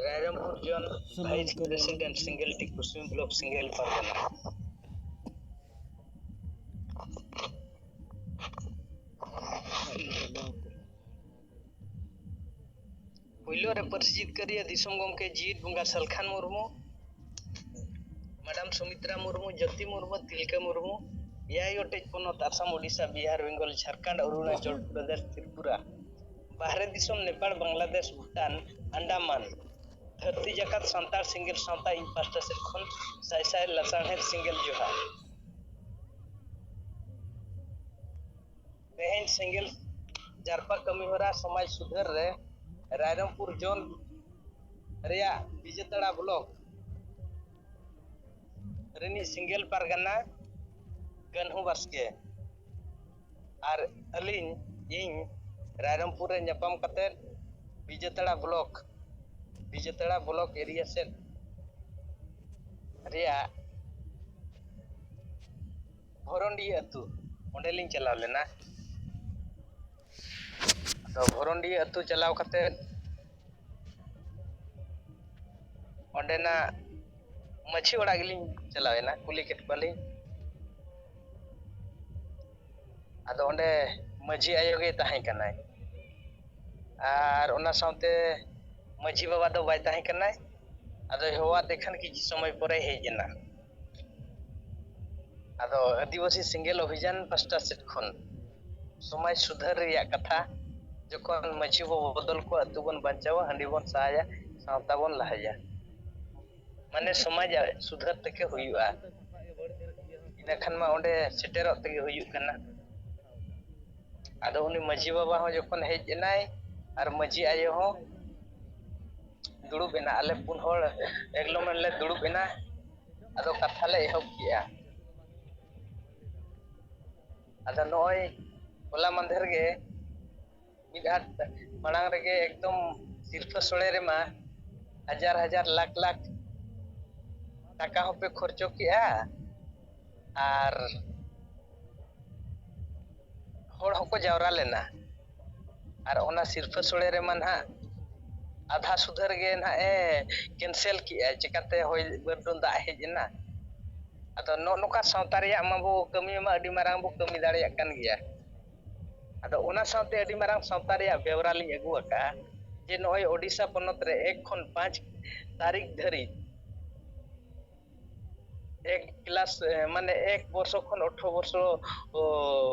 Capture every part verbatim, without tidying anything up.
ᱨᱟᱭᱨᱚᱝᱯᱩᱨ ᱡᱚᱱ ᱥᱩᱢᱩᱝ ᱵᱷᱟᱭᱤᱥ ᱠᱚ ᱵᱟᱝ᱾ ᱯᱨᱮᱥᱤᱰᱮᱱᱴ ᱥᱤᱝᱜᱮᱞ ᱴᱤ ᱠᱩᱥᱢᱤ ᱵᱞᱚᱠ ᱥᱤᱝᱜᱮᱞ ᱯᱟᱨᱜᱟᱱᱟ᱾ ᱯᱩᱭᱞᱩ ᱨᱮ ᱯᱟᱹᱨᱥᱤ ᱡᱤᱛᱠᱟᱹᱨᱤᱭᱟᱹ ᱫᱤᱥᱚᱢ ᱜᱚᱢᱠᱮ ᱡᱤᱣᱤᱫ ᱵᱚᱸᱜᱟ ᱥᱟᱞᱠᱷᱟᱱ ᱢᱩᱨᱢᱩ, ᱢᱟᱰᱟᱢ ᱥᱩᱢᱤᱛᱨᱟ ᱢᱩᱨᱢᱩ, ᱡᱳᱛᱤ ᱢᱩᱨᱢᱩ, ᱛᱤᱞᱠᱟᱹ ᱢᱩᱨᱢᱩ, ᱮᱭᱟᱭ ᱜᱚᱴᱮᱡ ᱯᱚᱱᱚᱛ ᱟᱥᱟᱢ, ᱳᱰᱤᱥᱟ, ᱵᱤᱦᱟᱨ, ᱵᱮᱝᱜᱚᱞ, ᱡᱷᱟᱲᱠᱷᱚᱸᱰ, ᱚᱨᱩᱬᱟᱪᱚᱞ ᱯᱨᱚᱫᱮᱥ, ᱛᱨᱤᱯᱩᱨᱟ, ᱵᱟᱦᱨᱮ ᱫᱤᱥᱚᱢ ᱱᱮᱯᱟᱲ, ᱵᱟᱝᱞᱟᱫᱮᱥ, ᱵᱷᱩᱴᱟᱱ, ᱟᱱᱰᱟᱢᱟᱱ, ᱫᱷᱟᱹᱨᱛᱤ ᱡᱟᱠᱟᱛ ᱥᱟᱱᱛᱟᱲ ᱥᱮᱸᱜᱮᱞ ᱥᱟᱶᱛᱟ ᱤᱧ ᱯᱟᱦᱴᱟ ᱥᱮᱫ ᱠᱷᱚᱱ ᱥᱟᱭ ᱥᱟᱭ ᱞᱟᱥᱟᱲᱦᱮᱫ ᱥᱮᱸᱜᱮᱞ ᱡᱚᱦᱟᱨ᱾ ᱛᱮᱦᱮᱧ ᱥᱮᱸᱜᱮᱞ ᱡᱟᱨᱯᱟ ᱠᱟᱹᱢᱤ ᱦᱚᱨᱟ ᱥᱚᱢᱟᱡᱽ ᱥᱩᱫᱷᱟᱹᱨ ᱨᱮ ᱨᱟᱭᱨᱚᱝᱯᱩᱨ ᱡᱳᱱ ᱨᱮᱭᱟᱜ ᱵᱤᱡᱮᱛᱟᱲᱟ ᱵᱞᱚᱠ ᱨᱤᱱᱤᱡ ᱥᱮᱸᱜᱮᱞ ᱯᱟᱨᱜᱟᱱᱟ ᱠᱟᱹᱱᱦᱩ ᱵᱟᱥᱠᱮ ᱟᱨ ᱟᱹᱞᱤᱧ, ᱤᱧ ᱨᱟᱭᱨᱚᱝᱯᱩᱨ ᱨᱮ ᱧᱟᱯᱟᱢ ᱠᱟᱛᱮᱫ ᱵᱤᱡᱮᱛᱟᱲᱟ ᱵᱞᱚᱠ, ᱵᱤᱡᱮᱛᱟᱲᱟ ᱵᱞᱚᱠ ᱮᱨᱤᱭᱟ ᱥᱮᱫ ᱨᱮᱭᱟᱜ ᱵᱷᱚᱨᱚᱱᱰᱤ ᱟᱹᱛᱩ, ᱚᱸᱰᱮᱞᱤᱧ ᱪᱟᱞᱟᱣ ᱞᱮᱱᱟ᱾ ᱟᱫᱚ ᱵᱷᱚᱨᱚᱱᱰᱤ ᱟᱹᱛᱩ ᱪᱟᱞᱟᱣ ᱠᱟᱛᱮᱫ ᱚᱸᱰᱮᱱᱟᱜ ᱢᱟᱹᱡᱷᱤ ᱚᱲᱟᱜ ᱜᱮᱞᱤᱧ ᱪᱟᱞᱟᱣᱮᱱᱟ, ᱠᱩᱞᱤ ᱠᱮᱫ ᱠᱚᱣᱟᱞᱤᱧ᱾ ᱟᱫᱚ ᱚᱸᱰᱮ ᱢᱟᱹᱡᱷᱤ ᱟᱭᱳ ᱜᱮ ᱛᱟᱦᱮᱸ ᱠᱟᱱᱟᱭ, ᱟᱨ ᱚᱱᱟ ᱥᱟᱶᱛᱮ ᱢᱟᱹᱡᱷᱤ ᱵᱟᱵᱟ ᱫᱚ ᱵᱟᱭ ᱛᱟᱦᱮᱸ ᱠᱟᱱᱟᱭ᱾ ᱟᱫᱚᱭ ᱦᱚᱦᱚᱣᱟᱫᱮ ᱠᱷᱟᱱ ᱠᱤᱪᱷᱩ ᱥᱚᱢᱚᱭ ᱯᱚᱨᱮ ᱦᱮᱡ ᱮᱱᱟ᱾ ᱟᱫᱚ ᱟᱹᱫᱤᱵᱟᱹᱥᱤ ᱥᱮᱸᱜᱮᱞ ᱚᱵᱷᱤᱡᱟᱱ ᱯᱟᱥᱴᱟ ᱥᱮᱫ ᱠᱷᱚᱱ ᱥᱚᱢᱟᱡᱽ ᱥᱩᱫᱷᱟᱹᱨ ᱨᱮᱭᱟᱜ ᱠᱟᱛᱷᱟ, ᱡᱚᱠᱷᱚᱱ ᱢᱟᱹᱡᱷᱤ ᱵᱚ ᱵᱚᱫᱚᱞ ᱠᱚᱣᱟ, ᱟᱹᱛᱩ ᱵᱚᱱ ᱵᱟᱧᱪᱟᱣᱟ, ᱦᱟᱺᱰᱤ ᱵᱚᱱ ᱥᱟᱦᱟᱭᱟ, ᱥᱟᱶᱛᱟ ᱵᱚᱱ ᱞᱟᱦᱟᱭᱟ, ᱢᱟᱱᱮ ᱥᱚᱢᱟᱡᱽ ᱥᱩᱫᱷᱟᱹᱨ ᱛᱮᱜᱮ ᱦᱩᱭᱩᱜᱼᱟ᱾ ᱤᱱᱟᱹ ᱠᱷᱟᱱ ᱢᱟ ᱚᱸᱰᱮ ᱥᱮᱴᱮᱨᱚᱜ ᱛᱮᱜᱮ ᱦᱩᱭᱩᱜ ᱠᱟᱱᱟ᱾ ᱟᱫᱚ ᱩᱱᱤ ᱢᱟᱹᱡᱷᱤ ᱵᱟᱵᱟ ᱦᱚᱸ ᱡᱚᱠᱷᱚᱱ ᱦᱮᱡ ᱮᱱᱟᱭ ᱟᱨ ᱢᱟᱹᱡᱷᱤ ᱟᱭᱳ ᱦᱚᱸ ᱫᱩᱲᱩᱵ ᱮᱱᱟ, ᱟᱞᱮ ᱯᱩᱱ ᱦᱚᱲ ᱮᱠᱞᱚᱢ ᱞᱮ ᱫᱩᱲᱩᱵ ᱮᱱᱟ᱾ ᱟᱫᱚ ᱠᱟᱛᱷᱟ ᱞᱮ ᱮᱦᱚᱵ ᱠᱮᱜᱼᱟ᱾ ᱟᱫᱚ ᱱᱚᱜᱼᱚᱭ ᱦᱚᱞᱟ ᱢᱟᱫᱷᱮᱨ ᱜᱮ ᱢᱤᱫ ᱦᱟᱴ ᱢᱟᱲᱟᱝ ᱨᱮᱜᱮ ᱮᱠᱫᱚᱢ ᱥᱤᱨᱯᱟᱹ ᱥᱳᱲᱮ ᱨᱮᱢᱟ ᱦᱟᱡᱟᱨ ᱦᱟᱡᱟᱨ ᱞᱟᱠᱷ ᱞᱟᱠᱷ ᱴᱟᱠᱟ ᱦᱚᱸᱯᱮ ᱠᱷᱚᱨᱪᱚ ᱠᱮᱜᱼᱟ, ᱟᱨ ᱦᱚᱲ ᱦᱚᱸᱠᱚ ᱡᱟᱣᱨᱟ ᱞᱮᱱᱟ᱾ ᱟᱨ ᱚᱱᱟ ᱥᱤᱨᱯᱟᱹ ᱥᱳᱲᱮ ᱨᱮᱢᱟ ᱱᱟᱦᱟᱜ ᱟᱫᱷᱟ ᱥᱩᱫᱷᱟᱹ ᱨᱮᱜᱮ ᱱᱟᱦᱟᱜ ᱮ ᱠᱮᱱᱥᱮᱞ ᱠᱮᱜᱼᱟ᱾ ᱪᱤᱠᱟᱹᱛᱮ ᱦᱚᱭ ᱵᱟᱹᱨᱰᱩ ᱫᱟᱜ ᱦᱮᱡ ᱮᱱᱟ? ᱟᱫᱚ ᱱᱚᱜᱼᱚ ᱱᱚᱝᱠᱟ ᱥᱟᱶᱛᱟ ᱨᱮᱭᱟᱜ ᱢᱟᱵᱚ ᱠᱟᱹᱢᱤ ᱢᱟ ᱟᱹᱰᱤ ᱢᱟᱨᱟᱝ ᱵᱚ ᱠᱟᱹᱢᱤ ᱫᱟᱲᱮᱭᱟᱜ ᱠᱟᱱ ᱜᱮᱭᱟ᱾ ᱟᱫᱚ ᱚᱱᱟ ᱥᱟᱶᱛᱮ ᱟᱹᱰᱤ ᱢᱟᱨᱟᱝ ᱥᱟᱶᱛᱟ ᱨᱮᱭᱟᱜ ᱵᱮᱣᱨᱟ ᱞᱤᱧ ᱟᱹᱜᱩ ᱟᱠᱟᱫᱼᱟ ᱡᱮ ᱱᱚᱜᱼᱚᱭ ᱳᱰᱤᱥᱟ ᱯᱚᱱᱚᱛ ᱨᱮ ᱮᱠ ᱠᱷᱚᱱ ᱯᱟᱸᱪ ᱛᱟᱹᱨᱤᱠᱷ ᱫᱷᱟᱹᱨᱤᱡ ᱮᱠ ᱠᱞᱟᱥ, ᱮ, ᱢᱟᱱᱮ ᱮᱠ ᱵᱚᱨᱥᱚ ᱠᱷᱚᱱ ᱟᱴᱷᱨᱚ ᱵᱚᱨᱥᱚ, ᱚ,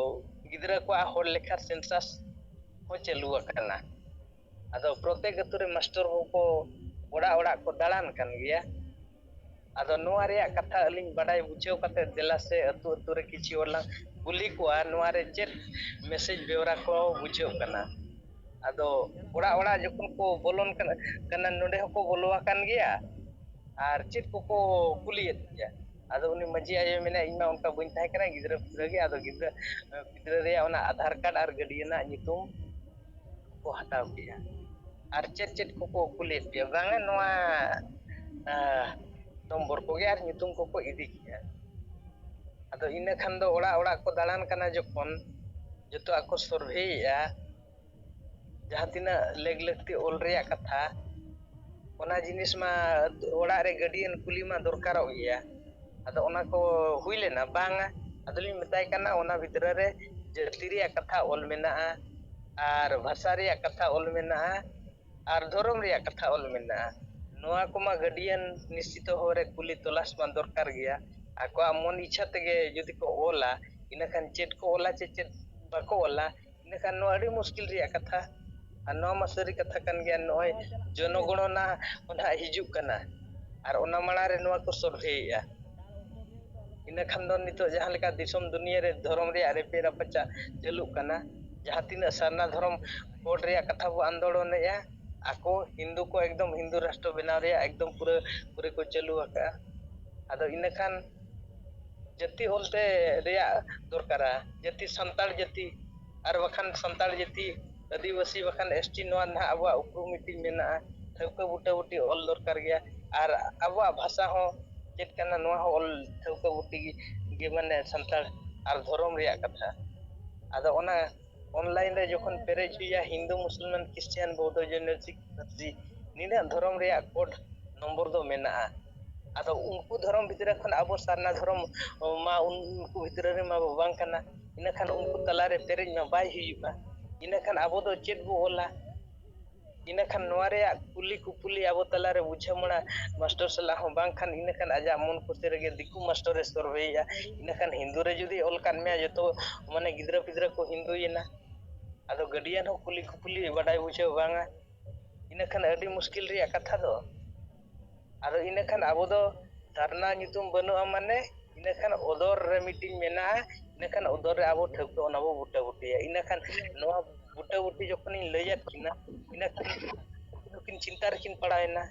ᱜᱤᱫᱽᱨᱟᱹ ᱠᱚᱣᱟᱜ ᱦᱚᱲ ᱞᱮᱠᱷᱟ ᱥᱮᱱᱥᱟᱥ ᱦᱚᱸ ᱪᱟᱹᱞᱩ ᱟᱠᱟᱱᱟ᱾ ᱟᱫᱚ ᱯᱨᱚᱛᱮᱠ ᱟᱹᱛᱩ ᱨᱮ ᱢᱟᱥᱴᱚᱨ ᱠᱚᱠᱚ ᱚᱲᱟᱜ ᱚᱲᱟᱜ ᱠᱚ ᱫᱟᱬᱟᱱ ᱠᱟᱱ ᱜᱮᱭᱟ᱾ ᱟᱫᱚ ᱱᱚᱣᱟ ᱨᱮᱭᱟᱜ ᱠᱟᱛᱷᱟ ᱟᱹᱞᱤᱧ ᱵᱟᱰᱟᱭ ᱵᱩᱡᱷᱟᱹᱣ ᱠᱟᱛᱮ ᱫᱮᱞᱟ ᱥᱮ ᱟᱹᱛᱩ ᱟᱹᱛᱩ ᱨᱮ ᱠᱤᱪᱷᱤ ᱦᱚᱲ ᱞᱟᱝ ᱠᱩᱞᱤ ᱠᱚᱣᱟ, ᱱᱚᱣᱟ ᱨᱮ ᱪᱮᱫ ᱢᱮᱥᱮᱡᱽ ᱵᱮᱣᱨᱟ ᱠᱚ ᱵᱩᱡᱷᱟᱹᱜ ᱠᱟᱱᱟ᱾ ᱟᱫᱚ ᱚᱲᱟᱜ ᱚᱲᱟᱜ ᱡᱚᱠᱷᱚᱱ ᱠᱚ ᱵᱚᱞᱚᱱ ᱠᱟᱱᱟ, ᱠᱟᱱᱟ, ᱱᱚᱰᱮ ᱦᱚᱸᱠᱚ ᱵᱚᱞᱚ ᱟᱠᱟᱱ ᱜᱮᱭᱟ᱾ ᱟᱨ ᱪᱮᱫ ᱠᱚᱠᱚ ᱠᱩᱞᱤᱭᱮᱫ ᱜᱮᱭᱟ? ᱟᱫᱚ ᱩᱱᱤ ᱢᱟᱺᱡᱷᱤ ᱟᱭᱳᱭ ᱢᱮᱱᱟ, "ᱤᱧ ᱢᱟ ᱚᱱᱠᱟ ᱵᱟᱹᱧ ᱛᱟᱦᱮᱸ ᱠᱟᱱᱟ, ᱜᱤᱫᱽᱨᱟᱹ ᱯᱤᱫᱽᱨᱟᱹ ᱜᱮ, ᱟᱫᱚ ᱜᱤᱫᱽᱨᱟᱹ ᱯᱤᱫᱽᱨᱟᱹ ᱨᱮᱭᱟᱜ ᱚᱱᱟ ᱟᱫᱷᱟᱨ ᱠᱟᱨᱰ ᱟᱨ ᱜᱟᱹᱰᱤ ᱨᱮᱱᱟᱜ ᱧᱩᱛᱩᱢ ᱠᱚ ᱦᱟᱛᱟᱣ ᱠᱮᱜᱼᱟ, ᱟᱨ ᱪᱮᱫ ᱪᱮᱫ ᱠᱚᱠᱚ ᱠᱩᱞᱤᱭᱮᱫ ᱯᱮᱭᱟ?" "ᱵᱟᱝᱟ, ᱱᱚᱣᱟ, ᱟᱸ, ᱱᱚᱢᱵᱚᱨ ᱠᱚᱜᱮ ᱟᱨ ᱧᱩᱛᱩᱢ ᱠᱚᱠᱚ ᱤᱫᱤ ᱠᱮᱜᱼᱟ᱾" ᱟᱫᱚ ᱤᱱᱟᱹ ᱠᱷᱟᱱ ᱫᱚ ᱚᱲᱟᱜ ᱚᱲᱟᱜ ᱠᱚ ᱫᱟᱬᱟᱱ ᱠᱟᱱᱟ ᱡᱚᱠᱷᱚᱱ, ᱡᱚᱛᱚᱣᱟᱜ ᱠᱚ ᱥᱚᱨᱵᱷᱮᱭᱮᱜᱼᱟ, ᱡᱟᱦᱟᱸ ᱛᱤᱱᱟᱹᱜ ᱞᱮᱠ ᱞᱟᱹᱠᱛᱤ ᱚᱞ ᱨᱮᱭᱟᱜ ᱠᱟᱛᱷᱟ, ᱚᱱᱟ ᱡᱤᱱᱤᱥ ᱢᱟ ᱚᱲᱟᱜ ᱨᱮ ᱜᱟᱹᱰᱤᱭᱟᱱ ᱠᱩᱞᱤ ᱢᱟ ᱫᱚᱨᱠᱟᱨᱚᱜ ᱜᱮᱭᱟ᱾ ᱟᱫᱚ ᱚᱱᱟ ᱠᱚ ᱦᱩᱭ ᱞᱮᱱᱟ? ᱵᱟᱝᱟ᱾ ᱟᱫᱚᱞᱤᱧ ᱢᱮᱛᱟᱭ ᱠᱟᱱᱟ, ᱚᱱᱟ ᱵᱷᱤᱛᱨᱤ ᱨᱮ ᱡᱟᱹᱛᱤ ᱨᱮᱭᱟᱜ ᱠᱟᱛᱷᱟ ᱚᱞ ᱢᱮᱱᱟᱜᱼᱟ, ᱟᱨ ᱵᱷᱟᱥᱟ ᱨᱮᱭᱟᱜ ᱠᱟᱛᱷᱟ ᱚᱞ ᱢᱮᱱᱟᱜᱼᱟ, ᱟᱨ ᱫᱷᱚᱨᱚᱢ ᱨᱮᱭᱟᱜ ᱠᱟᱛᱷᱟ ᱚᱞ ᱢᱮᱱᱟᱜᱼᱟ᱾ ᱱᱚᱣᱟ ᱠᱚᱢᱟ ᱜᱟᱹᱰᱤᱭᱟᱱ ᱱᱤᱥᱪᱤᱛᱚ ᱦᱚᱨ ᱨᱮ ᱠᱩᱞᱤ ᱛᱚᱞᱟᱥ ᱢᱟ ᱫᱚᱨᱠᱟᱨ ᱜᱮᱭᱟ᱾ ᱟᱠᱚᱣᱟᱜ ᱢᱚᱱ ᱤᱪᱪᱷᱟ ᱛᱮᱜᱮ ᱡᱩᱫᱤ ᱠᱚ ᱚᱞᱟ, ᱤᱱᱟᱹᱠᱷᱟᱱ ᱪᱮᱫ ᱠᱚ ᱚᱞᱟ ᱪᱮ ᱪᱮᱫ ᱵᱟᱠᱚ ᱚᱞᱟ, ᱤᱱᱟᱹᱠᱷᱟᱱ ᱱᱚᱣᱟ ᱟᱹᱰᱤ ᱢᱩᱥᱠᱤᱞ ᱨᱮᱭᱟᱜ ᱠᱟᱛᱷᱟ᱾ ᱟᱨ ᱱᱚᱣᱟ ᱢᱟ ᱥᱟᱹᱨᱤ ᱠᱟᱛᱷᱟ ᱠᱟᱱ ᱜᱮᱭᱟ, ᱱᱚᱜᱼᱚᱭ ᱡᱚᱱᱚᱜᱚᱬᱚᱱᱟ ᱚᱸᱰᱮ ᱦᱟᱸᱜ ᱦᱤᱡᱩᱜ ᱠᱟᱱᱟ, ᱟᱨ ᱚᱱᱟ ᱢᱟᱲᱟᱝ ᱨᱮ ᱱᱚᱣᱟ ᱠᱚ ᱥᱚᱨᱵᱷᱮᱭᱮᱜᱼᱟ᱾ ᱤᱱᱟᱹ ᱠᱷᱟᱱ ᱫᱚ ᱱᱤᱛᱚᱜ ᱡᱟᱦᱟᱸ ᱞᱮᱠᱟ ᱫᱤᱥᱚᱢ ᱫᱩᱱᱤᱭᱟᱹ ᱨᱮ ᱫᱷᱚᱨᱚᱢ ᱨᱮᱭᱟᱜ ᱨᱮᱯᱮᱡ ᱨᱟᱯᱟᱪᱟᱜ ᱪᱟᱹᱞᱩᱜ ᱠᱟᱱᱟ, ᱡᱟᱦᱟᱸ ᱛᱤᱱᱟᱹᱜ ᱥᱟᱨᱱᱟ ᱫᱷᱚᱨᱚᱢ ᱠᱳᱰ ᱨᱮᱭᱟᱜ ᱠᱟᱛᱷᱟ ᱵᱚ ᱟᱱᱫᱳᱞᱚᱱᱮᱜᱼᱟ, ᱟᱠᱚ ᱦᱤᱱᱫᱩ ᱠᱚ ᱮᱠᱫᱚᱢ ᱦᱤᱱᱫᱩ ᱨᱟᱥᱴᱨᱚ ᱵᱮᱱᱟᱣ ᱨᱮᱭᱟᱜ ᱮᱠᱫᱚᱢ ᱯᱩᱨᱟᱹ ᱯᱩᱨᱤ ᱠᱚ ᱪᱟᱹᱞᱩ ᱟᱠᱟᱫᱼᱟ᱾ ᱟᱫᱚ ᱤᱱᱟᱹ ᱠᱷᱟᱱ ᱡᱟᱹᱛᱤ ᱚᱞᱛᱮ ᱨᱮᱭᱟᱜ ᱫᱚᱨᱠᱟᱨᱟ, ᱡᱟᱹᱛᱤ ᱥᱟᱱᱛᱟᱲ ᱡᱟᱹᱛᱤ, ᱟᱨ ᱵᱟᱠᱷᱟᱱ ᱥᱟᱱᱛᱟᱲ ᱡᱟᱹᱛᱤ, ᱟᱹᱫᱤᱵᱟᱹᱥᱤ ᱵᱟᱠᱷᱟᱱ ᱮᱥ ᱴᱤ, ᱱᱚᱣᱟ ᱱᱟᱦᱟᱜ ᱟᱵᱚᱣᱟᱜ ᱩᱯᱨᱩᱢ ᱢᱤᱫᱴᱤᱡ ᱢᱮᱱᱟᱜᱼᱟ᱾ ᱴᱷᱟᱹᱣᱠᱟᱹ ᱵᱩᱴᱟᱹ ᱵᱩᱴᱤ ᱚᱞ ᱫᱚᱨᱠᱟᱨ ᱜᱮᱭᱟ, ᱟᱨ ᱟᱵᱚᱣᱟᱜ ᱵᱷᱟᱥᱟ ᱦᱚᱸ ᱪᱮᱫ ᱠᱟᱱᱟ ᱱᱚᱣᱟ ᱦᱚᱸ ᱚᱞ ᱴᱷᱟᱹᱣᱠᱟᱹ ᱵᱩᱴᱤ ᱜᱮ, ᱢᱟᱱᱮ ᱥᱟᱱᱛᱟᱲ ᱟᱨ ᱫᱷᱚᱨᱚᱢ ᱨᱮᱭᱟᱜ ᱠᱟᱛᱷᱟ᱾ ᱟᱫᱚ ᱚᱱᱟ ᱚᱱᱞᱟᱭᱤᱱ ᱨᱮ ᱡᱚᱠᱷᱚᱱ ᱯᱮᱨᱮᱡ ᱦᱩᱭᱩᱜᱼᱟ, ᱦᱤᱱᱫᱩ, ᱢᱩᱥᱞᱢᱟᱱ, ᱠᱷᱨᱤᱥᱴᱤᱭᱟᱱ, ᱵᱳᱫᱷᱚ, ᱡᱚᱭᱱᱚ, ᱥᱤᱠᱷ, ᱯᱟᱹᱨᱥᱤ, ᱱᱤᱱᱟᱹᱜ ᱫᱷᱚᱨᱚᱢ ᱨᱮᱭᱟᱜ ᱠᱳᱰ ᱱᱚᱢᱵᱚᱨ ᱫᱚ ᱢᱮᱱᱟᱜᱼᱟ᱾ ᱟᱫᱚ ᱩᱱᱠᱩ ᱫᱷᱚᱨᱚᱢ ᱵᱷᱤᱛᱨᱤ ᱠᱷᱚᱱ ᱟᱵᱚ ᱥᱟᱨᱱᱟ ᱫᱷᱚᱨᱚᱢ ᱢᱟ ᱩᱱᱠᱩ ᱵᱷᱤᱛᱨᱤ ᱨᱮᱢᱟ ᱵᱟᱝ ᱠᱟᱱᱟ᱾ ᱤᱱᱟᱹᱠᱷᱟᱱ ᱩᱱᱠᱩ ᱛᱟᱞᱟᱨᱮ ᱯᱮᱨᱮᱡ ᱢᱟ ᱵᱟᱭ ᱦᱩᱭᱩᱜᱼᱟ᱾ ᱤᱱᱟᱹᱠᱷᱟᱱ ᱟᱵᱚ ᱫᱚ ᱪᱮᱫ ᱵᱚ ᱚᱞᱟ? ᱤᱱᱟᱹᱠᱷᱟᱱ ᱱᱚᱣᱟ ᱨᱮᱭᱟᱜ ᱠᱩᱞᱤ ᱠᱩᱯᱩᱞᱤ ᱟᱵᱚ ᱛᱟᱞᱟᱨᱮ ᱵᱩᱡᱷᱟᱹᱣ ᱢᱟᱲᱟ ᱢᱟᱥᱴᱟᱨ ᱥᱟᱞᱟᱜ ᱦᱚᱸ ᱵᱟᱝᱠᱷᱟᱱ, ᱤᱱᱟᱹᱠᱷᱟᱱ ᱟᱡᱟᱜ ᱢᱚᱱ ᱠᱩᱥᱤ ᱨᱮᱜᱮ ᱫᱤᱠᱩ ᱢᱟᱥᱴᱟᱨᱮ ᱥᱚᱨᱵᱷᱮᱭᱮᱫᱼᱟ᱾ ᱤᱱᱟᱹᱠᱷᱟᱱ ᱦᱤᱱᱫᱩ ᱨᱮ ᱡᱩᱫᱤ ᱚᱞ ᱠᱟᱫ ᱢᱮᱭᱟ, ᱡᱚᱛᱚ ᱢᱟᱱᱮ ᱜᱤᱫᱽᱨᱟᱹ ᱯᱤᱫᱽᱨᱟᱹ ᱠᱚ ᱦᱤᱱᱫᱩᱭᱮᱱᱟ᱾ ᱟᱫᱚ ᱜᱟᱹᱰᱤᱭᱟᱱ ᱦᱚᱸ ᱠᱩᱞᱤ ᱠᱩᱯᱩᱞᱤ ᱵᱟᱰᱟᱭ ᱵᱩᱡᱷᱟᱹᱣ ᱵᱟᱝᱟ᱾ ᱤᱱᱟᱹᱠᱷᱟᱱ ᱟᱹᱰᱤ ᱢᱩᱥᱠᱤᱞ ᱨᱮᱭᱟᱜ ᱠᱟᱛᱷᱟ ᱫᱚ᱾ ᱟᱫᱚ ᱤᱱᱟᱹᱠᱷᱟᱱ ᱟᱵᱚ ᱫᱚ ᱥᱟᱨᱱᱟ ᱧᱩᱛᱩᱢ ᱵᱟᱹᱱᱩᱜᱼᱟ, ᱢᱟᱱᱮ ᱤᱱᱟᱹᱠᱷᱟᱱ ᱚᱫᱚᱨ ᱨᱮ ᱢᱤᱫᱴᱤᱡ ᱢᱮᱱᱟᱜᱼᱟ᱾ ᱤᱱᱟᱹᱠᱷᱟᱱ ᱚᱫᱚᱨ ᱨᱮ ᱟᱵᱚ ᱴᱷᱟᱹᱣᱠᱟᱹ ᱚᱱᱟ ᱵᱚ ᱵᱩᱴᱟᱹ ᱵᱩᱴᱤᱭᱟ᱾ ᱤᱱᱟᱹᱠᱷᱟᱱ ᱱᱚᱣᱟ ᱵᱩᱴᱟᱹ ᱵᱩᱴᱤ ᱡᱚᱠᱷᱚᱱᱤᱧ ᱞᱟᱹᱭᱟᱫ ᱠᱤᱱᱟ, ᱤᱱᱟᱹᱠᱷᱟᱱ ᱱᱩᱠᱤᱱ ᱪᱤᱱᱛᱟ ᱨᱮᱠᱤᱱ ᱯᱟᱲᱟᱣᱮᱱᱟ᱾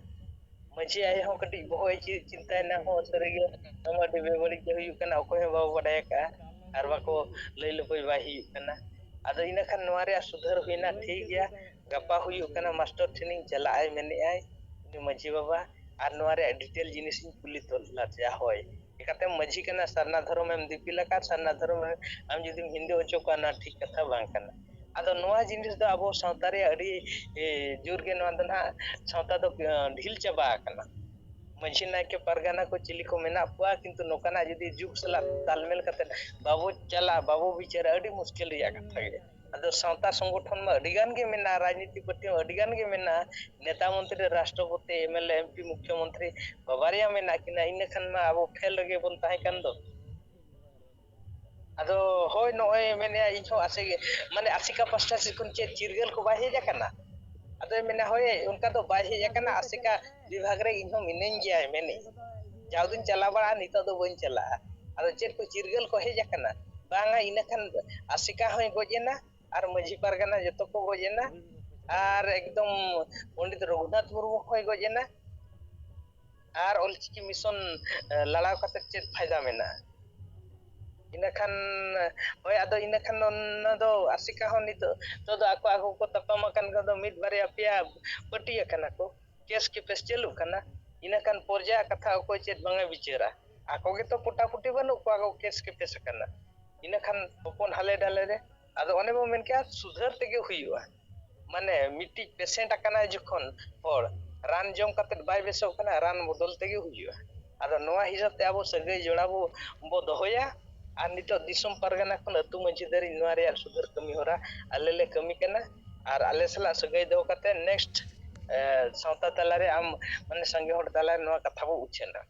ᱢᱟᱹᱡᱷᱤ ᱟᱭᱳ ᱦᱚᱸ ᱠᱟᱹᱴᱤᱡ ᱵᱚᱦᱚᱜ ᱮ ᱪᱤ- ᱪᱤᱱᱛᱟᱭᱮᱱᱟ, ᱦᱚᱸ ᱥᱟᱹᱨᱤᱜᱮ ᱱᱚᱣᱟ ᱟᱹᱰᱤ ᱵᱮᱵᱟᱹᱲᱤᱡ ᱜᱮ ᱦᱩᱭᱩᱜ ᱠᱟᱱᱟ, ᱚᱠᱚᱭ ᱦᱚᱸ ᱵᱟᱵᱚ ᱵᱟᱰᱟᱭ ᱟᱠᱟᱫᱼᱟ ᱟᱨ ᱵᱟᱠᱚ ᱞᱟᱹᱭ ᱞᱟᱹᱯᱟᱹᱭ ᱵᱟᱭ ᱦᱩᱭᱩᱜ ᱠᱟᱱᱟ᱾ ᱟᱫᱚ ᱤᱱᱟᱹᱠᱷᱟᱱ ᱱᱚᱣᱟ ᱨᱮᱭᱟᱜ ᱥᱩᱫᱷᱟᱹᱨ ᱦᱩᱭᱱᱟ, ᱴᱷᱤᱠ ᱜᱮᱭᱟ, ᱜᱟᱯᱟ ᱦᱩᱭᱩᱜ ᱠᱟᱱᱟ, ᱢᱟᱥᱴᱟᱨ ᱴᱷᱮᱱᱤᱧ ᱪᱟᱞᱟᱜ ᱟᱭ ᱢᱮᱱᱮᱫ ᱟᱭ ᱩᱱᱤ ᱢᱟᱹᱡᱷᱤ ᱵᱟᱵᱟ, ᱟᱨ ᱱᱚᱣᱟ ᱨᱮᱭᱟᱜ ᱰᱤᱴᱮᱞ ᱡᱤᱱᱤᱥᱤᱧ ᱠᱩᱞᱤ ᱛᱚᱞᱟᱥᱟ᱾ ᱦᱳᱭ, ᱪᱤᱠᱟᱹᱛᱮᱢ ᱢᱟᱹᱡᱷᱤ ᱠᱟᱱᱟ, ᱥᱟᱨᱱᱟ ᱫᱷᱚᱨᱚᱢ ᱮᱢ ᱫᱤᱯᱤᱞ ᱟᱠᱟᱫ, ᱥᱟᱨᱱᱟ ᱫᱷᱚᱨᱚᱢ ᱨᱮ ᱟᱢ ᱡᱩᱫᱤᱢ ᱦᱤᱱᱫᱩ ᱦᱚᱪᱚ ᱠᱚᱣᱟ, ᱱᱚᱣᱟ ᱴᱷᱤᱠ ᱠᱟᱛᱷᱟ ᱵᱟᱝ ᱠᱟᱱᱟ᱾ ᱟᱫᱚ ᱱᱚᱣᱟ ᱡᱤᱱᱤᱥ ᱫᱚ ᱟᱵᱚ ᱥᱟᱶᱛᱟ ᱨᱮᱭᱟᱜ ᱟᱹᱰᱤ ᱮ, ᱡᱳᱨ ᱜᱮ ᱱᱚᱣᱟ ᱫᱚ ᱱᱟᱦᱟᱜ ᱥᱟᱶᱛᱟ ᱫᱚ ᱮ, ᱰᱷᱤᱞ ᱪᱟᱵᱟ ᱟᱠᱟᱱᱟ᱾ ᱢᱟᱹᱡᱷᱤ ᱱᱟᱭᱠᱮ ᱯᱟᱨᱜᱟᱱᱟ ᱠᱚ ᱪᱤᱞᱤ ᱠᱚ ᱢᱮᱱᱟᱜ ᱠᱚᱣᱟ, ᱠᱤᱱᱛᱩ ᱱᱚᱝᱠᱟᱱᱟᱜ ᱡᱩᱫᱤ ᱡᱩᱜᱽ ᱥᱟᱞᱟᱜ ᱛᱟᱞᱢᱮᱞ ᱠᱟᱛᱮ ᱵᱟᱵᱚ ᱪᱟᱞᱟᱜᱼᱟ, ᱵᱟᱵᱚ ᱵᱤᱪᱟᱹᱨᱟ, ᱟᱹᱰᱤ ᱢᱩᱥᱠᱤᱞ ᱨᱮᱭᱟᱜ ᱠᱟᱛᱷᱟ ᱜᱮ᱾ ᱟᱫᱚ ᱥᱟᱶᱛᱟ ᱥᱚᱝᱜᱚᱴᱷᱚᱱ ᱢᱟ ᱟᱹᱰᱤ ᱜᱟᱱ ᱜᱮ ᱢᱮᱱᱟᱜᱼᱟ, ᱨᱟᱡᱽᱱᱤᱛᱤ ᱯᱟᱨᱴᱤ ᱦᱚᱸ ᱟᱹᱰᱤ ᱜᱟᱱ ᱜᱮ ᱢᱮᱱᱟᱜᱼᱟ, ᱱᱮᱛᱟ ᱢᱚᱱᱛᱨᱤ, ᱨᱟᱥᱴᱨᱚᱯᱚᱛᱤ, M L A, M P, ᱢᱩᱠᱷᱭᱚ ᱢᱚᱱᱛᱨᱤ, ᱵᱟᱵᱟᱨᱭᱟ ᱢᱮᱱᱟᱜ ᱠᱤᱱᱟ᱾ ᱤᱱᱟᱹ ᱠᱷᱟᱱ ᱢᱟ ᱟᱵᱚ ᱯᱷᱮᱞ ᱨᱮᱜᱮ ᱵᱚᱱ ᱛᱟᱦᱮᱸ ᱠᱟᱱ ᱫᱚ᱾ ᱟᱫᱚ ᱦᱳᱭ, ᱱᱚᱜᱼᱚᱭ ᱢᱮᱱᱮᱫᱼᱟ, ᱤᱧ ᱦᱚᱸ ᱟᱥᱮ ᱜᱮ, ᱢᱟᱱᱮ ᱟᱥᱮᱠᱟ ᱯᱟᱥᱴᱟ ᱥᱮᱫ ᱠᱷᱚᱱ ᱪᱮᱫ ᱪᱤᱨᱜᱟᱹᱞ ᱠᱚ ᱵᱟᱭ ᱦᱮᱡ ᱟᱠᱟᱱᱟ? ᱟᱫᱚᱭ ᱢᱮᱱᱟ, ᱦᱳᱭ, ᱚᱱᱠᱟ ᱫᱚ ᱵᱟᱭ ᱦᱮᱡ ᱟᱠᱟᱱᱟ, ᱟᱥᱮᱠᱟ ᱵᱤᱵᱷᱟᱜᱽ ᱨᱮ ᱤᱧ ᱦᱚᱸ ᱢᱤᱱᱟᱹᱧ ᱜᱮᱭᱟ ᱢᱮᱱᱮᱫ᱾ ᱡᱟᱣ ᱫᱩᱧ ᱪᱟᱞᱟᱣ ᱵᱟᱲᱟᱜᱼᱟ, ᱱᱤᱛᱚᱜ ᱫᱚ ᱵᱟᱹᱧ ᱪᱟᱞᱟᱜᱼᱟ᱾ ᱟᱫᱚ ᱪᱮᱫ ᱠᱚ ᱪᱤᱨᱜᱟᱹᱞ ᱠᱚ ᱦᱮᱡ ᱟᱠᱟᱱᱟ? ᱵᱟᱝᱟ, ᱤᱱᱟᱹ ᱠᱷᱟᱱ ᱟᱥᱮᱠᱟ ᱦᱚᱸᱭ ᱜᱚᱡ ᱮᱱᱟ ᱟᱨ ᱢᱟᱹᱡᱷᱤ ᱯᱟᱨᱜᱟᱱᱟ ᱡᱚᱛᱚ ᱠᱚ ᱜᱚᱡ ᱮᱱᱟ᱾ ᱟᱨ ᱮᱠᱫᱚᱢ ᱯᱚᱱᱰᱤᱛ ᱨᱚᱜᱷᱩᱱᱟᱛᱷ ᱢᱩᱨᱢᱩ ᱦᱚᱸᱭ ᱜᱚᱡ ᱮᱱᱟ᱾ ᱟᱨ ᱚᱞᱪᱤᱠᱤ ᱢᱤᱥᱚᱱ, ᱮ, ᱞᱟᱲᱟᱣ ᱠᱟᱛᱮ ᱪᱮᱫ ᱯᱷᱟᱭᱫᱟ ᱢᱮᱱᱟᱜᱼᱟ? ᱤᱱᱟᱹᱠᱷᱟᱱ, ᱦᱳᱭ, ᱟᱫᱚ ᱤᱱᱟᱹᱠᱷᱟᱱ ᱚᱱᱟ ᱫᱚ ᱟᱥᱮᱠᱟ ᱦᱚᱸ ᱱᱤᱛᱚᱜ, ᱱᱤᱛᱚᱜ ᱫᱚ ᱟᱠᱚ, ᱟᱠᱚ ᱠᱚ ᱛᱟᱯᱟᱢ ᱟᱠᱟᱱ ᱠᱷᱟᱱ ᱫᱚ ᱢᱤᱫ ᱵᱟᱨᱭᱟ ᱯᱮᱭᱟ ᱯᱟᱹᱴᱤ ᱟᱠᱟᱱᱟ ᱠᱚ, ᱠᱮᱥ ᱠᱮᱯᱮᱥ ᱪᱟᱹᱞᱩᱜ ᱠᱟᱱᱟ᱾ ᱤᱱᱟᱹᱠᱷᱟᱱ ᱯᱚᱨᱡᱟ ᱠᱟᱛᱷᱟ ᱚᱠᱚᱭ ᱪᱮᱫ ᱵᱟᱝ ᱮ ᱵᱤᱪᱟᱹᱨᱟ, ᱟᱠᱚ ᱜᱮᱛᱚ ᱯᱚᱴᱟᱯᱩᱴᱤ ᱵᱟᱹᱱᱩᱜ ᱠᱚᱣᱟ, ᱟᱠᱚ ᱠᱮᱥ ᱠᱮᱯᱮᱥ ᱟᱠᱟᱱᱟ᱾ ᱤᱱᱟᱹᱠᱷᱟᱱ ᱦᱚᱯᱚᱱ ᱦᱟᱞᱮ ᱰᱟᱞᱮ ᱨᱮ, ᱟᱫᱚ ᱚᱱᱮ ᱵᱚ ᱢᱮᱱ ᱠᱮᱜᱼᱟ, ᱥᱩᱫᱷᱟᱹᱨ ᱛᱮᱜᱮ ᱦᱩᱭᱩᱜᱼᱟ᱾ ᱢᱟᱱᱮ ᱢᱤᱫᱴᱤᱡ ᱯᱮᱥᱮᱱᱴ ᱟᱠᱟᱱᱟᱭ ᱡᱚᱠᱷᱚᱱ ᱦᱚᱲ, ᱨᱟᱱ ᱡᱚᱢ ᱠᱟᱛᱮ ᱵᱟᱭ ᱵᱮᱥᱚᱜ ᱠᱟᱱᱟ, ᱨᱟᱱ ᱵᱚᱫᱚᱞ ᱛᱮᱜᱮ ᱦᱩᱭᱩᱜᱼᱟ᱾ ᱟᱫᱚ ᱱᱚᱣᱟ ᱦᱤᱥᱟᱹᱵ ᱛᱮ ᱟᱵᱚ ᱥᱟᱹᱜᱟᱹᱭ ᱡᱚᱲᱟᱣ ᱵᱚ, ᱵᱚ ᱫᱚᱦᱚᱭᱟ᱾ ᱟᱨ ᱱᱤᱛᱚᱜ ᱫᱤᱥᱚᱢ ᱯᱟᱨᱜᱟᱱᱟ ᱠᱷᱚᱱ ᱟᱹᱛᱩ ᱢᱟᱹᱡᱷᱤ ᱫᱷᱟᱹᱨᱤᱡ ᱱᱚᱣᱟ ᱨᱮᱭᱟᱜ ᱥᱩᱫᱷᱟᱹᱨ ᱠᱟᱹᱢᱤ ᱦᱚᱨᱟ ᱟᱞᱮ ᱞᱮ ᱠᱟᱹᱢᱤ ᱠᱟᱱᱟ᱾ ᱟᱨ ᱟᱞᱮ ᱥᱟᱞᱟᱜ ᱥᱟᱹᱜᱟᱹᱭ ᱫᱚᱦᱚ ᱠᱟᱛᱮ next, ᱮ, ᱥᱟᱶᱛᱟ ᱛᱟᱞᱟᱨᱮ ᱟᱢ, ᱢᱟᱱᱮ, ᱥᱟᱸᱜᱮ ᱦᱚᱲ ᱛᱟᱞᱟᱨᱮ ᱱᱚᱣᱟ ᱠᱟᱛᱷᱟ ᱵᱚ ᱩᱪᱷᱟᱹᱱᱟ᱾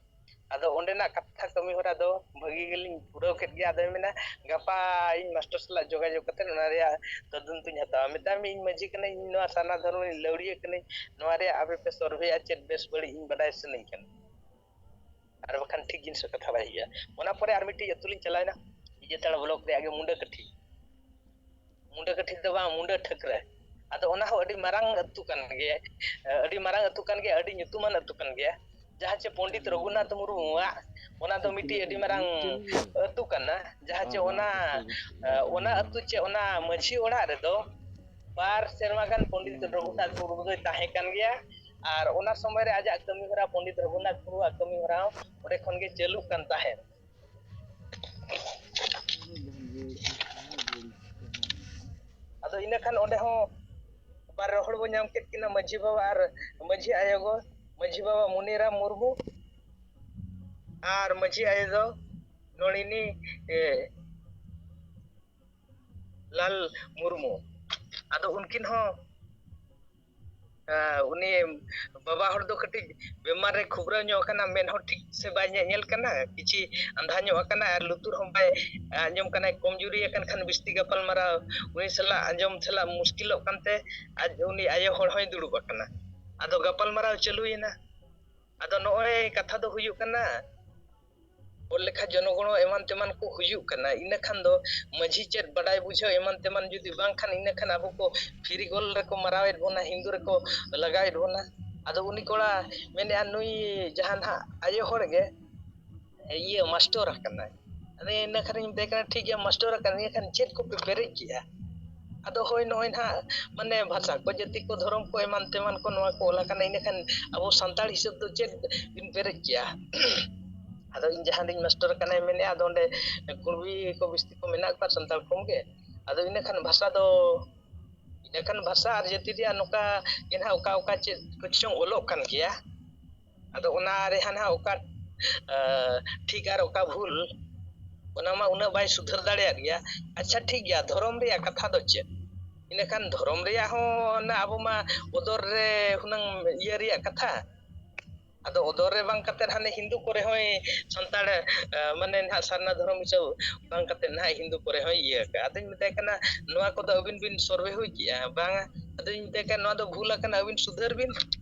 ᱟᱫᱚ ᱚᱸᱰᱮᱱᱟᱜ ᱠᱟᱛᱷᱟ ᱠᱟᱹᱢᱤ ᱦᱚᱨᱟ ᱫᱚ ᱵᱷᱟᱹᱜᱤ ᱜᱮᱞᱤᱧ ᱯᱩᱨᱟᱹᱣ ᱠᱮᱫ ᱜᱮᱭᱟ᱾ ᱟᱫᱚᱭ ᱢᱮᱱᱟ, "ᱜᱟᱯᱟ ᱤᱧ ᱢᱟᱥᱴᱟᱨ ᱥᱟᱞᱟᱜ ᱡᱳᱜᱟᱡᱳᱜᱽ ᱠᱟᱛᱮ ᱚᱱᱟ ᱨᱮᱭᱟᱜ ᱛᱚᱫᱚᱱᱛᱚᱧ ᱦᱟᱛᱟᱣᱟ᱾" ᱢᱮᱛᱟᱭ ᱢᱮ, "ᱤᱧ ᱢᱟᱹᱡᱷᱤ ᱠᱟᱹᱱᱟᱹᱧ, ᱤᱧ ᱱᱚᱣᱟ ᱥᱟᱨᱱᱟ ᱫᱷᱚᱨᱚᱢ ᱨᱤᱧ ᱞᱟᱹᱣᱲᱤᱭᱟᱹ ᱠᱟᱹᱱᱟᱹᱧ, ᱱᱚᱣᱟ ᱨᱮᱭᱟᱜ ᱟᱯᱮ ᱯᱮ ᱥᱚᱨᱵᱷᱮᱭᱟ ᱪᱮᱫ ᱵᱮᱥ ᱵᱟᱹᱲᱤᱡ ᱤᱧ ᱵᱟᱰᱟᱭ ᱥᱟᱱᱟᱧ ᱠᱟᱱᱟ, ᱟᱨ ᱵᱟᱠᱷᱟᱱ ᱴᱷᱤᱠ ᱡᱤᱱᱤᱥ ᱨᱮ ᱠᱟᱛᱷᱟ ᱵᱟᱭ ᱦᱩᱭᱩᱜᱼᱟ᱾" ᱚᱱᱟ ᱯᱚᱨᱮ ᱟᱨ ᱢᱤᱫᱴᱤᱡ ᱟᱹᱛᱩ ᱞᱤᱧ ᱪᱟᱞᱟᱣᱮᱱᱟ, ᱤᱡᱟᱹᱛᱟᱲᱟ ᱵᱞᱚᱠ ᱨᱮᱭᱟᱜ ᱜᱮ ᱢᱩᱸᱰᱟᱹ ᱠᱟᱹᱴᱷᱤ, ᱢᱩᱸᱰᱟᱹ ᱠᱟᱹᱴᱷᱤ ᱫᱚ ᱵᱟᱝ, ᱢᱩᱸᱰᱟᱹ ᱴᱷᱟᱹᱠᱨᱟᱹ᱾ ᱟᱫᱚ ᱚᱱᱟ ᱦᱚᱸ ᱟᱹᱰᱤ ᱢᱟᱨᱟᱝ ᱟᱹᱛᱩ ᱠᱟᱱ ᱜᱮᱭᱟ, ᱟᱹᱰᱤ ᱢᱟᱨᱟᱝ ᱟᱹᱛᱩ ᱠᱟᱱ ᱜᱮᱭᱟ, ᱟᱹᱰᱤ ᱧᱩᱛᱩᱢᱟᱱ ᱟᱹᱛᱩ ᱠᱟᱱ ᱜᱮᱭᱟ᱾ ᱡᱟᱦᱟᱸ ᱪᱮ ᱯᱚᱱᱰᱤᱛ ᱨᱚᱜᱷᱩᱱᱟᱛᱷ ᱢᱩᱨᱢᱩᱣᱟᱜ, ᱚᱱᱟ ᱫᱚ ᱢᱤᱫᱴᱤᱡ ᱟᱹᱰᱤ ᱢᱟᱨᱟᱝ ᱟᱹᱛᱩ ᱠᱟᱱᱟ, ᱡᱟᱦᱟᱸ ᱪᱮ ᱚᱱᱟ, ᱚᱱᱟ ᱟᱹᱛᱩ ᱪᱮ ᱚᱱᱟ ᱢᱟᱹᱡᱷᱤ ᱚᱲᱟᱜ ᱨᱮᱫᱚ ᱵᱟᱨ ᱥᱮᱨᱢᱟ ᱜᱟᱱ ᱯᱚᱱᱰᱤᱛ ᱨᱚᱜᱷᱩᱱᱟᱛᱷ ᱢᱩᱨᱢᱩ ᱫᱚᱭ ᱛᱟᱦᱮᱸ ᱠᱟᱱ ᱜᱮᱭᱟ᱾ ᱟᱨ ᱚᱱᱟ ᱥᱚᱢᱚᱭ ᱨᱮ ᱟᱡᱟᱜ ᱠᱟᱹᱢᱤ ᱦᱚᱨᱟ, ᱯᱚᱱᱰᱤᱛ ᱨᱚᱜᱷᱩᱱᱟᱛᱷ ᱢᱩᱨᱢᱩᱣᱟᱜ ᱠᱟᱹᱢᱤ ᱦᱚᱨᱟ ᱦᱚᱸ ᱚᱸᱰᱮ ᱠᱷᱚᱱ ᱜᱮ ᱪᱟᱹᱞᱩᱜ ᱠᱟᱱ ᱛᱟᱦᱮᱸᱫ᱾ ᱟᱫᱚ ᱤᱱᱟᱹ ᱠᱷᱟᱱ ᱚᱸᱰᱮ ᱦᱚᱸ ᱵᱟᱨ ᱦᱚᱲ ᱵᱚ ᱧᱟᱢ ᱠᱮᱫ ᱠᱤᱱᱟ, ᱢᱟᱹᱡᱷᱤ ᱵᱟᱵᱟ ᱟᱨ ᱢᱟᱹᱡᱷᱤ ᱟᱭᱳ ᱜᱚ, ᱢᱟᱹᱡᱷᱤ ᱵᱟᱵᱟ ᱢᱩᱱᱤᱨᱟᱢ ᱢᱩᱨᱢᱩ ᱟᱨ ᱢᱟᱹᱡᱷᱤ ᱟᱭᱳ ᱫᱚ ᱱᱚᱲᱤᱱᱤ, ᱮ, ᱞᱟᱞ ᱢᱩᱨᱢᱩ᱾ ᱟᱫᱚ ᱩᱱᱠᱤᱱ ᱦᱚᱸ, ᱮ, ᱩᱱᱤ ᱵᱟᱵᱟ ᱦᱚᱲ ᱫᱚ ᱠᱟᱹᱴᱤᱡ ᱵᱮᱢᱟᱨ ᱨᱮ ᱠᱷᱩᱵᱽᱨᱟᱹᱣ ᱧᱚᱜ ᱟᱠᱟᱱᱟ, ᱢᱮᱫ ᱦᱚᱸ ᱴᱷᱤᱠ ᱥᱮ ᱵᱟᱭ ᱧᱮ-, ᱧᱮᱞ ᱠᱟᱱᱟ, ᱠᱤᱪᱷᱤ ᱟᱸᱫᱷᱟ ᱧᱚᱜ ᱟᱠᱟᱱᱟ ᱟᱨ ᱞᱩᱛᱩᱨ ᱦᱚᱸ ᱵᱟᱭ ᱟᱸᱡᱚᱢ ᱠᱟᱱᱟ, ᱠᱚᱢᱡᱩᱨᱤ ᱟᱠᱟᱱ ᱠᱷᱟᱱ ᱵᱤᱥᱛᱤ ᱜᱟᱯᱟᱞ ᱢᱟᱨᱟᱣ ᱩᱱᱤ ᱥᱟᱞᱟᱜ ᱟᱸᱡᱚᱢ ᱥᱟᱞᱟᱜ ᱢᱩᱥᱠᱤᱞᱚᱜ ᱠᱟᱱᱛᱮ ᱟᱡ ᱩᱱᱤ ᱟᱭᱳ ᱦᱚᱲ ᱦᱚᱸᱭ ᱫᱩᱲᱩᱵ ᱟᱠᱟᱱᱟ᱾ ᱟᱫᱚ ᱜᱟᱯᱟᱞ ᱢᱟᱨᱟᱣ ᱪᱟᱹᱞᱩᱭᱮᱱᱟ᱾ ᱟᱫᱚ ᱱᱚᱜᱼᱚᱭ ᱠᱟᱛᱷᱟ ᱫᱚ ᱦᱩᱭᱩᱜ ᱠᱟᱱᱟ, ᱦᱚᱲ ᱞᱮᱠᱷᱟ ᱡᱚᱱᱚᱜᱚᱬᱚ ᱮᱢᱟᱱ ᱛᱮᱢᱟᱱ ᱠᱚ ᱦᱩᱭᱩᱜ ᱠᱟᱱᱟ, ᱤᱱᱟᱹ ᱠᱷᱟᱱ ᱫᱚ ᱢᱟᱹᱡᱷᱤ ᱪᱮᱫ ᱵᱟᱰᱟᱭ ᱵᱩᱡᱷᱟᱹᱣ ᱮᱢᱟᱱ ᱛᱮᱢᱟᱱ ᱡᱩᱫᱤ ᱵᱟᱝ ᱠᱷᱟᱱ, ᱤᱱᱟᱹ ᱠᱷᱟᱱ ᱟᱵᱚ ᱠᱚ ᱯᱷᱤᱨᱤᱜᱚᱞ ᱨᱮᱠᱚ ᱢᱟᱨᱟᱣᱮᱫ ᱵᱚᱱᱟ, ᱦᱤᱱᱫᱩ ᱨᱮᱠᱚ ᱞᱟᱜᱟᱣᱮᱫ ᱵᱚᱱᱟ᱾ ᱟᱫᱚ ᱩᱱᱤ ᱠᱚᱲᱟ ᱢᱮᱱᱮᱫᱼᱟ, ᱱᱩᱭ ᱡᱟᱦᱟᱸ ᱱᱟᱦᱟᱜ ᱟᱭᱳ ᱦᱚᱲ ᱜᱮ, ᱤᱭᱟᱹ, ᱢᱟᱥᱴᱚᱨ ᱟᱠᱟᱱᱟᱭ᱾ ᱟᱫᱚ ᱤᱱᱟᱹ ᱠᱷᱟᱱᱤᱧ ᱢᱮᱛᱟᱭ ᱠᱟᱱᱟ, "ᱴᱷᱤᱠ ᱜᱮᱭᱟ, ᱢᱟᱥᱴᱚᱨ ᱟᱠᱟᱱ, ᱤᱱᱟᱹ ᱠᱷᱟᱱ ᱪᱮᱫ ᱠᱚᱯᱮ ᱯᱮᱨᱮᱡ ᱠᱮᱜᱼᱟ?" ᱟᱫᱚ ᱦᱳᱭ, ᱱᱚᱜᱼᱚᱭ ᱱᱟᱦᱟᱜ, ᱢᱟᱱᱮ, ᱵᱷᱟᱥᱟ ᱠᱚ, ᱡᱟᱹᱛᱤ ᱠᱚ, ᱫᱷᱚᱨᱚᱢ ᱠᱚ, ᱮᱢᱟᱱ ᱛᱮᱢᱟᱱ ᱠᱚ, ᱱᱚᱣᱟ ᱠᱚ ᱚᱞ ᱟᱠᱟᱱᱟ᱾ ᱤᱱᱟᱹ ᱠᱷᱟᱱ ᱟᱵᱚ ᱥᱟᱱᱛᱟᱲ ᱦᱤᱥᱟᱹᱵ ᱫᱚ ᱪᱮᱫ ᱵᱤᱱ ᱯᱮᱨᱮᱡ ᱠᱮᱜᱼᱟ? ᱟᱫᱚ ᱤᱧ ᱡᱟᱦᱟᱸ ᱨᱤᱧ ᱢᱟᱥᱴᱚᱨ ᱟᱠᱟᱱᱟᱭ ᱢᱮᱱᱮᱫᱼᱟ, ᱟᱫᱚ ᱚᱸᱰᱮ ᱠᱩᱲᱢᱤ ᱠᱚ ᱵᱤᱥᱛᱤ ᱠᱚ ᱢᱮᱱᱟᱜ ᱠᱚᱣᱟ, ᱥᱟᱱᱛᱟᱲ ᱠᱚᱢ ᱜᱮ᱾ ᱟᱫᱚ ᱤᱱᱟᱹ ᱠᱷᱟᱱ ᱵᱷᱟᱥᱟ ᱫᱚ ᱤᱱᱟᱹᱠᱷᱟᱱ ᱵᱷᱟᱥᱟ ᱟᱨ ᱡᱟᱹᱛᱤ ᱨᱮᱭᱟᱜ ᱱᱚᱝᱠᱟ ᱜᱮ ᱱᱟᱦᱟᱜ ᱚᱠᱟ ᱚᱠᱟ ᱪᱮᱫ ᱠᱚᱪᱚᱝ ᱚᱞᱚᱜ ᱠᱟᱱ ᱜᱮᱭᱟ᱾ ᱟᱫᱚ ᱚᱱᱟ ᱨᱮᱦᱟᱸ ᱱᱟᱦᱟᱜ ᱚᱠᱟ ᱴᱷᱤᱠ ᱟᱨ ᱚᱠᱟ ᱵᱷᱩᱞ, ᱚᱱᱟ ᱢᱟ ᱩᱱᱟᱹᱜ ᱵᱟᱭ ᱥᱩᱫᱷᱟᱹᱨ ᱫᱟᱲᱮᱭᱟᱜ ᱜᱮᱭᱟ᱾ ᱟᱪᱪᱷᱟ, ᱴᱷᱤᱠ ᱜᱮᱭᱟ, ᱫᱷᱚᱨᱚᱢ ᱨᱮᱭᱟᱜ ᱠᱟᱛᱷᱟ ᱫᱚ ᱪᱮᱫ? ᱤᱱᱟᱹᱠᱷᱟᱱ ᱫᱷᱚᱨᱚᱢ ᱨᱮᱭᱟᱜ ᱦᱚᱸ ᱚᱱᱟ ᱟᱵᱚ ᱢᱟ ᱚᱫᱚᱨ ᱨᱮ ᱦᱩᱱᱟᱹᱝ ᱤᱭᱟᱹ ᱨᱮᱭᱟᱜ ᱠᱟᱛᱷᱟ᱾ ᱟᱫᱚ ᱚᱫᱚᱨ ᱨᱮ ᱵᱟᱝ ᱠᱟᱛᱮ ᱦᱟᱱᱮ ᱦᱤᱱᱫᱩ ᱠᱚᱨᱮ ᱦᱚᱸᱭ ᱥᱟᱱᱛᱟᱲ, ᱢᱟᱱᱮ ᱱᱟᱦᱟᱜ ᱥᱟᱨᱱᱟ ᱫᱷᱚᱨᱚᱢ ᱦᱤᱥᱟᱹᱵ ᱵᱟᱝ ᱠᱟᱛᱮ ᱱᱟᱦᱟᱜ ᱦᱤᱱᱫᱩ ᱠᱚᱨᱮ ᱦᱚᱸᱭ ᱤᱭᱟᱹ ᱟᱠᱟᱫᱼᱟ᱾ ᱟᱫᱚᱧ ᱢᱮᱛᱟᱭ ᱠᱟᱱᱟ, ᱱᱚᱣᱟ ᱠᱚᱫᱚ ᱟᱹᱵᱤᱱ ᱵᱤᱱ ᱥᱚᱨᱵᱷᱮ ᱦᱩᱭ ᱠᱮᱜᱼᱟ? ᱵᱟᱝᱟ᱾ ᱟᱫᱚᱧ ᱢᱮᱛᱟᱭ ᱠᱟᱱᱟ, ᱱᱚᱣᱟ ᱫᱚ ᱵᱷᱩᱞ ᱟᱠᱟᱱᱟ, ᱟᱹᱵᱤᱱ ᱥᱩᱫᱷᱟᱹᱨ ᱵᱤᱱ᱾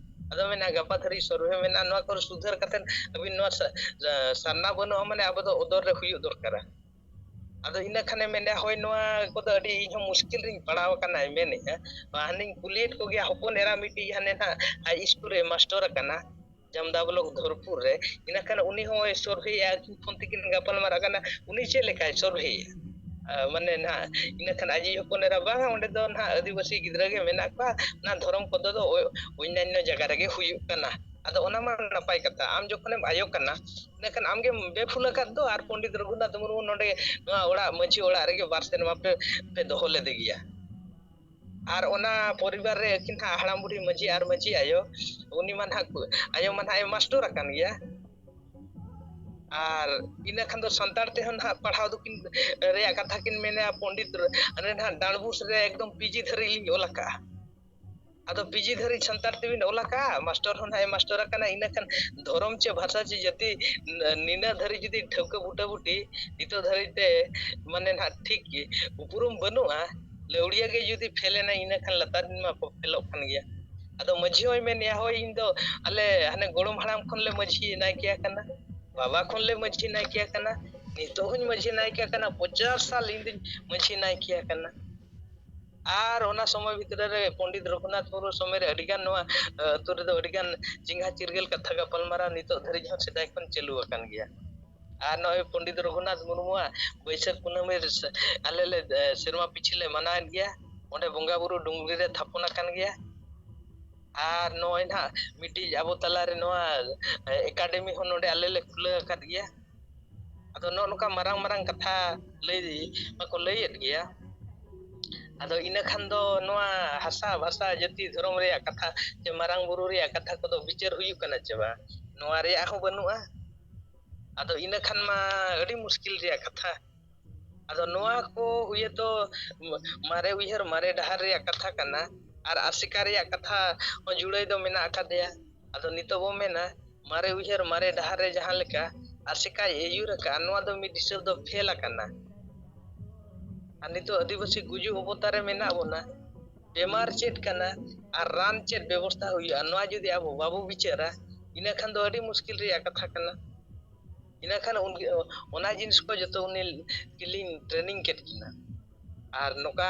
ᱟᱫᱚ ᱢᱮᱱᱟ, ᱜᱟᱯᱟ ᱫᱷᱟᱹᱨᱤᱡ ᱥᱚᱨᱵᱷᱮ ᱢᱮᱱᱟᱜᱼᱟ, ᱱᱚᱣᱟ ᱠᱚᱨᱮ ᱥᱩᱫᱷᱟᱹᱨ ᱠᱟᱛᱮ ᱟᱹᱵᱤᱱ ᱱᱚᱣᱟ ᱥᱟ-, ᱥᱟᱨᱱᱟ ᱵᱟᱹᱱᱩᱜᱼᱟ, ᱢᱟᱱᱮ ᱟᱵᱚ ᱫᱚ ᱚᱫᱚᱨ ᱨᱮ ᱦᱩᱭᱩᱜ ᱫᱚᱨᱠᱟᱨᱟ᱾ ᱟᱫᱚ ᱤᱱᱟᱹ ᱠᱷᱟᱱᱮ ᱢᱮᱱᱮᱫᱼᱟ, ᱦᱳᱭ, ᱱᱚᱣᱟ ᱠᱚᱫᱚ ᱟᱹᱰᱤ ᱤᱧ ᱦᱚᱸ ᱢᱩᱥᱠᱤᱞ ᱨᱤᱧ ᱯᱟᱲᱟᱣ ᱟᱠᱟᱱᱟᱭ ᱢᱮᱱᱮᱫᱼᱟ᱾ ᱦᱟᱱᱮᱧ ᱠᱩᱞᱤᱭᱮᱫ ᱠᱚᱜᱮᱭᱟ, ᱦᱚᱯᱚᱱ ᱮᱨᱟ ᱢᱤᱫᱴᱤᱡ ᱦᱟᱱᱮ ᱱᱟᱦᱟᱜ ᱦᱟᱭ ᱥᱠᱩᱞ ᱨᱮ ᱢᱟᱥᱴᱚᱨ ᱟᱠᱟᱱᱟ, ᱡᱟᱢᱫᱟ ᱵᱞᱚᱠ ᱫᱷᱚᱨᱯᱩᱨ ᱨᱮ᱾ ᱤᱱᱟᱹ ᱠᱷᱟᱱ ᱩᱱᱤ ᱦᱚᱸᱭ ᱥᱚᱨᱵᱷᱮᱭᱮᱫᱼᱟ, ᱟᱹᱠᱤᱱ ᱯᱷᱳᱱ ᱛᱮᱠᱤᱱ ᱜᱟᱯᱟᱞ ᱢᱟᱨᱟᱜ ᱠᱟᱱᱟ, ᱩᱱᱤ ᱪᱮᱫ ᱞᱮᱠᱟᱭ ᱥᱚᱨᱵᱷᱮᱭᱮᱫᱼᱟ? ᱟᱨ ᱢᱟᱱᱮ ᱱᱟᱦᱟᱜ ᱤᱱᱟᱹ ᱠᱷᱟᱱ ᱟᱡᱤᱡ ᱦᱚᱯᱚᱱ ᱮᱨᱟ, ᱵᱟᱝᱟ, ᱚᱸᱰᱮ ᱫᱚ ᱱᱟᱦᱟᱜ ᱟᱹᱫᱤᱵᱟᱹᱥᱤ ᱜᱤᱫᱽᱨᱟᱹ ᱜᱮ ᱢᱮᱱᱟᱜ ᱠᱚᱣᱟ, ᱚᱱᱟ ᱫᱷᱚᱨᱚᱢ ᱠᱚᱫᱚ ᱫᱚ ᱚ-, ᱚᱱᱱᱟᱱᱱᱚ ᱡᱟᱭᱜᱟ ᱨᱮᱜᱮ ᱦᱩᱭᱩᱜ ᱠᱟᱱᱟ᱾ ᱟᱫᱚ ᱚᱱᱟ ᱢᱟ ᱱᱟᱯᱟᱭ ᱠᱟᱛᱷᱟ, ᱟᱢ ᱡᱚᱠᱷᱚᱱᱮᱢ ᱟᱭᱳ ᱠᱟᱱᱟ, ᱤᱱᱟᱹ ᱠᱷᱟᱱ ᱟᱢᱜᱮᱢ ᱵᱮᱯᱷᱩᱞ ᱟᱠᱟᱫ ᱫᱚ, ᱟᱨ ᱯᱚᱱᱰᱤᱛ ᱨᱚᱜᱷᱩᱱᱟᱛᱷ ᱢᱩᱨᱢᱩ ᱱᱚᱰᱮ ᱱᱚᱣᱟ ᱚᱲᱟᱜ, ᱢᱟᱹᱡᱷᱤ ᱚᱲᱟᱜ ᱨᱮᱜᱮ ᱵᱟᱨ ᱥᱮᱨᱢᱟ ᱯᱮ, ᱯᱮ ᱫᱚᱦᱚ ᱞᱮᱫᱮ ᱜᱮᱭᱟ᱾ ᱟᱨ ᱚᱱᱟ ᱯᱚᱨᱤᱵᱟᱨ ᱨᱮ ᱟᱹᱠᱤᱱ ᱦᱟᱸᱜ ᱦᱟᱲᱟᱢ ᱵᱩᱲᱦᱤ ᱢᱟᱹᱡᱷᱤ ᱟᱨ ᱢᱟᱹᱡᱷᱤ ᱟᱭᱳ, ᱩᱱᱤ ᱢᱟ ᱱᱟᱦᱟᱜ ᱠᱩ-, ᱟᱭᱳ ᱢᱟ ᱱᱟᱦᱟᱜ ᱮ ᱢᱟᱥᱴᱚᱨ ᱟᱠᱟᱱ ᱜᱮᱭᱟ᱾ ᱟᱨ ᱤᱱᱟᱹ ᱠᱷᱟᱱ ᱫᱚ ᱥᱟᱱᱛᱟᱲ ᱛᱮᱦᱚᱸ ᱱᱟᱦᱟᱜ ᱯᱟᱲᱦᱟᱣ ᱫᱚᱠᱤᱱ, ᱨᱮᱭᱟᱜ ᱠᱟᱛᱷᱟ ᱠᱤᱱ ᱢᱮᱱᱟ, ᱯᱚᱱᱰᱤᱛ ᱨᱮ-, ᱚᱱᱮ ᱱᱟᱦᱟᱜ ᱰᱟᱸᱰᱵᱩᱥ ᱨᱮ ᱮᱠᱫᱚᱢ ᱯᱤᱡᱤ ᱫᱷᱟᱹᱨᱤᱡ ᱞᱤᱧ ᱚᱞ ᱟᱠᱟᱜᱼᱟ᱾ ᱟᱫᱚ ᱯᱤᱡᱤ ᱫᱷᱟᱹᱨᱤᱡ ᱥᱟᱱᱛᱟᱲ ᱛᱮᱵᱤᱱ ᱚᱞ ᱟᱠᱟᱜᱼᱟ, ᱢᱟᱥᱴᱚᱨ ᱦᱚᱸ ᱱᱟᱦᱟᱜ ᱮ ᱢᱟᱥᱴᱚᱨ ᱟᱠᱟᱱᱟ, ᱤᱱᱟᱹ ᱠᱷᱟᱱ ᱫᱷᱚᱨᱚᱢ ᱪᱮ ᱵᱷᱟᱥᱟ ᱪᱮ ᱡᱟᱹᱛᱤ ᱱᱤᱱᱟᱹᱜ ᱫᱷᱟᱹᱨᱤᱡ ᱡᱩᱫᱤ ᱴᱷᱟᱹᱣᱠᱟᱹ ᱵᱩᱴᱟᱹ ᱵᱩᱴᱤ ᱱᱤᱛᱚᱜ ᱫᱷᱟᱹᱨᱤᱡ ᱛᱮ, ᱢᱟᱱᱮ, ᱱᱟᱦᱟᱜ ᱴᱷᱤᱠ ᱜᱮ ᱩᱯᱨᱩᱢ ᱵᱟᱹᱱᱩᱜᱼᱟ, ᱞᱟᱹᱣᱲᱤᱭᱟᱹ ᱜᱮ ᱡᱩᱫᱤ ᱯᱷᱮᱞ ᱮᱱᱟ, ᱤᱱᱟᱹ ᱠᱷᱟᱱ ᱞᱟᱛᱟᱨ ᱨᱮᱱ ᱢᱟ ᱠᱚ ᱯᱷᱮᱞᱚᱜ ᱠᱟᱱ ᱜᱮᱭᱟ᱾ ᱟᱫᱚ ᱢᱟᱹᱡᱷᱤ ᱦᱚᱸᱭ ᱢᱮᱱᱮᱜᱼᱟ, ᱦᱳᱭ, ᱤᱧ ᱫᱚ ᱟᱞᱮ ᱦᱟᱱᱮ ᱜᱚᱲᱚᱢ ᱦᱟᱲᱟᱢ ᱠᱷᱚᱱ ᱞᱮ ᱢᱟᱹᱡᱷᱤ ᱱᱟᱭᱠᱮ ᱟᱠᱟᱱᱟ, ᱵᱟᱵᱟ ᱠᱷᱚᱱ ᱞᱮ ᱢᱟᱹᱡᱷᱤ ᱱᱟᱭᱠᱮ ᱟᱠᱟᱱᱟ, ᱱᱤᱛᱚᱜ ᱦᱚᱸᱧ ᱢᱟᱹᱡᱷᱤ ᱱᱟᱭᱠᱮ ᱟᱠᱟᱱᱟ, ᱯᱚᱪᱟᱥ ᱥᱟᱞ ᱤᱧ ᱫᱩᱧ ᱢᱟᱹᱡᱷᱤ ᱱᱟᱭᱠᱮ ᱟᱠᱟᱱᱟ᱾ ᱟᱨ ᱚᱱᱟ ᱥᱚᱢᱚᱭ ᱵᱷᱤᱛᱨᱤ ᱨᱮ ᱯᱚᱱᱰᱤᱛ ᱨᱚᱜᱷᱩᱱᱟᱛᱷ ᱢᱩᱨᱢᱩ ᱥᱚᱢᱚᱭ ᱨᱮ ᱟᱹᱰᱤᱜᱟᱱ ᱱᱚᱣᱟ, ᱟᱹᱛᱩ ᱨᱮᱫᱚ ᱟᱹᱰᱤᱜᱟᱱ ᱪᱮᱸᱜᱷᱟ ᱪᱤᱨᱜᱟᱹᱞ ᱠᱟᱛᱷᱟ ᱜᱟᱯᱟᱞᱢᱟᱨᱟᱣ ᱱᱤᱛᱚᱜ ᱫᱷᱟᱹᱨᱤᱡ ᱦᱚᱸ ᱥᱮᱫᱟᱭ ᱠᱷᱚᱱ ᱪᱟᱹᱞᱩ ᱟᱠᱟᱱ ᱜᱮᱭᱟ᱾ ᱟᱨ ᱱᱚᱜᱼᱚᱭ ᱯᱚᱱᱰᱤᱛ ᱨᱚᱜᱷᱩᱱᱟᱛᱷ ᱢᱩᱨᱢᱩᱣᱟᱜ ᱵᱟᱹᱭᱥᱟᱹᱠᱷ ᱠᱩᱱᱟᱹᱢᱤ ᱨᱮ ᱥᱮ-, ᱟᱞᱮ ᱞᱮ, ᱮ, ᱥᱮᱨᱢᱟ ᱯᱤᱪᱷᱤ ᱞᱮ ᱢᱟᱱᱟᱣᱮᱫ ᱜᱮᱭᱟ᱾ ᱚᱸᱰᱮ ᱵᱚᱸᱜᱟ ᱵᱩᱨᱩ ᱰᱩᱝᱨᱤ ᱨᱮ ᱛᱷᱟᱯᱚᱱ ᱟᱠᱟᱱ ᱜᱮᱭᱟ᱾ ᱟᱨ ᱱᱚᱜᱼᱚᱭ ᱱᱟᱦᱟᱜ ᱢᱤᱫᱴᱤᱡ ᱟᱵᱚ ᱛᱟᱞᱟᱨᱮ ᱱᱚᱣᱟ, ᱮ, ᱮᱠᱟᱰᱮᱢᱤ ᱦᱚᱸ ᱱᱚᱰᱮ ᱟᱞᱮ ᱞᱮ ᱠᱷᱩᱞᱟᱹᱣ ᱟᱠᱟᱫ ᱜᱮᱭᱟ᱾ ᱟᱫᱚ ᱱᱚᱜᱼᱚ ᱱᱚᱝᱠᱟ ᱢᱟᱨᱟᱝ ᱢᱟᱨᱟᱝ ᱠᱟᱛᱷᱟ ᱞᱟᱹᱭ ᱢᱟᱠᱚ ᱞᱟᱹᱭᱮᱫ ᱜᱮᱭᱟ᱾ ᱟᱫᱚ ᱤᱱᱟᱹ ᱠᱷᱟᱱ ᱫᱚ ᱱᱚᱣᱟ ᱦᱟᱥᱟ, ᱵᱷᱟᱥᱟ, ᱡᱟᱹᱛᱤ, ᱫᱷᱚᱨᱚᱢ ᱨᱮᱭᱟᱜ ᱠᱟᱛᱷᱟ ᱪᱮ ᱢᱟᱨᱟᱝ ᱵᱩᱨᱩ ᱨᱮᱭᱟᱜ ᱠᱟᱛᱷᱟ ᱠᱚᱫᱚ ᱵᱤᱪᱟᱹᱨ ᱦᱩᱭᱩᱜ ᱠᱟᱱᱟ ᱪᱮ ᱵᱟᱝ? ᱱᱚᱣᱟ ᱨᱮᱭᱟᱜ ᱦᱚᱸ ᱵᱟᱹᱱᱩᱜᱼᱟ᱾ ᱟᱫᱚ ᱤᱱᱟᱹ ᱠᱷᱟᱱ ᱢᱟ ᱟᱹᱰᱤ ᱢᱩᱥᱠᱤᱞ ᱨᱮᱭᱟᱜ ᱠᱟᱛᱷᱟ᱾ ᱟᱫᱚ ᱱᱚᱣᱟ ᱠᱚ ᱤᱭᱟᱹ ᱫᱚ ᱢᱟᱨᱮ ᱩᱭᱦᱟᱹᱨ, ᱢᱟᱨᱮ ᱰᱟᱦᱟᱨ ᱨᱮᱭᱟᱜ ᱠᱟᱛᱷᱟ ᱠᱟᱱᱟ᱾ ᱟᱨ ᱟᱥᱮᱠᱟ ᱨᱮᱭᱟᱜ ᱠᱟᱛᱷᱟ ᱦᱚᱸ ᱡᱩᱲᱟᱹᱭ ᱫᱚ ᱢᱮᱱᱟᱜ ᱟᱠᱟᱫᱮᱭᱟ᱾ ᱟᱫᱚ ᱱᱤᱛᱚᱜ ᱵᱚ ᱢᱮᱱᱟ, ᱢᱟᱨᱮ ᱩᱭᱦᱟᱹᱨ, ᱢᱟᱨᱮ ᱰᱟᱦᱟᱨ ᱨᱮ ᱡᱟᱦᱟᱸ ᱞᱮᱠᱟ ᱟᱥᱮᱠᱟᱭ ᱟᱹᱭᱩᱨ ᱟᱠᱟᱫᱼᱟ, ᱱᱚᱣᱟ ᱫᱚ ᱢᱤᱫ ᱦᱤᱥᱟᱹᱵ ᱫᱚ ᱯᱷᱮᱞ ᱟᱠᱟᱱᱟ᱾ ᱟᱨ ᱱᱤᱛᱚᱜ ᱟᱹᱫᱤᱵᱟᱹᱥᱤ ᱜᱩᱡᱩᱜ ᱚᱵᱚᱛᱟᱨ ᱨᱮ ᱢᱮᱱᱟᱜ ᱵᱚᱱᱟ᱾ ᱵᱮᱢᱟᱨ ᱪᱮᱫ ᱠᱟᱱᱟ ᱟᱨ ᱨᱟᱱ ᱪᱮᱫ ᱵᱮᱵᱚᱥᱛᱷᱟ ᱦᱩᱭᱩᱜᱼᱟ, ᱱᱚᱣᱟ ᱡᱩᱫᱤ ᱟᱵᱚ ᱵᱟᱵᱚ ᱵᱤᱪᱟᱹᱨᱟ, ᱤᱱᱟᱹ ᱠᱷᱟᱱ ᱫᱚ ᱟᱹᱰᱤ ᱢᱩᱥᱠᱤᱞ ᱨᱮᱭᱟᱜ ᱠᱟᱛᱷᱟ ᱠᱟᱱᱟ᱾ ᱤᱱᱟᱹ ᱠᱷᱟᱱ ᱩᱱ-, ᱚᱱᱟ ᱡᱤᱱᱤᱥ ᱠᱚ ᱡᱚᱛᱚ ᱩᱱᱤ ᱠᱤᱞᱤᱧ ᱴᱨᱮᱱᱤᱝ ᱠᱮᱫ ᱠᱤᱱᱟ᱾ ᱟᱨ ᱱᱚᱝᱠᱟ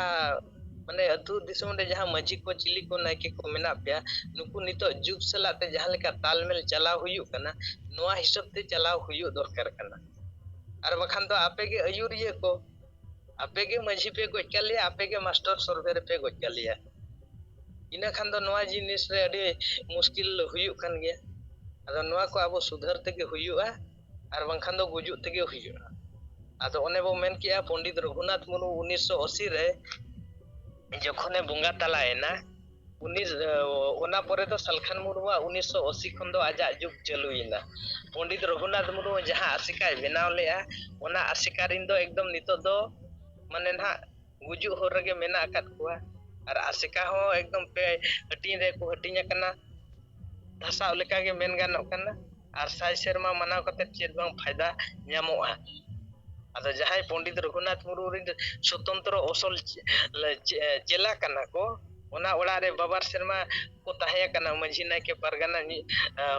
ᱢᱟᱱᱮ ᱟᱹᱛᱩ ᱫᱤᱥᱚᱢ ᱨᱮ ᱡᱟᱦᱟᱸ ᱢᱟᱹᱡᱷᱤ ᱠᱚ, ᱪᱤᱞᱤ ᱠᱚ, ᱱᱟᱭᱠᱮ ᱠᱚ ᱢᱮᱱᱟᱜ ᱯᱮᱭᱟ, ᱱᱩᱠᱩ ᱱᱤᱛᱚᱜ ᱡᱩᱜᱽ ᱥᱟᱞᱟᱜ ᱛᱮ ᱡᱟᱦᱟᱸ ᱞᱮᱠᱟ ᱛᱟᱞᱢᱮᱞ ᱪᱟᱞᱟᱣ ᱦᱩᱭᱩᱜ ᱠᱟᱱᱟ, ᱱᱚᱣᱟ ᱦᱤᱥᱟᱹᱵ ᱛᱮ ᱪᱟᱞᱟᱣ ᱦᱩᱭᱩᱜ ᱫᱚᱨᱠᱟᱨ ᱠᱟᱱᱟ᱾ ᱟᱨ ᱵᱟᱠᱷᱟᱱ ᱫᱚ ᱟᱯᱮ ᱜᱮ ᱟᱹᱭᱩᱨᱤᱭᱟᱹ ᱠᱚ, ᱟᱯᱮ ᱜᱮ ᱢᱟᱹᱡᱷᱤ ᱯᱮ ᱜᱚᱡ ᱠᱟᱜ ᱞᱮᱭᱟ, ᱟᱯᱮ ᱜᱮ ᱢᱟᱥᱴᱟᱨ ᱥᱚᱨᱵᱷᱮ ᱨᱮᱯᱮ ᱜᱚᱡ ᱠᱟᱜ ᱞᱮᱭᱟ᱾ ᱤᱱᱟᱹ ᱠᱷᱟᱱ ᱫᱚ ᱱᱚᱣᱟ ᱡᱤᱱᱤᱥ ᱨᱮ ᱟᱹᱰᱤ ᱢᱩᱥᱠᱤᱞ ᱦᱩᱭᱩᱜ ᱠᱟᱱ ᱜᱮᱭᱟ᱾ ᱟᱫᱚ ᱱᱚᱣᱟ ᱠᱚ ᱟᱵᱚ ᱥᱩᱫᱷᱟᱹᱨ ᱛᱮᱜᱮ ᱦᱩᱭᱩᱜᱼᱟ, ᱟᱨ ᱵᱟᱝᱠᱷᱟᱱ ᱫᱚ ᱜᱩᱡᱩᱜ ᱛᱮᱜᱮ ᱦᱩᱭᱩᱜᱼᱟ᱾ ᱟᱫᱚ ᱚᱱᱮ ᱵᱚ ᱢᱮᱱ ᱠᱮᱜᱼᱟ, ᱯᱚᱱᱰᱤᱛ ᱨᱚᱜᱷᱩᱱᱟᱛᱷ ᱢᱩᱨᱢᱩ ᱩᱱᱤᱥᱥᱚ ᱟᱥᱤ ᱨᱮ ᱡᱚᱠᱷᱚᱱᱮ ᱵᱚᱸᱜᱟ ᱛᱟᱞᱟᱭᱮᱱᱟ, ᱩᱱᱤ, ᱚᱱᱟ ᱯᱚᱨᱮ ᱫᱚ ᱥᱟᱞᱠᱷᱟᱱ ᱢᱩᱨᱢᱩᱣᱟᱜ ᱩᱱᱤᱥᱥᱚ ᱟᱥᱤ ᱠᱷᱚᱱ ᱫᱚ ᱟᱡᱟᱜ ᱡᱩᱜᱽ ᱪᱟᱹᱞᱩᱭᱮᱱᱟ᱾ ᱯᱚᱱᱰᱤᱛ ᱨᱚᱜᱷᱩᱱᱟᱛᱷ ᱢᱩᱨᱢᱩ ᱡᱟᱦᱟᱸ ᱟᱥᱮᱠᱟᱭ ᱵᱮᱱᱟᱣ ᱞᱮᱜᱼᱟ, ᱚᱱᱟ ᱟᱥᱮᱠᱟ ᱨᱤᱱ ᱫᱚ ᱮᱠᱫᱚᱢ ᱱᱤᱛᱚᱜ ᱫᱚ ᱢᱟᱱᱮ ᱱᱟᱦᱟᱜ ᱜᱩᱡᱩᱜ ᱦᱚᱨ ᱨᱮᱜᱮ ᱢᱮᱱᱟᱜ ᱟᱠᱟᱫ ᱠᱚᱣᱟ᱾ ᱟᱨ ᱟᱥᱮᱠᱟ ᱦᱚᱸ ᱮᱠᱫᱚᱢ ᱯᱮ ᱦᱟᱹᱴᱤᱧ ᱨᱮᱠᱚ ᱦᱟᱹᱴᱤᱧ ᱟᱠᱟᱱᱟ᱾ ᱫᱷᱟᱥᱟᱣ ᱞᱮᱠᱟᱜᱮ ᱢᱮᱱ ᱜᱟᱱᱚᱜ ᱠᱟᱱᱟ᱾ ᱟᱨ ᱥᱟᱭ ᱥᱮᱨᱢᱟ ᱢᱟᱱᱟᱣ ᱠᱟᱛᱮ ᱪᱮᱫ ᱵᱟᱝ ᱯᱷᱟᱭᱫᱟ ᱧᱟᱢᱚᱜᱼᱟ? ᱟᱫᱚ ᱡᱟᱦᱟᱸᱭ ᱯᱚᱱᱰᱤᱛ ᱨᱚᱜᱷᱩᱱᱟᱛᱷ ᱢᱩᱨᱢᱩ ᱨᱮᱱ ᱥᱚᱛᱚᱱᱛᱨᱚ ᱚᱥᱚᱞ ᱪᱮ-, ᱞᱮ-, ᱪᱮ-, ᱪᱮᱞᱟ ᱠᱟᱱᱟ ᱠᱚ, ᱚᱱᱟ ᱚᱲᱟᱜ ᱨᱮ ᱵᱟᱵᱟᱨ ᱥᱮᱨᱢᱟ ᱠᱚ ᱛᱟᱦᱮᱸ ᱠᱟᱱᱟ, ᱢᱟᱹᱡᱷᱤ, ᱱᱟᱭᱠᱮ, ᱯᱟᱨᱜᱟᱱᱟ ᱧᱩ-,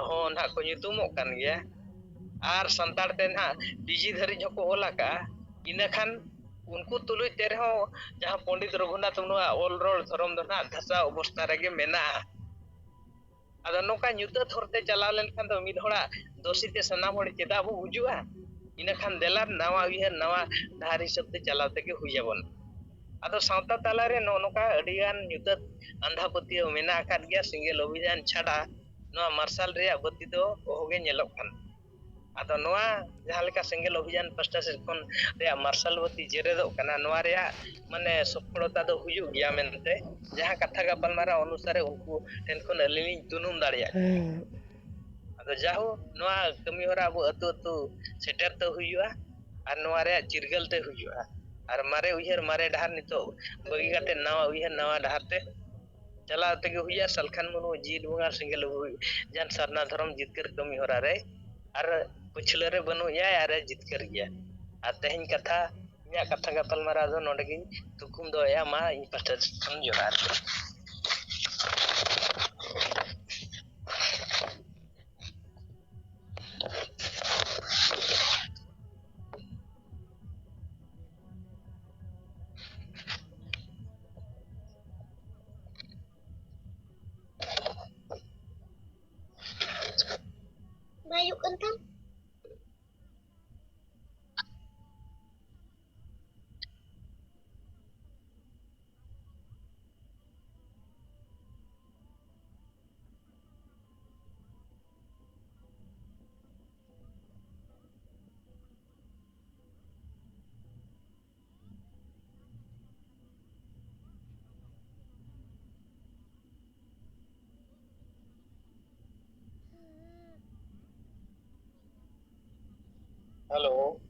ᱦᱚᱸ ᱱᱟᱦᱟᱜ ᱠᱚ ᱧᱩᱛᱩᱢᱚᱜ ᱠᱟᱱ ᱜᱮᱭᱟ᱾ ᱟᱨ ᱥᱟᱱᱛᱟᱲ ᱛᱮ ᱱᱟᱦᱟᱜ ᱯᱤᱡᱤ ᱫᱷᱟᱹᱨᱤᱡ ᱦᱚᱸᱠᱚ ᱚᱞ ᱟᱠᱟᱜᱼᱟ᱾ ᱤᱱᱟᱹ ᱠᱷᱟᱱ ᱩᱱᱠᱩ ᱛᱩᱞᱩᱡ ᱛᱮ ᱨᱮᱦᱚᱸ ᱡᱟᱦᱟᱸ ᱯᱚᱱᱰᱤᱛ ᱨᱚᱜᱷᱩᱱᱟᱛᱷ ᱢᱩᱨᱢᱩᱣᱟᱜ ᱚᱞ ᱨᱚᱲ ᱫᱷᱚᱨᱚᱢ ᱫᱚ ᱱᱟᱦᱟᱜ ᱫᱷᱟᱥᱟᱣ ᱚᱵᱚᱥᱛᱟ ᱨᱮᱜᱮ ᱢᱮᱱᱟᱜᱼᱟ᱾ ᱟᱫᱚ ᱱᱚᱝᱠᱟ ᱧᱩᱛᱟᱹᱛ ᱦᱚᱨᱛᱮ ᱪᱟᱞᱟᱣ ᱞᱮᱱᱠᱷᱟᱱ ᱫᱚ ᱢᱤᱫ ᱦᱚᱲᱟᱜ ᱫᱳᱥᱤ ᱛᱮ ᱥᱟᱱᱟᱢ ᱦᱚᱲ ᱪᱮᱫᱟᱜ ᱵᱚ ᱜᱩᱡᱩᱜᱼᱟ? ᱤᱱᱟᱹ ᱠᱷᱟᱱ ᱫᱮᱞᱟ ᱱᱟᱣᱟ ᱩᱭᱦᱟᱹᱨ, ᱱᱟᱣᱟ ᱰᱟᱦᱟᱨ ᱦᱤᱥᱟᱹᱵ ᱛᱮ ᱪᱟᱞᱟᱣ ᱛᱮᱜᱮ ᱦᱩᱭ ᱟᱵᱚᱱᱟ᱾ ᱟᱫᱚ ᱥᱟᱶᱛᱟ ᱛᱟᱞᱟᱨᱮ ᱱᱚᱜᱼᱚ ᱱᱚᱝᱠᱟ ᱟᱹᱰᱤᱜᱟᱱ ᱧᱩᱛᱟᱹᱛ ᱟᱸᱫᱷᱟ ᱯᱟᱹᱛᱭᱟᱹᱣ ᱢᱮᱱᱟᱜ ᱟᱠᱟᱫ ᱜᱮᱭᱟ᱾ ᱥᱮᱸᱜᱮᱞ ᱚᱵᱷᱤᱡᱟᱱ ᱪᱷᱟᱰᱟ ᱱᱚᱣᱟ ᱢᱟᱨᱥᱟᱞ ᱨᱮᱭᱟᱜ ᱵᱟᱹᱛᱤ ᱫᱚ ᱚᱦᱚᱜᱮ ᱧᱮᱞᱚᱜ ᱠᱟᱱᱟ᱾ ᱟᱫᱚ ᱱᱚᱣᱟ ᱡᱟᱦᱟᱸ ᱞᱮᱠᱟ ᱥᱮᱸᱜᱮᱞ ᱚᱵᱷᱤᱡᱟᱱ ᱯᱟᱥᱴᱟ ᱥᱮᱫ ᱠᱷᱚᱱ ᱨᱮᱭᱟᱜ ᱢᱟᱨᱥᱟᱞ ᱵᱟᱹᱛᱤ ᱡᱮᱨᱮᱫᱚᱜ ᱠᱟᱱᱟ, ᱱᱚᱣᱟ ᱨᱮᱭᱟᱜ ᱢᱟᱱᱮ ᱥᱚᱯᱷᱚᱞᱚᱛᱟ ᱫᱚ ᱦᱩᱭᱩᱜ ᱜᱮᱭᱟ ᱢᱮᱱᱛᱮ ᱡᱟᱦᱟᱸ ᱠᱟᱛᱷᱟ ᱜᱟᱯᱟᱞᱢᱟᱨᱟᱣ ᱚᱱᱩᱥᱟᱨᱮ ᱩᱱᱠᱩ ᱴᱷᱮᱱ ᱠᱷᱚᱱ ᱟᱹᱞᱤᱧ ᱞᱤᱧ ᱛᱩᱱᱩᱢ ᱫᱟᱲᱮᱭᱟᱜ ᱠᱟᱱᱟ᱾ ᱦᱮᱸ᱾ ᱟᱫᱚ ᱡᱟᱦᱳ, ᱱᱚᱣᱟ ᱠᱟᱹᱢᱤ ᱦᱚᱨᱟ ᱟᱵᱚ ᱟᱹᱛᱩ ᱟᱹᱛᱩ ᱥᱮᱴᱮᱨ ᱛᱮ ᱦᱩᱭᱩᱜᱼᱟ ᱟᱨ ᱱᱚᱣᱟ ᱨᱮᱭᱟᱜ ᱪᱤᱨᱜᱟᱹᱞ ᱛᱮ ᱦᱩᱭᱩᱜᱼᱟ᱾ ᱟᱨ ᱢᱟᱨᱮ ᱩᱭᱦᱟᱹᱨ ᱢᱟᱨᱮ ᱰᱟᱦᱟᱨ ᱱᱤᱛᱚᱜ ᱵᱟᱹᱜᱤ ᱠᱟᱛᱮ ᱱᱟᱣᱟ ᱩᱭᱦᱟᱹᱨ ᱱᱟᱣᱟ ᱰᱟᱦᱟᱨ ᱛᱮ ᱪᱟᱞᱟᱣ ᱛᱮᱜᱮ ᱦᱩᱭᱩᱜᱼᱟ᱾ ᱥᱟᱞᱠᱷᱟᱱ ᱢᱩᱨᱢᱩ ᱡᱤᱣᱤᱫ ᱵᱚᱸᱜᱟ ᱥᱮᱸᱜᱮᱞ ᱚᱵᱷᱤᱡᱟᱱ ᱥᱟᱨᱱᱟ ᱫᱷᱚᱨᱚᱢ ᱡᱤᱛᱠᱟᱹᱨ ᱠᱟᱹᱢᱤ ᱦᱚᱨᱟ ᱨᱮ ᱟᱨ ᱯᱟᱹᱪᱷᱞᱟᱹ ᱨᱮ ᱵᱟᱹᱱᱩᱜ ᱮᱭᱟ ᱟᱨ ᱮ ᱡᱤᱛᱠᱟᱹᱨ ᱜᱮᱭᱟ᱾ ᱟᱨ ᱛᱮᱦᱮᱧ ᱠᱟᱛᱷᱟ, ᱤᱧᱟᱹᱜ ᱠᱟᱛᱷᱟ ᱜᱟᱯᱟᱞᱢᱟᱨᱟᱣ ᱫᱚ ᱱᱚᱰᱮ ᱜᱤᱧ ᱛᱩᱠᱩᱢ ᱫᱚᱦᱚᱭᱟ᱾ ᱢᱟ ᱤᱧ ᱯᱟᱥᱴᱟ ᱥᱮᱫ ᱠᱷᱚᱱ ᱡᱚᱦᱟᱨ᱾ ᱵᱟᱭ ᱦᱩᱭᱩᱜ ᱠᱟᱱ ᱛᱟᱢ? ᱦᱮᱞᱳ᱾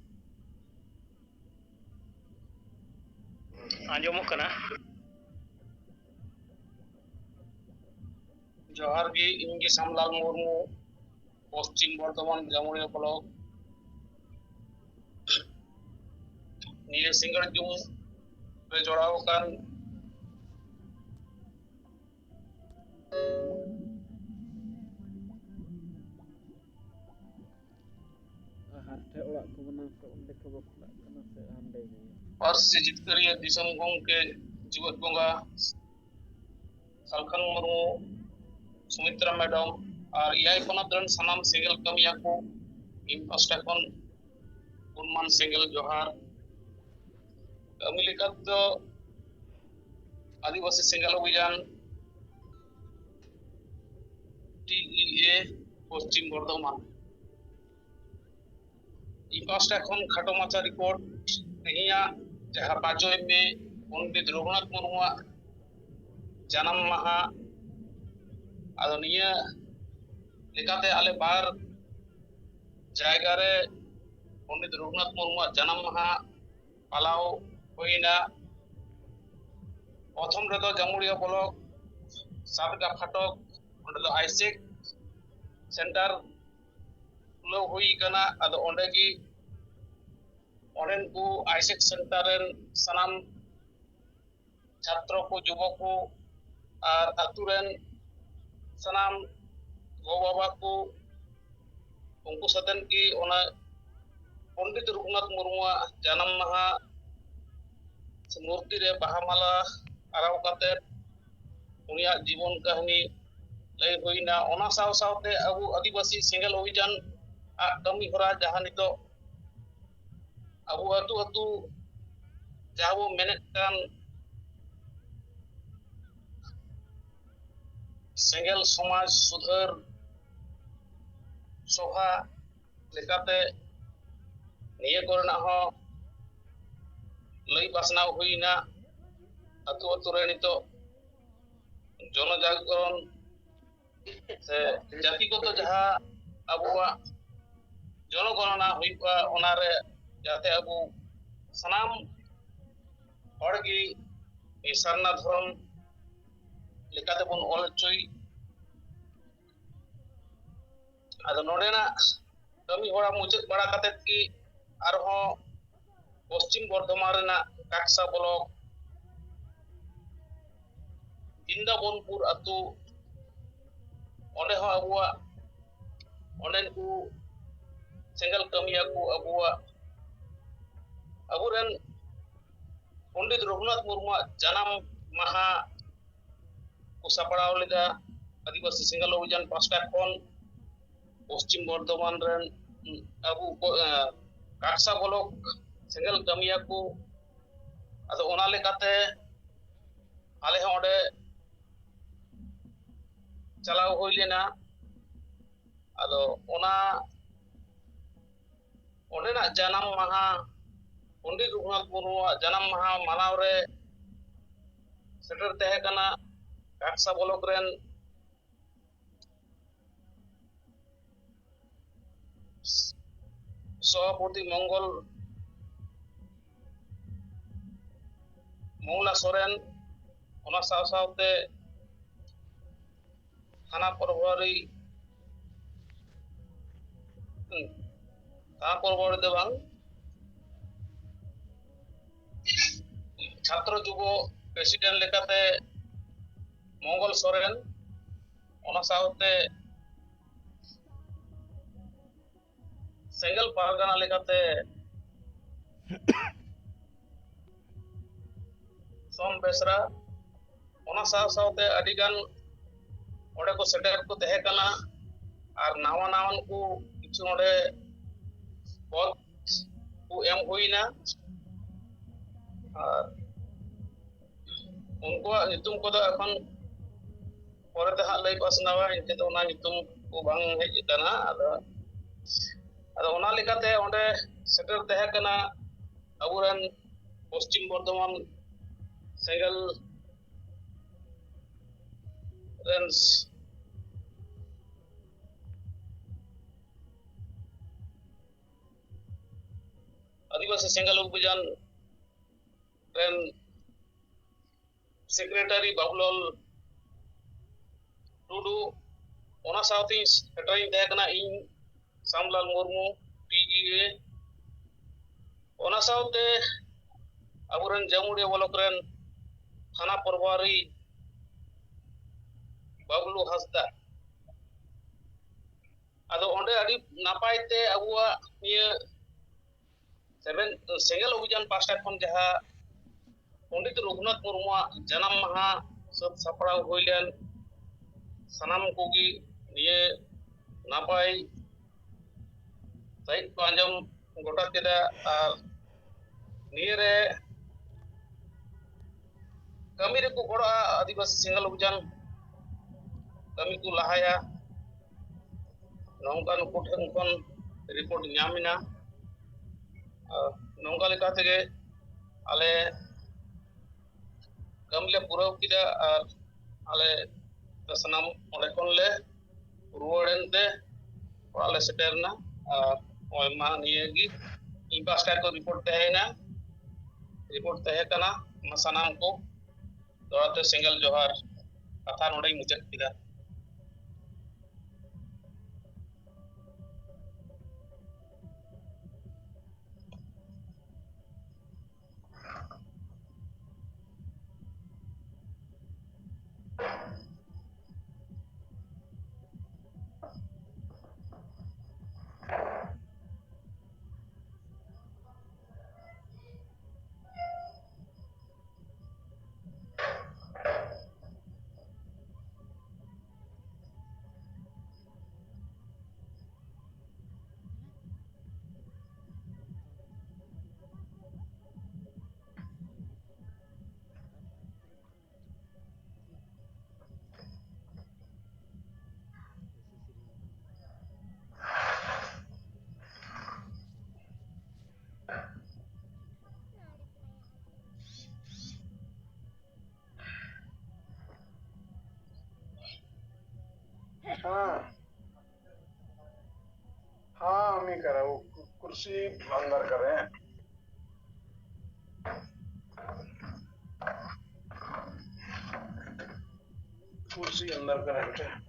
ᱟᱸᱡᱚᱢᱚᱜ ᱠᱟᱱᱟ? ᱡᱚᱦᱟᱨ ᱜᱮ, ᱤᱧ ᱜᱮ ᱥᱟᱢᱞᱟᱞ ᱢᱩᱨᱢᱩ, ᱯᱚᱥᱪᱤᱢ ᱵᱚᱨᱫᱷᱚᱢᱟᱱ ᱡᱟᱢᱩᱲᱤᱭᱟᱹ ᱵᱞᱚᱠ᱾ ᱱᱤᱭᱟᱹ ᱥᱤᱸᱜᱟᱹᱲ ᱡᱩᱢ ᱨᱮ ᱡᱚᱲᱟᱣ ᱟᱠᱟᱱ ᱟᱨ ᱦᱟᱱᱛᱮ ᱚᱲᱟᱜ ᱠᱚ ᱵᱮᱱᱟᱣ ᱠᱟᱜ, ᱚᱸᱰᱮ ᱠᱚ ᱵᱟᱯᱞᱟᱜ ᱠᱟᱱᱟ ᱥᱮ ᱦᱟᱸᱰᱮ ᱜᱮ? ᱯᱟᱹᱨᱥᱤ ᱡᱤᱛᱠᱟᱹᱨᱤᱭᱟᱹ ᱫᱤᱥᱚᱢ ᱜᱚᱢᱠᱮ ᱡᱤᱣᱮᱫ ᱵᱚᱸᱜᱟ ᱥᱟᱞᱠᱷᱟᱱ ᱢᱩᱨᱢᱩ, ᱥᱩᱢᱤᱛᱨᱟ ᱢᱮᱰᱟᱢ ᱟᱨ ᱮᱭᱟᱭ ᱯᱚᱱᱚᱛ ᱨᱮᱱ ᱥᱟᱱᱟᱢ ᱥᱮᱸᱜᱮᱞ ᱠᱟᱹᱢᱤᱭᱟᱹ ᱠᱚ ᱤᱧ ᱯᱟᱥᱴᱟ ᱠᱷᱚᱱ ᱜᱩᱱᱢᱟᱱ ᱥᱮᱸᱜᱮᱞ ᱡᱚᱦᱟᱨ᱾ ᱠᱟᱹᱢᱤ ᱞᱮᱠᱟ ᱛᱮᱫᱚ ᱟᱹᱫᱤᱵᱟᱹᱥᱤ ᱥᱮᱸᱜᱮᱞ ᱚᱵᱷᱤᱡᱟᱱ, T E A, Paschim Bardhaman. ᱤᱧ ᱯᱟᱦᱴᱟ ᱠᱷᱚᱱ ᱠᱷᱟᱴᱚ ᱢᱟᱪᱷᱟ ᱨᱤᱯᱳᱨᱴ, ᱛᱮᱦᱮᱧᱟᱜ ᱡᱟᱦᱟᱸ ᱯᱟᱸᱪᱚᱭ ᱢᱮ ᱯᱚᱱᱰᱤᱛ ᱨᱚᱜᱷᱩᱱᱟᱛᱷ ᱢᱩᱨᱢᱩᱣᱟᱜ ᱡᱟᱱᱟᱢ ᱢᱟᱦᱟ, ᱟᱫᱚ ᱱᱤᱭᱟᱹ ᱞᱮᱠᱟᱛᱮ ᱟᱞᱮ ᱵᱟᱨ ᱡᱟᱭᱜᱟ ᱨᱮ ᱯᱚᱱᱰᱤᱛ ᱨᱚᱜᱷᱩᱱᱟᱛᱷ ᱢᱩᱨᱢᱩᱣᱟᱜ ᱡᱟᱱᱟᱢ ᱢᱟᱦᱟ ᱯᱟᱞᱟᱣ ᱦᱩᱭᱱᱟ᱾ ᱯᱨᱚᱛᱷᱚᱢ ᱨᱮᱫᱚ ᱡᱟᱢᱩᱲᱤᱭᱟ ᱵᱞᱚᱠ ᱥᱟᱛᱜᱟ ᱯᱷᱟᱴᱚᱠ, ᱚᱸᱰᱮ ᱫᱚ ᱟᱭᱥᱮᱠ ᱥᱮᱱᱴᱟᱨ ᱠᱷᱩᱞᱟᱹᱣ ᱦᱩᱭ ᱠᱟᱱᱟ᱾ ᱟᱫᱚ ᱚᱸᱰᱮ ᱜᱮ ᱚᱸᱰᱮᱱ ᱠᱚ ᱟᱭᱥᱮᱠ ᱥᱮᱱᱴᱟᱨ ᱨᱮᱱ ᱥᱟᱱᱟᱢ ᱪᱷᱟᱛᱨᱚ ᱠᱚ, ᱡᱩᱵᱚ ᱠᱚ ᱟᱨ ᱟᱛᱳ ᱨᱮᱱ ᱥᱟᱱᱟᱢ ᱜᱚ ᱵᱟᱵᱟ ᱠᱚ, ᱩᱱᱠᱩ ᱥᱟᱛᱮᱱ ᱜᱮ ᱚᱱᱟ ᱯᱚᱱᱰᱤᱛ ᱨᱚᱜᱷᱩᱱᱟᱛᱷ ᱢᱩᱨᱢᱩᱣᱟᱜ ᱡᱟᱱᱟᱢ ᱢᱟᱦᱟ ᱢᱩᱨᱛᱤ ᱨᱮ ᱵᱟᱦᱟ ᱢᱟᱞᱟ ᱟᱨᱟᱣ ᱠᱟᱛᱮ ᱩᱱᱤᱭᱟᱜ ᱡᱤᱵᱚᱱ ᱠᱟᱹᱦᱱᱤ ᱞᱟᱹᱭ ᱦᱩᱭᱱᱟ᱾ ᱚᱱᱟ ᱥᱟᱶ ᱥᱟᱶᱛᱮ ᱟᱵᱚ ᱟᱹᱫᱤᱵᱟᱹᱥᱤ ᱥᱮᱸᱜᱮᱞ ᱚᱵᱷᱤᱡᱟᱱ ᱟᱜ ᱠᱟᱹᱢᱤ ᱦᱚᱨᱟ, ᱡᱟᱦᱟᱸ ᱱᱤᱛᱚᱜ ᱟᱵᱚ ᱟᱹᱛᱩ ᱟᱹᱛᱩ ᱡᱟᱦᱟᱸ ᱵᱚ ᱢᱮᱱᱮᱫ ᱠᱟᱱ ᱥᱮᱸᱜᱮᱞ ᱥᱚᱢᱟᱡᱽ ᱥᱩᱫᱷᱟᱹᱨ ᱥᱚᱵᱷᱟ ᱞᱮᱠᱟᱛᱮ ᱱᱤᱭᱟᱹ ᱠᱚᱨᱮᱱᱟᱜ ᱦᱚᱸ ᱞᱟᱹᱭ ᱯᱟᱥᱱᱟᱣ ᱦᱩᱭᱱᱟ᱾ ᱟᱹᱛᱩ ᱟᱹᱛᱩ ᱨᱮ ᱱᱤᱛᱚᱜ ᱡᱚᱱᱚᱡᱟᱜᱚᱨᱚᱱ ᱥᱮ ᱡᱟᱹᱛᱤᱜᱚᱛᱚ ᱡᱟᱦᱟᱸ ᱟᱵᱚᱣᱟᱜ ᱡᱚᱱᱚᱜᱚᱱᱚᱱᱟ ᱦᱩᱭᱩᱜᱼᱟ, ᱚᱱᱟᱨᱮ ᱡᱟᱛᱮ ᱟᱵᱚ ᱥᱟᱱᱟᱢ ᱦᱚᱲ ᱜᱮ ᱥᱟᱨᱱᱟ ᱫᱷᱚᱨᱚᱢ ᱞᱮᱠᱟᱛᱮᱵᱚᱱ ᱚᱞ ᱦᱚᱪᱚᱭ᱾ ᱟᱫᱚ ᱱᱚᱰᱮᱱᱟᱜ ᱠᱟᱹᱢᱤ ᱦᱚᱨᱟ ᱢᱩᱪᱟᱹᱫ ᱵᱟᱲᱟ ᱠᱟᱛᱮᱫ ᱜᱮ ᱟᱨᱦᱚᱸ ᱯᱚᱥᱪᱤᱢ ᱵᱚᱨᱫᱷᱚᱢᱟᱱ ᱨᱮᱱᱟᱜ ᱠᱟᱠᱥᱟ ᱵᱞᱚᱠ ᱵᱤᱱᱫᱟᱵᱚᱱᱯᱩᱨ ᱟᱹᱛᱩ, ᱚᱸᱰᱮ ᱦᱚᱸ ᱟᱵᱚᱣᱟᱜ ᱚᱸᱰᱮᱱ ᱠᱚ ᱥᱮᱸᱜᱮᱞ ᱠᱟᱹᱢᱤᱭᱟᱹ ᱠᱚ ᱟᱵᱚᱣᱟᱜ, ᱟᱵᱚᱨᱮᱱ ᱯᱚᱱᱰᱤᱛ ᱨᱚᱜᱷᱩᱱᱟᱛᱷ ᱢᱩᱨᱢᱩᱣᱟᱜ ᱡᱟᱱᱟᱢ ᱢᱟᱦᱟ ᱠᱚ ᱥᱟᱯᱲᱟᱣ ᱞᱮᱫᱟ᱾ ᱟᱹᱫᱤᱵᱟᱹᱥᱤ ᱥᱮᱸᱜᱮᱞ ᱚᱵᱷᱤᱡᱟᱱ ᱯᱟᱥᱴᱟ ᱠᱷᱚᱱ ᱯᱚᱥᱪᱤᱢ ᱵᱚᱨᱫᱷᱚᱢᱟᱱ ᱨᱮᱱ ᱟᱵᱚ ᱠᱚ, ᱮ, ᱠᱟᱠᱥᱟ ᱵᱞᱚᱠ ᱥᱮᱸᱜᱮᱞ ᱠᱟᱹᱢᱤᱭᱟᱹ ᱠᱚ᱾ ᱟᱫᱚ ᱚᱱᱟ ᱞᱮᱠᱟᱛᱮ ᱟᱞᱮ ᱦᱚᱸ ᱚᱸᱰᱮ ᱪᱟᱞᱟᱣ ᱦᱩᱭ ᱞᱮᱱᱟ᱾ ᱟᱫᱚ ᱚᱱᱟ ᱚᱸᱰᱮᱱᱟᱜ ᱡᱟᱱᱟᱢ ᱢᱟᱦᱟ, ᱯᱚᱱᱰᱤᱛ ᱨᱚᱜᱷᱩᱱᱟᱛᱷ ᱢᱩᱨᱢᱩᱣᱟᱜ ᱡᱟᱱᱟᱢ ᱢᱟᱦᱟ ᱢᱟᱱᱟᱣ ᱨᱮ ᱥᱮᱴᱮᱨ ᱛᱟᱦᱮᱸ ᱠᱟᱱᱟ ᱜᱷᱟᱴᱥᱟ ᱵᱞᱚᱠ ᱨᱮᱱ ᱥᱚᱵᱷᱟᱯᱚᱛᱤ ᱢᱚᱝᱜᱚᱞ, ᱢᱚᱝᱞᱟ ᱥᱚᱨᱮᱱ, ᱚᱱᱟ ᱥᱟᱶ ᱥᱟᱶᱛᱮ ᱛᱷᱟᱱᱟ ᱯᱨᱚᱵᱷᱟᱨᱤ, ᱦᱩᱸ, ᱛᱷᱟᱱᱟ ᱯᱨᱚᱵᱷᱟᱨᱤ ᱫᱚ ᱵᱟᱝ, ᱪᱷᱟᱛᱨᱚ ᱡᱩᱵᱚ ᱯᱨᱮᱥᱤᱰᱮᱱᱴ ᱞᱮᱠᱟᱛᱮ ᱢᱚᱝᱜᱚᱞ ᱥᱚᱨᱮᱱ, ᱚᱱᱟ ᱥᱟᱶᱛᱮ ᱥᱮᱸᱜᱮᱞ ᱯᱟᱨᱜᱟᱱᱟ ᱞᱮᱠᱟᱛᱮ ᱥᱚᱢ ᱵᱮᱥᱨᱟ, ᱚᱱᱟ ᱥᱟᱶ ᱥᱟᱶᱛᱮ ᱟᱹᱰᱤ ᱜᱟᱱ ᱚᱸᱰᱮ ᱠᱚ ᱥᱮᱴᱮᱨ ᱠᱚ ᱛᱟᱦᱮᱸ ᱠᱟᱱᱟ᱾ ᱟᱨ ᱱᱟᱣᱟ ᱱᱟᱣᱟᱱ ᱠᱚ ᱠᱤᱪᱷᱩ ᱚᱸᱰᱮ ᱯᱚᱫᱽ ᱠᱚ ᱮᱢ ᱦᱩᱭᱱᱟ᱾ ᱟᱨ ᱩᱱᱠᱩᱣᱟᱜ ᱧᱩᱛᱩᱢ ᱠᱚᱫᱚ ᱮᱠᱷᱚᱱ ᱯᱚᱨᱮ ᱛᱮ ᱦᱟᱸᱜ ᱞᱟᱹᱭ ᱯᱟᱥᱱᱟᱣᱟ, ᱤᱧ ᱴᱷᱮᱱ ᱫᱚ ᱚᱱᱟ ᱧᱩᱛᱩᱢ ᱠᱚ ᱵᱟᱝ ᱦᱮᱡ ᱟᱠᱟᱱᱟ᱾ ᱟᱫᱚ, ᱟᱫᱚ ᱚᱱᱟ ᱞᱮᱠᱟᱛᱮ ᱚᱸᱰᱮ ᱥᱮᱴᱮᱨ ᱛᱟᱦᱮᱸ ᱠᱟᱱᱟ ᱟᱵᱚᱨᱮᱱ ᱯᱚᱥᱪᱤᱢ ᱵᱚᱨᱫᱷᱚᱢᱟᱱ ᱥᱮᱸᱜᱮᱞ ᱨᱮᱱ ᱟᱹᱫᱤᱵᱟᱹᱥᱤ ᱥᱮᱸᱜᱮᱞ ᱚᱵᱷᱤᱡᱟᱱ ᱨᱮᱱ ᱥᱮᱠᱨᱮᱴᱟᱨᱤ ᱵᱟᱵᱩᱞᱟᱞ ᱴᱩᱰᱩ, ᱚᱱᱟ ᱥᱟᱶᱛᱮᱧ ᱥᱮᱴᱮᱨᱤᱧ ᱛᱟᱦᱮᱸ ᱠᱟᱱᱟ ᱤᱧ ᱥᱟᱢᱞᱟᱞ ᱢᱩᱨᱢᱩ, ᱴᱤ ᱤ ᱮ, ᱚᱱᱟ ᱥᱟᱶᱛᱮ ᱟᱵᱚᱨᱮᱱ ᱡᱟᱹᱢᱩᱲᱤᱭᱟᱹ ᱵᱞᱚᱠ ᱨᱮᱱ ᱛᱷᱟᱱᱟ ᱯᱨᱚᱵᱷᱟᱨᱤ ᱵᱟᱵᱞᱩ ᱦᱟᱸᱥᱫᱟ᱾ ᱟᱫᱚ ᱚᱸᱰᱮ ᱟᱹᱰᱤ ᱱᱟᱯᱟᱭ ᱛᱮ ᱟᱵᱚᱣᱟᱜ ᱱᱤᱭᱟᱹ ᱥᱮᱵᱷᱮᱱ, ᱥᱮᱸᱜᱮᱞ ᱚᱵᱷᱤᱡᱟᱱ ᱯᱟᱦᱴᱟ ᱠᱷᱚᱱ ᱡᱟᱦᱟᱸ ᱯᱚᱱᱰᱤᱛ ᱨᱚᱜᱷᱩᱱᱟᱛᱷ ᱢᱩᱨᱢᱩᱣᱟᱜ ᱡᱟᱱᱟᱢ ᱢᱟᱦᱟ ᱥᱟᱹᱛ ᱥᱟᱯᱲᱟᱣ ᱦᱩᱭ ᱞᱮᱱ, ᱥᱟᱱᱟᱢ ᱠᱚᱜᱮ ᱱᱤᱭᱟᱹ ᱱᱟᱯᱟᱭ ᱥᱟᱹᱦᱤᱡ ᱠᱚ ᱟᱸᱡᱚᱢ ᱜᱚᱴᱟ ᱠᱮᱫᱟ᱾ ᱟᱨ ᱱᱤᱭᱟᱹᱨᱮ ᱠᱟᱹᱢᱤ ᱨᱮᱠᱚ ᱜᱚᱲᱚᱜᱼᱟ, ᱟᱹᱫᱤᱵᱟᱹᱥᱤ ᱥᱮᱸᱜᱮᱞ ᱚᱵᱷᱤᱡᱟᱱ ᱠᱟᱹᱢᱤ ᱠᱚ ᱞᱟᱦᱟᱭᱟ, ᱱᱚᱝᱠᱟ ᱱᱩᱠᱩ ᱴᱷᱮᱱ ᱠᱷᱚᱱ ᱨᱤᱯᱳᱨᱴ ᱧᱟᱢ ᱮᱱᱟ᱾ ᱟᱨ ᱱᱚᱝᱠᱟ ᱞᱮᱠᱟ ᱛᱮᱜᱮ ᱟᱞᱮ ᱠᱟᱹᱢᱤ ᱞᱮ ᱯᱩᱨᱟᱹᱣ ᱠᱮᱫᱟ ᱟᱨ ᱟᱞᱮ ᱥᱟᱱᱟᱢ ᱚᱸᱰᱮ ᱠᱷᱚᱱ ᱞᱮ ᱨᱩᱣᱟᱹᱲ ᱮᱱᱛᱮ ᱚᱲᱟᱜ ᱞᱮ ᱥᱮᱴᱮᱨ ᱮᱱᱟ᱾ ᱟᱨ ᱱᱚᱜᱼᱚᱭ ᱢᱟ ᱱᱤᱭᱟᱹ ᱜᱮ ᱤᱧ ᱯᱟᱥᱴᱟ ᱠᱷᱚᱱ ᱨᱤᱯᱳᱨᱴ ᱛᱟᱦᱮᱸᱭᱮᱱᱟ, ᱨᱤᱯᱳᱨᱴ ᱛᱟᱦᱮᱸ ᱠᱟᱱᱟ᱾ ᱢᱟ ᱥᱟᱱᱟᱢ ᱠᱚ ᱫᱚᱦᱲᱟ ᱛᱮ ᱥᱮᱸᱜᱮᱞ ᱡᱚᱦᱟᱨ ᱠᱟᱛᱷᱟ ᱱᱚᱰᱮᱧ ᱢᱩᱪᱟᱹᱫ ᱠᱮᱫᱟ᱾ हाँ, हाँ, हम ही कर रहे हैं, वो कु-, कुर्सी अंदर कर रहे हैं। कुर्सी अंदर कर रहे हैं।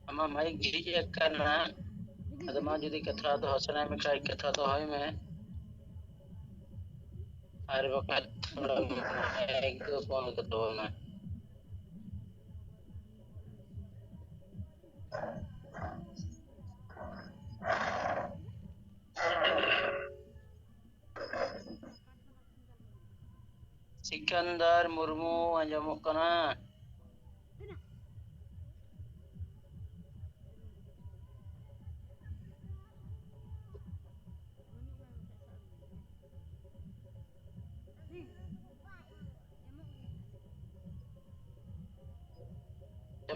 ᱟᱢᱟᱜ ᱢᱟᱭᱤᱠ ᱡᱷᱤᱡ ᱟᱠᱟᱱᱟ, ᱟᱫᱚ ᱢᱟ ᱡᱩᱫᱤ ᱠᱟᱛᱷᱟ ᱫᱚᱦᱚ ᱥᱟᱱᱟᱭᱮᱫ ᱢᱮᱠᱷᱟᱱ ᱠᱟᱛᱷᱟ ᱫᱚᱦᱚᱭ ᱢᱮ, ᱟᱨ ᱵᱟᱠᱷᱟᱡ ᱛᱷᱚᱲᱟ ᱢᱟᱭᱤᱠ ᱫᱚ ᱵᱚᱱᱫ ᱠᱟᱛᱟᱵᱚᱱ ᱢᱮ᱾ ᱥᱤᱠᱟᱱᱫᱟᱨ ᱢᱩᱨᱢᱩ ᱟᱸᱡᱚᱢᱚᱜ ᱠᱟᱱᱟ?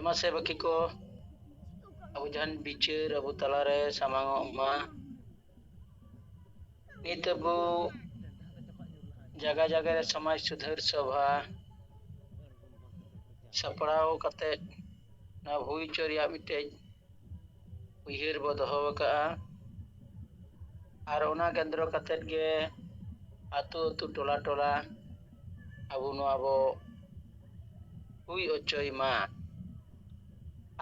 ᱢᱟᱥᱮ ᱵᱟᱹᱠᱤ ᱠᱚ, ᱟᱵᱚ ᱡᱟᱦᱟᱱ ᱵᱤᱪᱟᱹᱨ ᱟᱵᱚ ᱛᱟᱞᱟᱨᱮ ᱥᱟᱢᱟᱝᱚᱜ ᱢᱟ᱾ ᱱᱤᱛ ᱟᱵᱚ ᱡᱟᱭᱜᱟ ᱡᱟᱭᱜᱟ ᱨᱮ ᱥᱚᱢᱟᱡᱽ ᱥᱩᱫᱷᱟᱹᱨ ᱥᱚᱵᱷᱟ ᱥᱟᱯᱲᱟᱣ ᱠᱟᱛᱮ ᱱᱚᱣᱟ ᱦᱩᱭ ᱦᱚᱪᱚ ᱨᱮᱭᱟᱜ ᱢᱤᱫᱴᱮᱡ ᱩᱭᱦᱟᱹᱨ ᱵᱚ ᱫᱚᱦᱚ ᱟᱠᱟᱫᱼᱟ᱾ ᱟᱨ ᱚᱱᱟ ᱠᱮᱱᱫᱨᱚ ᱠᱟᱛᱮ ᱜᱮ ᱟᱹᱛᱩ ᱟᱹᱛᱩ, ᱴᱚᱞᱟ ᱴᱚᱞᱟ ᱟᱵᱚ ᱱᱚᱣᱟ ᱵᱚ ᱦᱩᱭ ᱦᱚᱪᱚᱭ ᱢᱟ᱾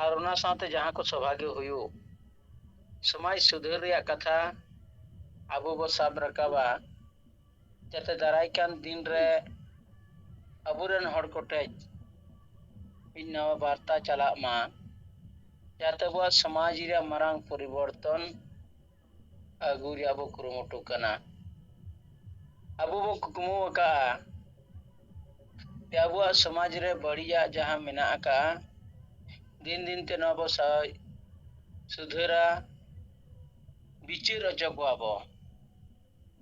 ᱟᱨ ᱚᱱᱟ ᱥᱟᱶᱛᱮ ᱡᱟᱦᱟᱸ ᱠᱚ ᱥᱚᱵᱷᱟ ᱜᱮ ᱦᱩᱭᱩᱜ, ᱥᱚᱢᱟᱡᱽ ᱥᱩᱫᱷᱟᱹᱨ ᱨᱮᱭᱟᱜ ᱠᱟᱛᱷᱟ ᱟᱵᱚ ᱵᱚ ᱥᱟᱵ ᱨᱟᱠᱟᱵᱟ, ᱡᱟᱛᱮ ᱫᱟᱨᱟᱭ ᱠᱟᱱ ᱫᱤᱱ ᱨᱮ ᱟᱵᱚᱨᱮᱱ ᱦᱚᱲ ᱠᱚᱴᱷᱮᱡ ᱢᱤᱫ ᱱᱟᱣᱟ ᱵᱟᱨᱛᱟ ᱪᱟᱞᱟᱜ ᱢᱟ, ᱡᱟᱛᱮ ᱟᱵᱚᱣᱟᱜ ᱥᱚᱢᱟᱡᱽ ᱨᱮᱭᱟᱜ ᱢᱟᱨᱟᱝ ᱯᱚᱨᱤᱵᱚᱨᱛᱚᱱ ᱟᱹᱜᱩ ᱨᱮᱭᱟᱜ ᱵᱚ ᱠᱩᱨᱩᱢᱩᱴᱩ ᱠᱟᱱᱟ᱾ ᱟᱵᱚ ᱵᱚ ᱠᱩᱠᱢᱩ ᱟᱠᱟᱫᱼᱟ ᱡᱮ ᱟᱵᱚᱣᱟᱜ ᱥᱚᱢᱟᱡᱽ ᱨᱮ ᱵᱟᱹᱲᱤᱡᱟᱜ ᱡᱟᱦᱟᱸ ᱢᱮᱱᱟᱜ ᱟᱠᱟᱫᱼᱟ, ᱫᱤᱱ ᱫᱤᱱ ᱛᱮ ᱱᱚᱣᱟ ᱵᱚ ᱥᱟ-, ᱥᱩᱫᱷᱟᱹᱨᱟ, ᱵᱤᱪᱟᱹᱨ ᱦᱚᱪᱚ ᱠᱚᱣᱟ ᱵᱚ᱾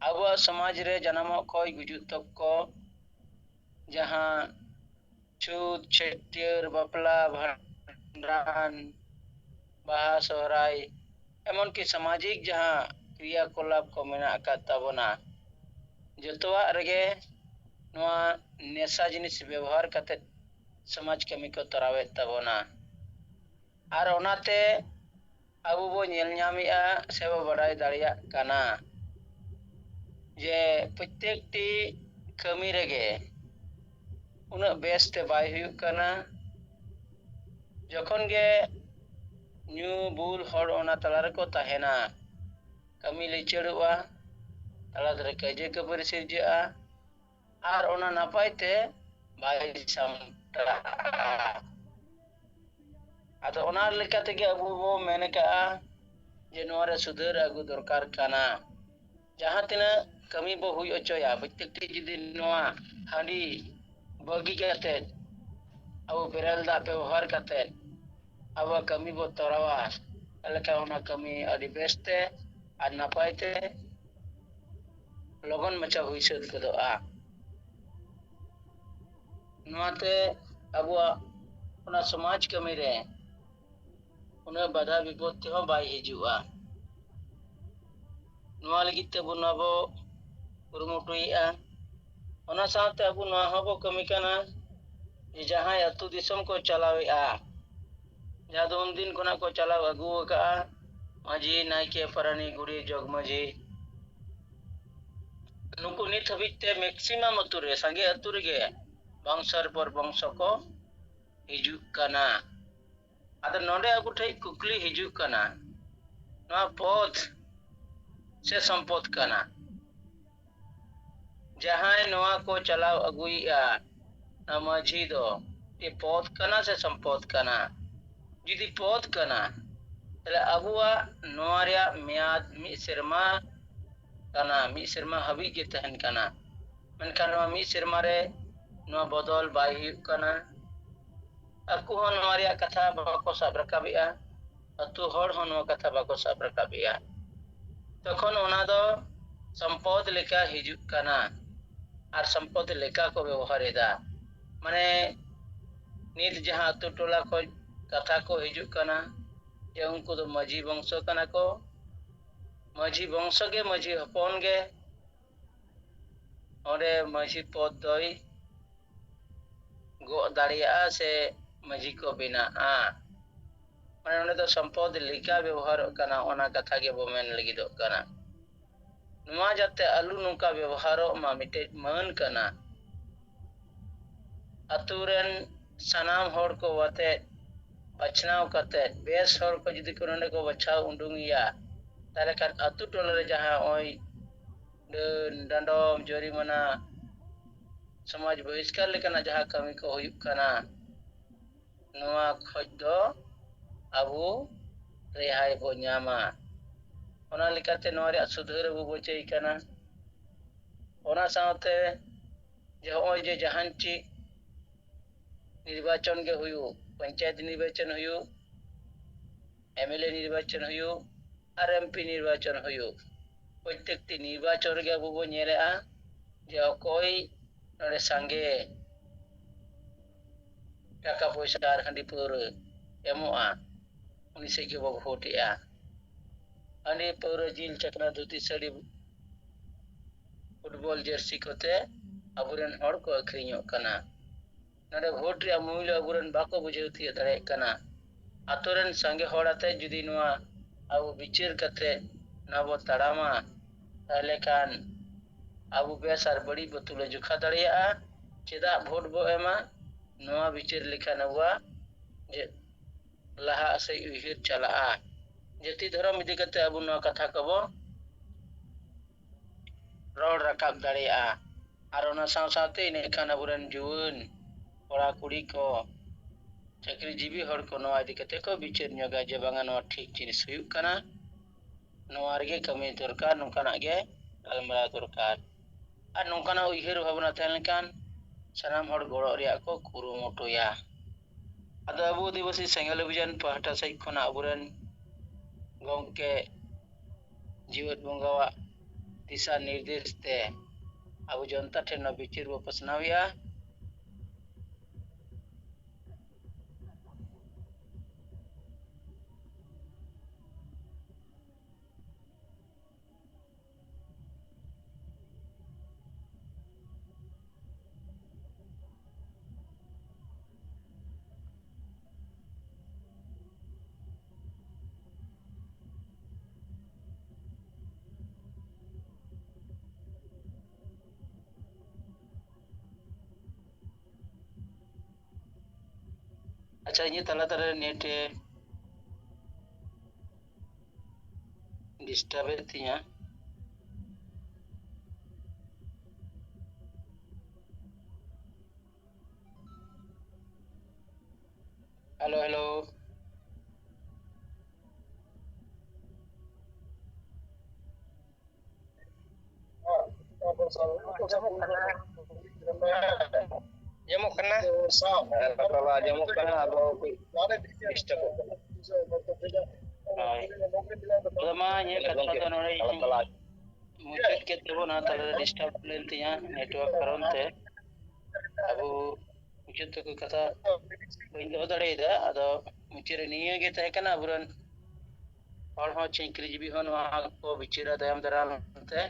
ᱟᱵᱚᱣᱟᱜ ᱥᱚᱢᱟᱡᱽ ᱨᱮ ᱡᱟᱱᱟᱢᱚᱜ ᱠᱷᱚᱱ ᱜᱩᱡᱩᱜ ᱛᱚᱠᱠᱚ ᱡᱟᱦᱟᱸ ᱪᱷᱩᱛ, ᱪᱷᱟᱹᱴᱭᱟᱹᱨ, ᱵᱟᱯᱞᱟ, ᱵᱷᱟᱸᱰᱟᱱ, ᱵᱟᱦᱟ, ᱥᱚᱦᱨᱟᱭ, ᱮᱢᱚᱱᱠᱤ ᱥᱟᱢᱟᱡᱤᱠ ᱡᱟᱦᱟᱸ ᱠᱨᱤᱭᱟᱠᱚᱞᱟᱯ ᱠᱚ ᱢᱮᱱᱟᱜ ᱟᱠᱟᱫ ᱛᱟᱵᱚᱱᱟ, ᱡᱚᱛᱚᱣᱟᱜ ᱨᱮᱜᱮ ᱱᱚᱣᱟ ᱱᱮᱥᱟ ᱡᱤᱱᱤᱥ ᱵᱮᱵᱚᱦᱟᱨ ᱠᱟᱛᱮ ᱥᱚᱢᱟᱡᱽ ᱠᱟᱹᱢᱤ ᱠᱚ ᱛᱚᱨᱟᱣᱮᱫ ᱛᱟᱵᱚᱱᱟ᱾ ᱟᱨ ᱚᱱᱟᱛᱮ ᱟᱵᱚ ᱵᱚ ᱧᱮᱞ ᱧᱟᱢᱮᱜᱼᱟ ᱥᱮ ᱵᱚ ᱵᱟᱰᱟᱭ ᱫᱟᱲᱮᱭᱟᱜ ᱠᱟᱱᱟ ᱡᱮ ᱯᱨᱚᱛᱮᱠᱴᱤ ᱠᱟᱹᱢᱤ ᱨᱮᱜᱮ ᱩᱱᱟᱹᱜ ᱵᱮᱥᱛᱮ ᱵᱟᱭ ᱦᱩᱭᱩᱜ ᱠᱟᱱᱟ᱾ ᱡᱚᱠᱷᱚᱱ ᱜᱮ ᱧᱩ ᱵᱩᱞ ᱦᱚᱲ ᱚᱱᱟ ᱛᱟᱞᱟ ᱨᱮᱠᱚ ᱛᱟᱦᱮᱱᱟ, ᱠᱟᱹᱢᱤ ᱞᱤᱪᱟᱹᱲᱚᱜᱼᱟ, ᱛᱟᱞᱟ ᱨᱮ ᱠᱟᱹᱭᱡᱟᱹ ᱠᱷᱟᱹᱯᱟᱹᱨᱤ ᱥᱤᱨᱡᱟᱹᱜᱼᱟ, ᱟᱨ ᱚᱱᱟ ᱱᱟᱯᱟᱭ ᱛᱮ ᱵᱟᱭ ᱥᱟᱢᱴᱟᱜᱼᱟ᱾ ᱟᱫᱚ ᱚᱱᱟ ᱞᱮᱠᱟ ᱛᱮᱜᱮ ᱟᱵᱚ ᱵᱚ ᱢᱮᱱ ᱟᱠᱟᱜᱼᱟ ᱡᱮ ᱱᱚᱣᱟ ᱨᱮ ᱥᱩᱫᱷᱟᱹᱨ ᱟᱹᱜᱩ ᱫᱚᱨᱠᱟᱨ ᱠᱟᱱᱟ᱾ ᱡᱟᱦᱟᱸ ᱛᱤᱱᱟᱹᱜ ᱠᱟᱹᱢᱤ ᱵᱚ ᱦᱩᱭ ᱦᱚᱪᱚᱭᱟ, ᱯᱨᱚᱛᱮᱠᱴᱤ ᱡᱩᱫᱤ ᱱᱚᱣᱟ ᱦᱟᱺᱰᱤ ᱵᱟᱹᱜᱤ ᱠᱟᱛᱮ ᱟᱵᱚ ᱵᱮᱨᱮᱞ ᱫᱟᱜ ᱵᱮᱵᱚᱦᱟᱨ ᱠᱟᱛᱮ ᱟᱵᱚ ᱠᱟᱹᱢᱤ ᱵᱚ ᱛᱚᱨᱟᱣᱟ, ᱛᱟᱦᱚᱞᱮ ᱠᱷᱟᱱ ᱚᱱᱟ ᱠᱟᱹᱢᱤ ᱟᱹᱰᱤ ᱵᱮᱥᱛᱮ ᱟᱨ ᱱᱟᱯᱟᱭ ᱛᱮ ᱞᱚᱜᱚᱱ ᱢᱟᱪᱷᱟ ᱦᱩᱭ ᱥᱟᱹᱛ ᱜᱚᱫᱚᱜᱼᱟ᱾ ᱱᱚᱣᱟᱛᱮ ᱟᱵᱚᱣᱟᱜ ᱚᱱᱟ ᱥᱚᱢᱟᱡᱽ ᱠᱟᱹᱢᱤ ᱨᱮ ᱩᱱᱟᱹᱜ ᱵᱟᱫᱷᱟ ᱵᱤᱯᱚᱛᱛᱤ ᱦᱚᱸ ᱵᱟᱭ ᱦᱤᱡᱩᱜᱼᱟ᱾ ᱱᱚᱣᱟ ᱞᱟᱹᱜᱤᱫ ᱛᱮᱵᱚᱱ ᱟᱵᱚ ᱠᱩᱨᱩᱢᱩᱴᱩᱭᱮᱫᱼᱟ᱾ ᱚᱱᱟ ᱥᱟᱶᱛᱮ ᱟᱵᱚ ᱱᱚᱣᱟ ᱦᱚᱸᱵᱚ ᱠᱟᱹᱢᱤ ᱠᱟᱱᱟ ᱡᱮ ᱡᱟᱦᱟᱸᱭ ᱟᱹᱛᱩ ᱫᱤᱥᱚᱢ ᱠᱚ ᱪᱟᱞᱟᱣᱮᱫᱼᱟ, ᱡᱟᱦᱟᱸ ᱫᱚ ᱩᱱᱫᱤᱱ ᱠᱷᱚᱱᱟᱜ ᱠᱚ ᱪᱟᱞᱟᱣ ᱟᱹᱜᱩ ᱟᱠᱟᱫᱼᱟ, ᱢᱟᱹᱡᱷᱤ, ᱱᱟᱭᱠᱮ, ᱯᱟᱨᱟᱱᱤᱠ, ᱜᱩᱰᱮᱛ, ᱡᱚᱜᱽ ᱢᱟᱹᱡᱷᱤ, ᱱᱩᱠᱩ ᱱᱤᱛ ᱦᱟᱹᱵᱤᱡ ᱛᱮ maximum ᱟᱹᱛᱩ ᱨᱮ, ᱥᱟᱸᱜᱮ ᱟᱹᱛᱩ ᱨᱮᱜᱮ ᱵᱚᱝᱥᱚᱨ ᱯᱚᱨ ᱵᱚᱝᱥᱚ ᱠᱚ ᱦᱤᱡᱩᱜ ᱠᱟᱱᱟ᱾ ᱟᱫᱚ ᱱᱚᱰᱮ ᱟᱵᱚ ᱴᱷᱮᱱ ᱠᱩᱠᱞᱤ ᱦᱤᱡᱩᱜ ᱠᱟᱱᱟ, ᱱᱚᱣᱟ ᱯᱚᱫᱽ ᱥᱮ ᱥᱚᱢᱯᱚᱫ ᱠᱟᱱᱟ? ᱡᱟᱦᱟᱸᱭ ᱱᱚᱣᱟ ᱠᱚ ᱪᱟᱞᱟᱣ ᱟᱹᱜᱩᱭᱮᱫᱼᱟ, ᱱᱚᱣᱟ ᱢᱟᱹᱡᱷᱤ ᱫᱚ ᱪᱮᱫ ᱯᱚᱫᱽ ᱠᱟᱱᱟ ᱥᱮ ᱥᱚᱢᱯᱚᱫ ᱠᱟᱱᱟ? ᱡᱩᱫᱤ ᱯᱚᱫᱽ ᱠᱟᱱᱟ, ᱛᱟᱦᱞᱮ ᱟᱵᱚᱣᱟᱜ ᱱᱚᱣᱟ ᱨᱮᱭᱟᱜ ᱢᱮᱭᱟᱫ ᱢᱤᱫ ᱥᱮᱨᱢᱟ ᱠᱟᱱᱟ, ᱢᱤᱫ ᱥᱮᱨᱢᱟ ᱦᱟᱹᱵᱤᱡ ᱜᱮ ᱛᱟᱦᱮᱱ ᱠᱟᱱᱟ᱾ ᱢᱮᱱᱠᱷᱟᱱ ᱱᱚᱣᱟ ᱢᱤᱫ ᱥᱮᱨᱢᱟ ᱨᱮ ᱱᱚᱣᱟ ᱵᱚᱫᱚᱞ ᱵᱟᱭ ᱦᱩᱭᱩᱜ ᱠᱟᱱᱟ᱾ ᱟᱠᱚ ᱦᱚᱸ ᱱᱚᱣᱟ ᱨᱮᱭᱟᱜ ᱠᱟᱛᱷᱟ ᱵᱟᱠᱚ ᱥᱟᱵ ᱨᱟᱠᱟᱵᱮᱜᱼᱟ, ᱟᱹᱛᱩ ᱦᱚᱲ ᱦᱚᱸ ᱱᱚᱣᱟ ᱠᱟᱛᱷᱟ ᱵᱟᱠᱚ ᱥᱟᱵ ᱨᱟᱠᱟᱵᱮᱜᱼᱟ᱾ ᱛᱚᱠᱷᱚᱱ ᱚᱱᱟ ᱫᱚ ᱥᱚᱢᱯᱚᱫ ᱞᱮᱠᱟ ᱦᱤᱡᱩᱜ ᱠᱟᱱᱟ, ᱟᱨ ᱥᱚᱢᱯᱚᱫ ᱞᱮᱠᱟ ᱠᱚ ᱵᱮᱵᱚᱦᱟᱨ ᱮᱫᱟ᱾ ᱢᱟᱱᱮ, ᱱᱤᱛ ᱡᱟᱦᱟᱸ ᱟᱹᱛᱩ ᱴᱚᱞᱟ ᱠᱷᱚᱱ ᱠᱟᱛᱷᱟ ᱠᱚ ᱦᱤᱡᱩᱜ ᱠᱟᱱᱟ ᱡᱮ ᱩᱱᱠᱩ ᱫᱚ ᱢᱟᱹᱡᱷᱤ ᱵᱚᱝᱥᱚ ᱠᱟᱱᱟ ᱠᱚ, ᱢᱟᱹᱡᱷᱤ ᱵᱚᱝᱥᱚ ᱜᱮ, ᱢᱟᱹᱡᱷᱤ ᱦᱚᱯᱚᱱ ᱜᱮ ᱚᱸᱰᱮ ᱢᱟᱹᱡᱷᱤ ᱯᱚᱫᱽ ᱫᱚᱭ ᱜᱚᱜ ᱫᱟᱲᱮᱭᱟᱜᱼᱟ ᱥᱮ ᱢᱟᱹᱡᱷᱤ ᱠᱚ ᱵᱮᱱᱟᱜᱼᱟ᱾ ᱢᱟᱱᱮ, ᱚᱸᱰᱮ ᱫᱚ ᱥᱚᱢᱯᱚᱫ ᱞᱮᱠᱟ ᱵᱮᱵᱚᱦᱟᱨᱚᱜ ᱠᱟᱱᱟ, ᱚᱱᱟ ᱠᱟᱛᱷᱟ ᱜᱮᱵᱚ ᱢᱮᱱ ᱞᱟᱹᱜᱤᱫᱚᱜ ᱠᱟᱱᱟ᱾ ᱱᱚᱣᱟ ᱡᱟᱛᱮ ᱟᱞᱚ ᱱᱚᱝᱠᱟ ᱵᱮᱵᱚᱦᱟᱨᱚᱜ ᱢᱟ, ᱢᱤᱫᱴᱮᱡ ᱢᱟᱹᱱ ᱠᱟᱱᱟ᱾ ᱟᱛᱳ ᱨᱮᱱ ᱥᱟᱱᱟᱢ ᱦᱚᱲ ᱠᱚ ᱟᱛᱮ ᱵᱟᱪᱷᱱᱟᱣ ᱠᱟᱛᱮ ᱵᱮᱥ ᱦᱚᱲ ᱠᱚ ᱡᱩᱫᱤ ᱠᱚ ᱱᱚᱰᱮ ᱠᱚ ᱵᱟᱪᱷᱟᱣ ᱩᱰᱩᱝᱮᱭᱟ, ᱛᱟᱦᱞᱮ ᱠᱷᱟᱱ ᱟᱛᱳ ᱴᱚᱞᱟ ᱨᱮ ᱡᱟᱦᱟᱸ ᱱᱚᱜᱼᱚᱭ ᱰᱟᱹᱱ, ᱰᱟᱸᱰᱚᱢ, ᱡᱚᱨᱤᱢᱟᱱᱟ, ᱥᱚᱢᱟᱡᱽ ᱵᱚᱦᱤᱥᱠᱟᱨ ᱞᱮᱠᱟᱱᱟᱜ ᱡᱟᱦᱟᱸ ᱠᱟᱹᱢᱤ ᱠᱚ ᱦᱩᱭᱩᱜ ᱠᱟᱱᱟ, ᱱᱚᱣᱟ ᱠᱷᱚᱡ ᱫᱚ ᱟᱵᱚ ᱨᱮᱦᱟᱭ ᱵᱚ ᱧᱟᱢᱟ᱾ ᱚᱱᱟ ᱞᱮᱠᱟᱛᱮ ᱱᱚᱣᱟ ᱨᱮᱭᱟᱜ ᱥᱩᱫᱷᱟᱹᱨ ᱟᱵᱚ ᱵᱚ ᱪᱟᱹᱭ ᱠᱟᱱᱟ᱾ ᱚᱱᱟ ᱥᱟᱶᱛᱮ ᱡᱮ ᱱᱚᱜᱼᱚᱭ ᱡᱮ ᱡᱟᱦᱟᱱ ᱪᱮᱫ ᱱᱤᱨᱵᱟᱪᱚᱱ ᱜᱮ ᱦᱩᱭᱩᱜ, ᱯᱚᱧᱪᱟᱭᱮᱛ ᱱᱤᱨᱵᱟᱪᱚᱱ ᱦᱩᱭᱩᱜ, ᱮᱢ ᱮᱞ ᱮ ᱱᱤᱨᱵᱟᱪᱚᱱ ᱦᱩᱭᱩᱜ ᱟᱨ ᱮᱢ ᱯᱤ ᱱᱤᱨᱵᱟᱪᱚᱱ ᱦᱩᱭᱩᱜ, ᱯᱨᱚᱛᱮᱠᱴᱤ ᱱᱤᱨᱵᱟᱪᱚᱱ ᱨᱮᱜᱮ ᱟᱵᱚ ᱵᱚ ᱧᱮᱞᱮᱜᱼᱟ ᱡᱮ ᱚᱠᱚᱭ ᱱᱚᱰᱮ ᱥᱟᱸᱜᱮ ᱴᱟᱠᱟ ᱯᱚᱭᱥᱟ ᱟᱨ ᱦᱟᱺᱰᱤ ᱯᱟᱹᱣᱨᱟᱹ ᱮᱢᱚᱜᱼᱟ, ᱩᱱᱤ ᱥᱮᱫ ᱜᱮᱵᱚ ᱵᱷᱳᱴ ᱮᱜᱼᱟ᱾ ᱦᱟᱺᱰᱤ ᱯᱟᱹᱣᱨᱟᱹ, ᱡᱤᱞ ᱪᱟᱠᱷᱱᱟ, ᱫᱷᱩᱛᱤ ᱥᱟᱹᱲᱤ, ᱯᱷᱩᱴᱵᱚᱞ ᱡᱟᱹᱨᱥᱤ ᱠᱚᱛᱮ ᱟᱵᱚᱨᱮᱱ ᱦᱚᱲ ᱠᱚ ᱟᱹᱠᱷᱨᱤᱧᱚᱜ ᱠᱟᱱᱟ᱾ ᱱᱚᱰᱮ ᱵᱷᱳᱴ ᱨᱮᱭᱟᱜ ᱢᱩᱞᱞᱚ ᱟᱵᱚᱨᱮᱱ ᱵᱟᱠᱚ ᱵᱩᱡᱷᱟᱹᱣ ᱛᱤᱭᱳᱜ ᱫᱟᱲᱮᱭᱟᱜ ᱠᱟᱱᱟ᱾ ᱟᱛᱳ ᱨᱮᱱ ᱥᱟᱸᱜᱮ ᱦᱚᱲ ᱟᱛᱮ ᱡᱩᱫᱤ ᱱᱚᱣᱟ ᱟᱵᱚ ᱵᱤᱪᱟᱹᱨ ᱠᱟᱛᱮ ᱱᱚᱣᱟ ᱵᱚ ᱛᱟᱲᱟᱢᱟ, ᱛᱟᱦᱚᱞᱮ ᱠᱷᱟᱱ ᱟᱵᱚ ᱵᱮᱥ ᱟᱨ ᱵᱟᱹᱲᱤᱡ ᱵᱚ ᱛᱩᱞᱟᱹ ᱡᱚᱠᱷᱟ ᱫᱟᱲᱮᱭᱟᱜᱼᱟ᱾ ᱪᱮᱫᱟᱜ ᱵᱷᱳᱴ ᱵᱚ ᱮᱢᱟ? ᱱᱚᱣᱟ ᱵᱤᱪᱟᱹᱨ ᱞᱮᱠᱷᱟᱱ ᱟᱵᱚᱣᱟᱜ ᱡᱮ ᱞᱟᱦᱟ ᱥᱮᱫ ᱩᱭᱦᱟᱹᱨ ᱪᱟᱞᱟᱜᱼᱟ᱾ ᱡᱟᱹᱛᱤ ᱫᱷᱚᱨᱚᱢ ᱤᱫᱤ ᱠᱟᱛᱮ ᱟᱵᱚ ᱱᱚᱣᱟ ᱠᱟᱛᱷᱟ ᱠᱚᱵᱚ ᱨᱚᱲ ᱨᱟᱠᱟᱵ ᱫᱟᱲᱮᱭᱟᱜᱼᱟ᱾ ᱟᱨ ᱚᱱᱟ ᱥᱟᱶ ᱥᱟᱶᱛᱮ ᱤᱱᱟᱹ ᱠᱷᱟᱱ ᱟᱵᱚᱨᱮᱱ ᱡᱩᱣᱟᱹᱱ ᱠᱚᱲᱟ ᱠᱩᱲᱤ ᱠᱚ, ᱪᱟᱹᱠᱨᱤ ᱡᱤᱵᱤ ᱦᱚᱲ ᱠᱚ ᱱᱚᱣᱟ ᱤᱫᱤ ᱠᱟᱛᱮ ᱠᱚ ᱵᱤᱪᱟᱹᱨ ᱧᱚᱜᱟ ᱡᱮ ᱵᱟᱝᱟ, ᱱᱚᱣᱟ ᱴᱷᱤᱠ ᱡᱤᱱᱤᱥ ᱦᱩᱭᱩᱜ ᱠᱟᱱᱟ, ᱱᱚᱣᱟ ᱨᱮᱜᱮ ᱠᱟᱹᱢᱤ ᱫᱚᱨᱠᱟᱨ, ᱱᱚᱝᱠᱟᱱᱟᱜ ᱜᱮ ᱜᱟᱞᱢᱟᱨᱟᱣ ᱫᱚᱨᱠᱟᱨ᱾ ᱟᱨ ᱱᱚᱝᱠᱟᱱᱟᱜ ᱩᱭᱦᱟᱹᱨ ᱵᱷᱟᱵᱽᱱᱟ ᱛᱟᱦᱮᱸ ᱞᱮᱱᱠᱷᱟᱱ ᱥᱟᱱᱟᱢ ᱦᱚᱲ ᱜᱚᱲᱚᱜ ᱨᱮᱭᱟᱜ ᱠᱚ ᱠᱩᱨᱩᱢᱩᱴᱩᱭᱟ᱾ ᱟᱫᱚ ᱟᱵᱚ ᱟᱹᱫᱤᱵᱟᱹᱥᱤ ᱥᱮᱸᱜᱮᱞ ᱚᱵᱷᱤᱡᱟᱱ ᱯᱟᱦᱴᱟ ᱥᱮᱫ ᱠᱷᱚᱱᱟᱜ ᱟᱵᱚᱨᱮᱱ ᱜᱚᱢᱠᱮ ᱡᱤᱣᱮᱫ ᱵᱚᱸᱜᱟᱣᱟᱜ ᱫᱤᱥᱟ ᱱᱤᱨᱫᱮᱥ ᱛᱮ ᱟᱵᱚ ᱡᱚᱱᱛᱟ ᱴᱷᱮᱱ ᱱᱚᱣᱟ ᱵᱤᱪᱟᱹᱨ ᱵᱚ ᱯᱟᱥᱱᱟᱣᱮᱜᱼᱟ᱾ ᱟᱪᱪᱷᱟ, ᱤᱧᱟᱹᱜ ᱛᱟᱞᱟ ᱛᱟᱞᱟ ᱨᱮ ᱱᱮᱴ ᱮ ᱰᱤᱥᱴᱟᱵᱮᱫ ᱛᱤᱧᱟ᱾ Hello, hello. ᱟᱸᱡᱚᱢᱚᱜ ᱠᱟᱱᱟ? ᱟᱸᱡᱚᱢᱚᱜ ᱠᱟᱱᱟ, ᱟᱫᱚ ᱠᱟᱹᱡ ᱰᱤᱥᱴᱟᱵᱚᱜ ᱠᱟᱱᱟ᱾ ᱦᱳᱭ᱾ ᱟᱫᱚ ᱢᱟ, ᱤᱧᱟᱹᱜ ᱠᱟᱛᱷᱟ ᱫᱚ ᱱᱚᱰᱮ ᱜᱮᱧ ᱢᱩᱪᱟᱹᱫ ᱠᱮᱫ ᱛᱟᱵᱚᱱᱟ, ᱛᱟᱦᱞᱮ ᱰᱤᱥᱴᱟᱵ ᱞᱮᱱ ᱛᱤᱧᱟ ᱱᱮᱴᱣᱟᱨᱠ ᱠᱟᱨᱚᱱ ᱛᱮ᱾ ᱟᱵᱚ ᱡᱚᱛᱚ ᱠᱚ ᱠᱟᱛᱷᱟ ᱵᱟᱹᱧ ᱫᱚᱦᱚ ᱫᱟᱲᱮᱭᱟᱫᱟ᱾ ᱟᱫᱚ ᱢᱩᱪᱟᱹᱫ ᱨᱮ ᱱᱤᱭᱟᱹ ᱜᱮ ᱛᱟᱦᱮᱸ ᱠᱟᱱᱟ, ᱟᱵᱚᱨᱮᱱ ᱦᱚᱲ ᱦᱚᱸ, ᱪᱟᱹᱠᱨᱤᱡᱤᱵᱤ ᱦᱚᱸ ᱱᱚᱣᱟ ᱠᱚ ᱵᱤᱪᱟᱹᱨᱟ ᱛᱟᱭᱚᱢ ᱫᱟᱨᱟᱢ ᱛᱮ᱾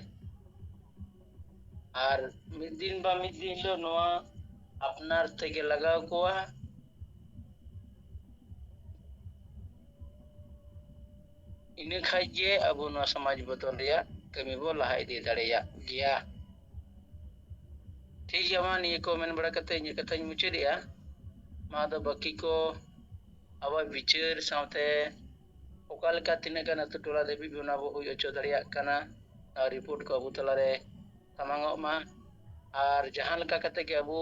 ᱟᱨ ᱢᱤᱫ ᱫᱤᱱ ᱵᱟ ᱢᱤᱫ ᱫᱤᱱ ᱦᱤᱞᱳᱜ ᱱᱚᱣᱟ ᱟᱯᱱᱟᱨ ᱛᱮᱜᱮ ᱞᱟᱜᱟᱣ ᱠᱚᱣᱟ᱾ ᱤᱱᱟᱹ ᱠᱷᱟᱡ ᱜᱮ ᱟᱵᱚ ᱱᱚᱣᱟ ᱥᱚᱢᱟᱡᱽ ᱵᱚᱫᱚᱞ ᱨᱮᱭᱟᱜ ᱠᱟᱹᱢᱤ ᱵᱚ ᱞᱟᱦᱟ ᱤᱫᱤ ᱫᱟᱲᱮᱭᱟᱜ ᱜᱮᱭᱟ᱾ ᱴᱷᱤᱠ ᱜᱮᱭᱟ, ᱢᱟ ᱱᱤᱭᱟᱹ ᱠᱚ ᱢᱮᱱ ᱵᱟᱲᱟ ᱠᱟᱛᱮ ᱤᱧᱟᱹᱜ ᱠᱟᱛᱷᱟᱧ ᱢᱩᱪᱟᱹᱫᱮᱜᱼᱟ᱾ ᱢᱟ ᱟᱫᱚ ᱵᱟᱹᱠᱤ ᱠᱚ ᱟᱵᱚᱣᱟᱜ ᱵᱤᱪᱟᱹᱨ ᱥᱟᱶᱛᱮ ᱚᱠᱟ ᱞᱮᱠᱟ ᱛᱤᱱᱟᱹᱜ ᱜᱟᱱ ᱟᱹᱛᱩ ᱴᱚᱞᱟ ᱫᱷᱟᱹᱵᱤᱡ ᱚᱱᱟ ᱵᱚ ᱦᱩᱭ ᱦᱚᱪᱚ ᱫᱟᱲᱮᱭᱟᱜ ᱠᱟᱱᱟ, ᱟᱨ ᱨᱤᱯᱳᱨᱴ ᱠᱚ ᱟᱵᱚ ᱛᱟᱞᱟᱨᱮ ᱥᱟᱢᱟᱝᱚᱜ ᱢᱟ᱾ ᱟᱨ ᱡᱟᱦᱟᱸ ᱞᱮᱠᱟ ᱠᱟᱛᱮ ᱜᱮ ᱟᱵᱚ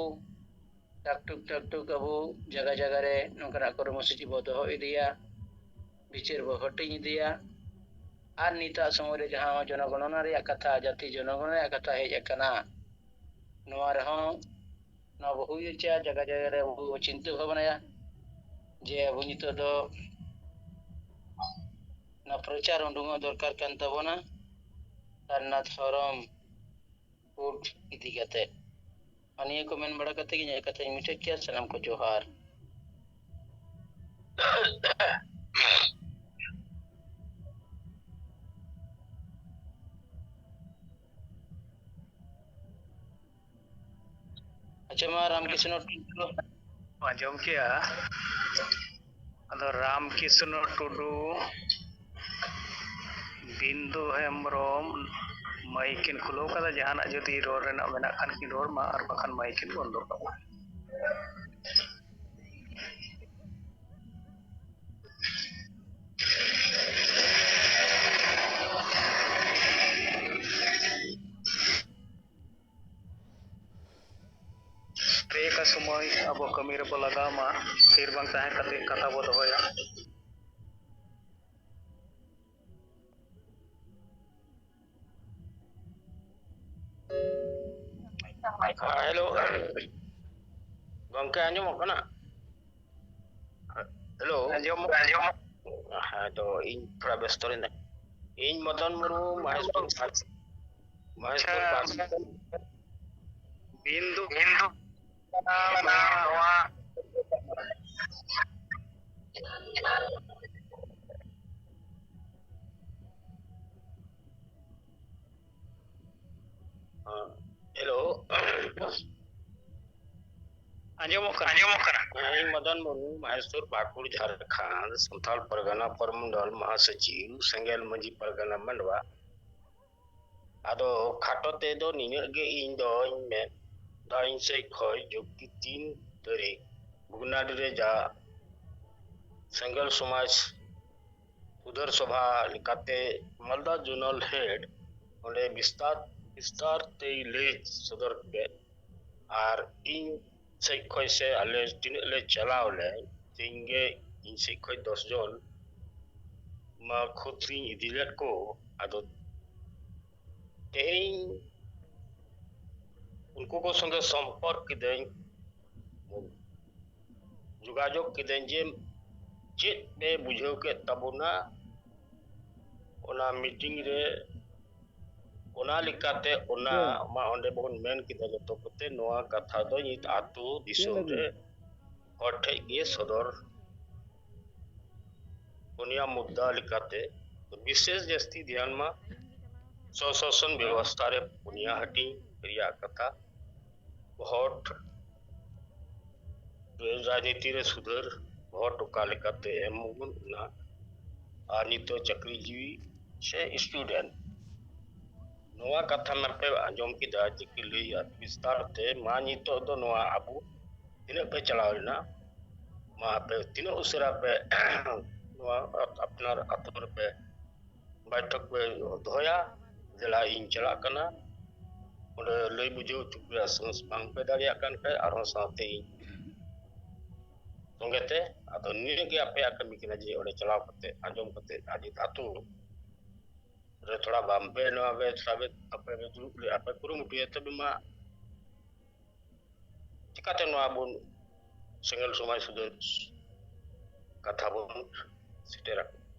ᱴᱟᱠ ᱴᱩᱠ ᱴᱟᱠ ᱴᱩᱠ ᱟᱵᱚ ᱡᱟᱭᱜᱟ ᱡᱟᱭᱜᱟ ᱨᱮ ᱱᱚᱝᱠᱟᱱᱟᱜ ᱠᱚᱨᱢᱚᱥᱩᱪᱤ ᱵᱚ ᱫᱚᱦᱚ ᱤᱫᱤᱭᱟ, ᱵᱤᱪᱟᱹᱨ ᱵᱚ ᱦᱟᱹᱴᱤᱧ ᱤᱫᱤᱭᱟ᱾ ᱟᱨ ᱱᱤᱛᱟᱜ ᱥᱚᱢᱚᱭ ᱨᱮ ᱡᱟᱦᱟᱸ ᱡᱚᱱᱚᱜᱚᱬᱚᱱᱟ ᱨᱮᱭᱟᱜ ᱠᱟᱛᱷᱟ, ᱡᱟᱹᱛᱤ ᱡᱚᱱᱚᱜᱚᱬᱚᱱᱟ ᱨᱮᱭᱟᱜ ᱠᱟᱛᱷᱟ ᱦᱮᱡ ᱟᱠᱟᱱᱟ, ᱱᱚᱣᱟ ᱨᱮᱦᱚᱸ ᱱᱚᱣᱟ ᱵᱚ ᱦᱩᱭ ᱦᱚᱪᱚᱭᱟ, ᱡᱟᱭᱜᱟ ᱡᱟᱭᱜᱟ ᱨᱮ ᱟᱵᱚ ᱵᱚ ᱪᱤᱱᱛᱟᱹ ᱵᱷᱟᱵᱽᱱᱟᱭᱟ ᱡᱮ ᱟᱵᱚ ᱱᱤᱛᱚᱜ ᱫᱚ ᱱᱚᱣᱟ ᱯᱨᱚᱪᱟᱨ ᱩᱰᱩᱝᱚᱜ ᱫᱚᱨᱠᱟᱨ ᱠᱟᱱ ᱛᱟᱵᱚᱱᱟ᱾ ᱥᱟᱨᱱᱟ ᱫᱷᱚᱨᱚᱢ ᱠᱳᱰ ᱤᱫᱤ ᱠᱟᱛᱮ᱾ ᱟᱨ ᱱᱤᱭᱟᱹ ᱠᱚ ᱢᱮᱱ ᱵᱟᱲᱟ ᱠᱟᱛᱮ ᱜᱮ ᱤᱧᱟᱹᱜ ᱠᱟᱛᱷᱟᱧ ᱢᱩᱪᱟᱹᱫ ᱠᱮᱭᱟ᱾ ᱥᱟᱱᱟᱢ ᱠᱚ ᱡᱚᱦᱟᱨ᱾ ᱟᱪᱪᱷᱟ, ᱢᱟ ᱨᱟᱢᱠᱨᱤᱥᱱᱚ ᱴᱩᱰᱩ᱾ ᱟᱸᱡᱚᱢ ᱠᱮᱜᱼᱟ᱾ ᱟᱫᱚ ᱨᱟᱢᱠᱨᱤᱥᱱᱚ ᱴᱩᱰᱩ, ᱵᱤᱱᱫᱩ ᱦᱮᱢᱵᱨᱚᱢ ᱢᱟᱭᱤᱠ ᱠᱤᱱ ᱠᱷᱩᱞᱟᱹᱣ ᱠᱟᱫᱟ᱾ ᱡᱟᱦᱟᱱᱟᱜ ᱡᱩᱫᱤ ᱨᱚᱲ ᱨᱮᱱᱟᱜ ᱢᱮᱱᱟᱜ ᱠᱷᱟᱱ ᱠᱤᱱ ᱨᱚᱲ ᱢᱟ, ᱟᱨ ᱵᱟᱠᱷᱟᱱ ᱢᱟᱭᱤᱠ ᱠᱤᱱ ᱵᱚᱱᱫᱚ ᱠᱟᱜᱼᱟ᱾ ᱵᱮᱠᱟ ᱥᱚᱢᱚᱭ ᱟᱵᱚ ᱠᱟᱹᱢᱤ ᱨᱮᱵᱚ ᱞᱟᱜᱟᱣ ᱢᱟ, ᱛᱷᱤᱨ ᱵᱟᱝ ᱛᱟᱦᱮᱸ ᱠᱟᱛᱮ ᱠᱟᱛᱷᱟ ᱵᱚ ᱫᱚᱦᱚᱭᱟ᱾ ᱦᱮᱸ, ᱦᱮᱞᱳ᱾ ᱜᱚᱢᱠᱮ, ᱟᱸᱡᱚᱢᱚᱜ ᱠᱟᱱᱟ? ᱦᱮᱞᱳ᱾ ᱟᱸᱡᱚᱢᱚᱜ, ᱟᱸᱡᱚᱢᱚᱜ᱾ ᱦᱮᱸ, ᱛᱚ ᱤᱧ ᱛᱷᱚᱲᱟ ᱵᱮᱥᱛᱚ ᱨᱮ ᱢᱮᱱᱟᱹᱧ᱾ ᱤᱧ ᱢᱚᱫᱚᱱ ᱢᱩᱨᱢᱩ, ᱢᱚᱦᱮᱥᱯᱩᱨ ᱟᱪᱪᱷᱟ᱾ ᱯᱟᱨᱥ-, ᱢᱚᱦᱮᱥᱯᱩᱨ ᱟᱪᱪᱷᱟ᱾ ᱯᱟᱨᱥ-, ᱵᱤᱱᱫᱩ, ᱵᱤᱱᱫᱩ᱾ ᱦᱮᱞᱳ᱾ ᱟᱸᱡᱚᱢᱚᱜ ᱠᱟᱱᱟ? ᱟᱸᱡᱚᱢᱚᱜ ᱠᱟᱱᱟ᱾ ᱤᱧ ᱢᱚᱫᱚᱱ ᱢᱩᱨᱢᱩ, ᱢᱚᱦᱮᱥᱯᱩᱨ, ᱯᱟᱹᱠᱩᱲ, ᱡᱷᱟᱲᱠᱷᱚᱸᱰ, ᱥᱟᱱᱛᱟᱲ ᱯᱟᱨᱜᱟᱱᱟ ᱯᱚᱨᱢᱚᱱᱰᱚᱞ ᱢᱚᱦᱟᱥᱚᱪᱤᱵᱽ, ᱥᱮᱸᱜᱮᱞ ᱢᱟᱹᱡᱷᱤ ᱯᱟᱨᱜᱟᱱᱟ ᱢᱟᱰᱣᱟ᱾ ᱟᱫᱚ ᱠᱷᱟᱴᱚ ᱛᱮᱫᱚ ᱱᱤᱱᱟᱹᱜ ᱜᱮ ᱤᱧ ᱫᱚᱧ ᱢᱮᱱ ᱫᱟ, ᱤᱧ ᱥᱮᱫ ᱠᱷᱚᱡ ᱡᱩᱠᱛᱤ ᱛᱤᱱ ᱛᱟᱹᱨᱤᱠᱷ ᱵᱷᱚᱜᱽᱱᱟᱰᱤ ᱨᱮ ᱡᱟ ᱥᱮᱸᱜᱮᱞ ᱥᱚᱢᱟᱡᱽ ᱥᱩᱫᱷᱟᱹᱨ ᱥᱚᱵᱷᱟ ᱞᱮᱠᱟᱛᱮ ᱢᱟᱞᱫᱟ ᱡᱳᱱᱟᱞ ᱦᱮᱰ ᱚᱸᱰᱮ ᱵᱤᱥᱛᱟᱨ, ᱵᱤᱥᱛᱟᱨ ᱛᱮᱭ ᱞᱟᱹᱭ ᱥᱚᱫᱚᱨ ᱠᱮᱫ᱾ ᱟᱨ ᱤᱧ ᱥᱮᱫ ᱠᱷᱚᱡ ᱥᱮ ᱟᱞᱮ ᱛᱤᱱᱟᱹᱜ ᱞᱮ ᱪᱟᱞᱟᱣ ᱞᱮᱱ, ᱛᱮᱦᱮᱧ ᱜᱮ ᱤᱧ ᱥᱮᱫ ᱠᱷᱚᱡ ᱫᱚᱥ ᱡᱚᱱ ᱢᱟ ᱠᱷᱩᱫ ᱤᱧ ᱤᱫᱤ ᱞᱮᱫ ᱠᱚ᱾ ᱟᱫᱚ ᱛᱮᱦᱮᱧ ᱩᱱᱠᱩ ᱠᱚ ᱥᱚᱸᱜᱮ ᱥᱚᱢᱯᱚᱨᱠ ᱠᱤᱫᱟᱹᱧ, ᱡᱳᱜᱟᱡᱳᱜᱽ ᱠᱤᱫᱟᱹᱧ ᱡᱮ ᱪᱮᱫ ᱯᱮ ᱵᱩᱡᱷᱟᱹᱣ ᱠᱮᱫ ᱛᱟᱵᱚᱱᱟ ᱚᱱᱟ ᱢᱤᱴᱤᱝ ᱨᱮ, ᱚᱱᱟ ᱞᱮᱠᱟᱛᱮ ᱚᱱᱟ ᱦᱮᱸ᱾ ᱢᱟ ᱚᱸᱰᱮ ᱵᱚᱱ ᱢᱮᱱ ᱠᱮᱫᱟ ᱡᱚᱛᱚ ᱠᱚᱛᱮ, ᱱᱚᱣᱟ ᱠᱟᱛᱷᱟ ᱫᱚ ᱱᱤᱛ ᱟᱛᱳ ᱫᱤᱥᱚᱢ ᱪᱮᱫ ᱨᱮ ᱞᱟᱹᱜᱤᱫ? ᱦᱚᱲ ᱴᱷᱮᱡ ᱜᱮ ᱥᱚᱫᱚᱨ ᱯᱩᱱᱭᱟ ᱢᱩᱫᱽᱫᱟ ᱞᱮᱠᱟᱛᱮ ᱵᱤᱥᱮᱥ ᱡᱟᱹᱥᱛᱤ ᱫᱷᱮᱭᱟᱱ ᱢᱟ ᱥᱚᱥᱟᱥᱚᱱ ᱵᱮᱵᱚᱥᱛᱷᱟ ᱨᱮ ᱯᱩᱱᱭᱟ ᱦᱟᱹᱴᱤᱧ ᱨᱮᱭᱟᱜ ᱠᱟᱛᱷᱟ, ᱵᱷᱳᱴ, ᱨᱟᱡᱽᱱᱤᱛᱤ ᱨᱮ ᱥᱩᱫᱷᱟᱹᱨ, ᱵᱷᱳᱴ ᱚᱠᱟ ᱞᱮᱠᱟᱛᱮ ᱮᱢ ᱟᱵᱚᱱ ᱚᱱᱟ, ᱟᱨ ᱱᱤᱛᱚᱜ ᱪᱟᱹᱠᱨᱤ ᱡᱤᱣᱤ ᱥᱮ student, ᱱᱚᱣᱟ ᱠᱟᱛᱷᱟ ᱢᱟᱯᱮ ᱟᱸᱡᱚᱢ ᱠᱮᱫᱟ ᱡᱮ ᱠᱤ ᱞᱟᱹᱭ ᱵᱤᱥᱛᱟᱨ ᱛᱮ, ᱢᱟ ᱱᱤᱛᱚᱜ ᱫᱚ ᱱᱚᱣᱟ ᱟᱵᱚ ᱛᱤᱱᱟᱹᱜ ᱯᱮ ᱪᱟᱞᱟᱣ ᱞᱮᱱᱟ, ᱢᱟ ᱟᱯᱮ ᱛᱤᱱᱟᱹᱜ ᱩᱥᱟᱹᱨᱟ ᱯᱮ ᱱᱚᱣᱟ ᱟᱯᱱᱟᱨ ᱟᱛᱳ ᱨᱮᱯᱮ ᱵᱟᱭᱴᱷᱚᱠ ᱯᱮ ᱫᱚᱦᱚᱭᱟ, ᱫᱮᱞᱟ ᱤᱧ ᱪᱟᱞᱟᱜ ᱠᱟᱱᱟ, ᱚᱸᱰᱮ ᱞᱟᱹᱭ ᱵᱩᱡᱷᱟᱹᱣ ᱦᱚᱪᱚ ᱠᱚ ᱦᱩᱭᱩᱜᱼᱟ᱾ ᱥᱟᱦᱚᱥ ᱵᱟᱝ ᱯᱮ ᱫᱟᱲᱮᱭᱟᱜ ᱠᱟᱱ ᱠᱷᱟᱡ ᱟᱨᱦᱚᱸ ᱥᱟᱶᱛᱮ ᱤᱧ ᱥᱚᱸᱜᱮ ᱛᱮ, ᱟᱫᱚ ᱱᱤᱭᱟᱹ ᱜᱮ ᱟᱯᱮᱭᱟᱜ ᱠᱟᱹᱢᱤ ᱠᱟᱱᱟ ᱡᱮ ᱚᱸᱰᱮ ᱪᱟᱞᱟᱣ ᱠᱟᱛᱮ ᱟᱸᱡᱚᱢ ᱠᱟᱛᱮ ᱟᱹᱰᱤ ᱟᱹᱛᱩ ᱨᱮ ᱛᱷᱚᱲᱟ ᱵᱟᱝ ᱯᱮ ᱱᱚᱣᱟ ᱯᱮ ᱛᱷᱚᱲᱟ ᱯᱮ ᱟᱯᱮ ᱯᱮ ᱫᱩᱲᱩᱵ ᱞᱮ ᱟᱯᱮ ᱠᱩᱨᱩᱢᱩᱴᱩᱭᱟ, ᱛᱚᱵᱮ ᱢᱟ ᱪᱤᱠᱟᱛᱮ ᱱᱚᱣᱟ ᱵᱚᱱ ᱥᱮᱸᱜᱮᱞ ᱥᱚᱢᱟᱡᱽ ᱥᱩᱫᱷᱟᱹᱨ ᱠᱟᱛᱷᱟ ᱵᱚᱱ ᱥᱮᱴᱮᱨᱟ?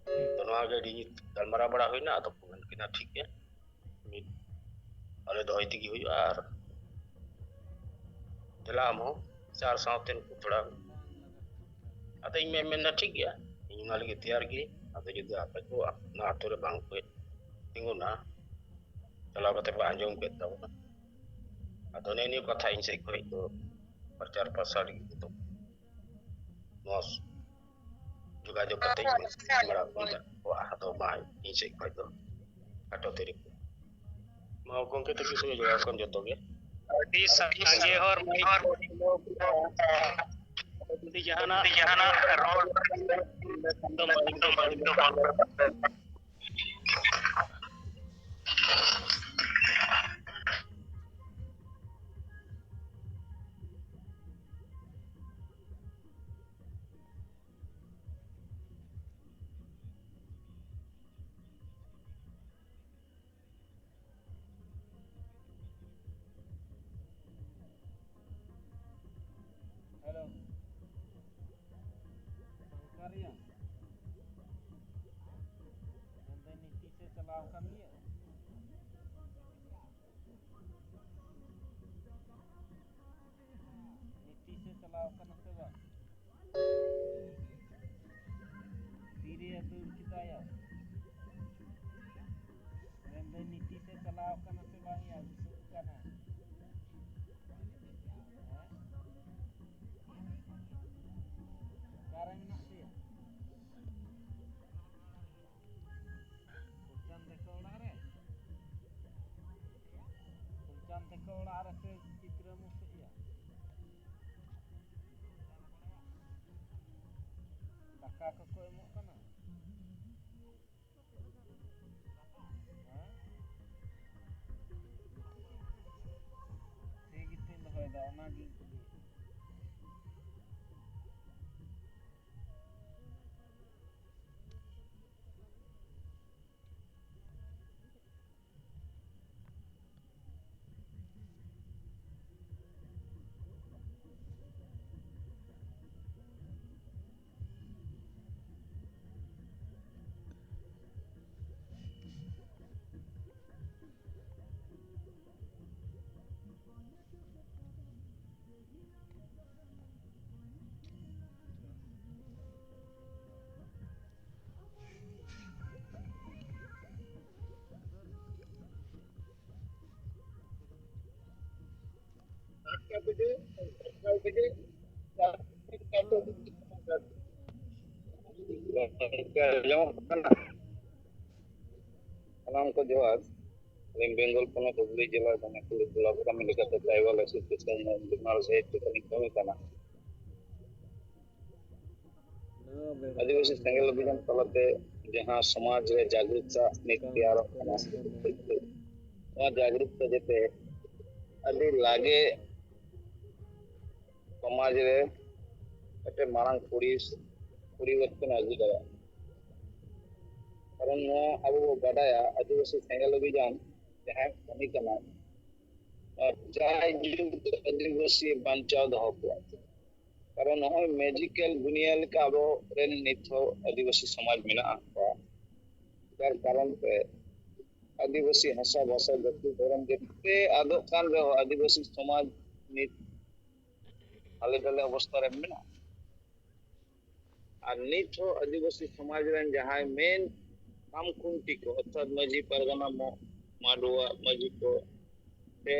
ᱛᱚ ᱱᱚᱣᱟ ᱜᱮ ᱟᱹᱰᱤ ᱜᱟᱞᱢᱟᱨᱟᱣ ᱵᱟᱲᱟ ᱦᱩᱭᱱᱟ, ᱟᱫᱚ ᱠᱚ ᱢᱮᱱ ᱠᱮᱫᱟ ᱴᱷᱤᱠ ᱜᱮᱭᱟ, ᱢᱤᱫ ᱟᱞᱮ ᱫᱚᱦᱚᱭ ᱛᱮᱜᱮ ᱦᱩᱭᱩᱜᱼᱟ᱾ ᱟᱨ ᱫᱮᱞᱟ ᱟᱢ ᱦᱚᱸ ᱥᱮ ᱟᱨ ᱥᱟᱶᱛᱮ ᱱᱩᱠᱩ ᱛᱷᱚᱲᱟ᱾ ᱟᱫᱚ ᱤᱧ ᱢᱮᱱ ᱢᱮᱱᱫᱟ, "ᱴᱷᱤᱠ ᱜᱮᱭᱟ, ᱤᱧ ᱚᱱᱟ ᱞᱟᱹᱜᱤᱫ ᱛᱮᱭᱟᱨ ᱜᱮ᱾ ᱟᱫᱚ ᱡᱩᱫᱤ ᱟᱯᱮ ᱠᱚ ᱚᱱᱟ ᱟᱹᱛᱩ ᱨᱮ ᱵᱟᱝ ᱯᱮ ᱛᱤᱸᱜᱩᱱᱟ, ᱪᱟᱞᱟᱣ ᱠᱟᱛᱮ ᱯᱮ ᱟᱸᱡᱚᱢ ᱠᱮᱫ ᱛᱟᱵᱚᱱᱟ᱾ ᱟᱫᱚ ᱱᱮᱜᱼᱮ ᱱᱤᱭᱟᱹ ᱠᱟᱛᱷᱟ ᱤᱧ ᱥᱮᱫ ᱠᱷᱚᱱ ᱫᱚ ᱯᱨᱚᱪᱟᱨ ᱯᱨᱚᱥᱟᱨ ᱞᱟᱹᱜᱤᱫ ᱫᱚ ᱱᱚᱣᱟ ᱡᱳᱜᱟᱡᱳᱜᱽ ᱠᱟᱛᱮ ᱤᱧ ᱢᱮᱱ ᱵᱟᱲᱟ ᱠᱚᱣᱟ ᱟᱫᱚ ᱢᱟ ᱤᱧ ᱥᱮᱫ ᱠᱷᱚᱱ ᱫᱚ ᱠᱷᱟᱴᱚ ᱛᱮ ᱨᱤᱯᱳᱨᱴ᱾ ᱢᱟ ᱜᱚᱢᱠᱮ ᱛᱟᱹᱠᱤᱱ ᱥᱚᱸᱜᱮ ᱡᱚᱲᱟᱣ ᱠᱟᱱ ᱡᱚᱛᱚ ᱜᱮ ᱟᱹᱰᱤ ᱥᱟᱸᱜᱮ ᱦᱚᱲ ᱢᱟᱹᱭ ᱦᱚᱲ ᱡᱩᱫᱤ ᱡᱟᱦᱟᱱᱟᱜ ᱡᱟᱦᱟᱱᱟᱜ ᱨᱚᱲ ᱫᱚ ᱢᱟᱹᱭ ᱫᱚ ᱵᱟᱹᱲᱤᱡ ᱫᱚ ᱵᱟᱝ ᱦᱮᱞᱳ, ᱥᱚᱝᱠᱟᱨᱤᱭᱟ, ᱢᱮᱱᱫᱟᱹᱧ ᱱᱤᱛᱤᱥ ᱮ ᱪᱟᱞᱟᱣ ᱟᱠᱟᱱ ᱜᱮᱭᱟ? ᱱᱤᱛᱤᱥ ᱮ ᱪᱟᱞᱟᱣ ᱟᱠᱟᱱᱟ ᱥᱮ ᱵᱟᱝ? ᱛᱤᱨᱮ ᱫᱟᱹᱲ ᱠᱮᱫᱟᱭᱟ? ᱢᱮᱱᱫᱟᱹᱧ ᱱᱤᱛᱤᱥ ᱮ ᱪᱟᱞᱟᱣ ᱠᱟᱱᱟ ᱥᱮ ᱵᱟᱝ ᱭᱟ? ᱜᱩᱥᱩᱜ ᱠᱟᱱᱟ᱾ ᱦᱮᱸ? ᱚᱠᱟᱨᱮ ᱢᱮᱱᱟᱜ ᱯᱮᱭᱟ? ᱠᱚᱧᱪᱟᱱ ᱛᱟᱠᱚ ᱚᱲᱟᱜ ᱨᱮ? ᱠᱚᱧᱪᱟᱱ ᱛᱟᱠᱚ ᱚᱲᱟᱜ ᱨᱮ ᱥᱮ ᱪᱤᱛᱨᱟᱹ ᱢᱩᱥᱮᱫ ᱭᱟ? ᱫᱟᱠᱟ ᱠᱚᱠᱚ ᱮᱢᱚᱜ ᱠᱟᱱᱟ? ᱦᱮᱸ? ᱴᱷᱤᱠ ᱜᱮᱛᱚᱧ ᱫᱚᱦᱚᱭᱮᱫᱟ, ᱚᱱᱟᱜᱤᱧ ᱠᱩᱞᱤᱭᱮᱫ ᱢᱮᱭᱟ᱾ ᱜᱚᱝᱠᱮ, ᱟᱸᱡᱚᱢᱚᱜ ᱠᱟᱱᱟ? ᱥᱟᱱᱟᱢ ᱠᱚ ᱡᱚᱦᱟᱨ᱾ ᱟᱹᱞᱤᱧ ᱵᱮᱝᱜᱚᱞ ᱯᱚᱱᱚᱛ ᱦᱩᱜᱽᱞᱤ ᱡᱮᱞᱟ ᱡᱟᱦᱟᱸ ᱠᱚᱞᱮᱡᱽ ᱵᱞᱚᱠ ᱠᱟᱹᱢᱤ ᱞᱮᱠᱟᱛᱮ ᱴᱨᱟᱭᱵᱟᱞ ᱮᱥᱳᱥᱤᱭᱮᱥᱚᱱ ᱡᱮᱱᱟᱨᱮᱞ ᱥᱮᱠᱨᱮᱴᱟᱨᱤ ᱠᱟᱹᱢᱤ ᱠᱟᱱᱟ᱾ ᱟᱹᱫᱤᱵᱟᱹᱥᱤ ᱥᱮᱸᱜᱮᱞ ᱚᱵᱷᱤᱡᱟᱱ ᱛᱟᱞᱟᱛᱮ ᱡᱟᱦᱟᱸ ᱥᱚᱢᱟᱡᱽ ᱨᱮ ᱡᱟᱜᱽᱨᱩᱠᱛᱟ ᱱᱤᱛ ᱛᱮᱭᱟᱨᱚᱜ ᱠᱟᱱᱟ, ᱱᱚᱣᱟ ᱡᱟᱜᱽᱨᱩᱠᱛᱟ ᱡᱟᱛᱮ ᱟᱹᱰᱤ ᱞᱟᱜᱮ ᱥᱚᱢᱟᱡᱽ ᱨᱮ ᱢᱤᱫᱴᱮᱱ ᱢᱟᱨᱟᱝ ᱯᱚᱨᱤ-, ᱯᱚᱨᱤᱵᱚᱨᱛᱚᱱ ᱟᱹᱜᱩ ᱫᱟᱲᱮᱭᱟᱜᱼᱟ᱾ ᱠᱟᱨᱚᱱ ᱱᱚᱣᱟ ᱟᱵᱚ ᱵᱚ ᱵᱟᱰᱟᱭᱟ, ᱟᱹᱫᱤᱵᱟᱹᱥᱤ ᱥᱮᱸᱜᱮᱞ ᱚᱵᱷᱤᱡᱟᱱ ᱡᱟᱦᱟᱸᱭ ᱠᱟᱹᱢᱤ ᱠᱟᱱᱟ, ᱡᱟᱭᱡᱩᱜᱽ ᱟᱹᱫᱤᱵᱟᱹᱥᱤ ᱵᱟᱧᱪᱟᱣ ᱫᱚᱦᱚ ᱠᱚᱣᱟ᱾ ᱠᱟᱨᱚᱱ ᱱᱚᱜᱼᱚᱭ ᱢᱮᱡᱤᱠᱟᱞ ᱫᱩᱱᱤᱭᱟᱹ ᱞᱮᱠᱟ ᱟᱵᱚ ᱨᱮᱱ ᱱᱤᱛ ᱦᱚᱸ ᱟᱹᱫᱤᱵᱟᱹᱥᱤ ᱥᱚᱢᱟᱡᱽ ᱢᱮᱱᱟᱜ ᱠᱚᱣᱟ᱾ ᱡᱟᱨ ᱠᱟᱨᱚᱱ ᱛᱮ ᱟᱹᱫᱤᱵᱟᱹᱥᱤ ᱵᱷᱟᱥᱟ, ᱵᱷᱟᱥᱟ, ᱡᱟᱹᱛᱤ, ᱫᱷᱚᱨᱚᱢ ᱡᱮᱛᱮ ᱟᱫᱚᱜ ᱠᱟᱱ ᱨᱮᱦᱚᱸ ᱟᱹᱫᱤᱵᱟᱹᱥᱤ ᱥᱚᱢᱟᱡᱽ ᱱᱤᱛ ᱦᱟᱞᱮ ᱰᱟᱞᱮ ᱚᱵᱚᱥᱛᱟ ᱨᱮ ᱢᱮᱱᱟᱜᱼᱟ᱾ ᱟᱨ ᱱᱤᱛ ᱦᱚᱸ ᱟᱹᱫᱤᱵᱟᱹᱥᱤ ᱥᱚᱢᱟᱡᱽ ᱨᱮᱱ ᱡᱟᱦᱟᱸᱭ ᱢᱮᱱ ᱠᱟᱢ ᱠᱷᱩᱱᱴᱤ ᱠᱚ, ᱚᱨᱛᱷᱟᱛ ᱢᱟᱹᱡᱷᱤ ᱯᱟᱨᱜᱟᱱᱟ, ᱢᱚ-, ᱢᱟᱰᱣᱟ ᱢᱟᱹᱡᱷᱤ ᱠᱚ, ᱥᱮ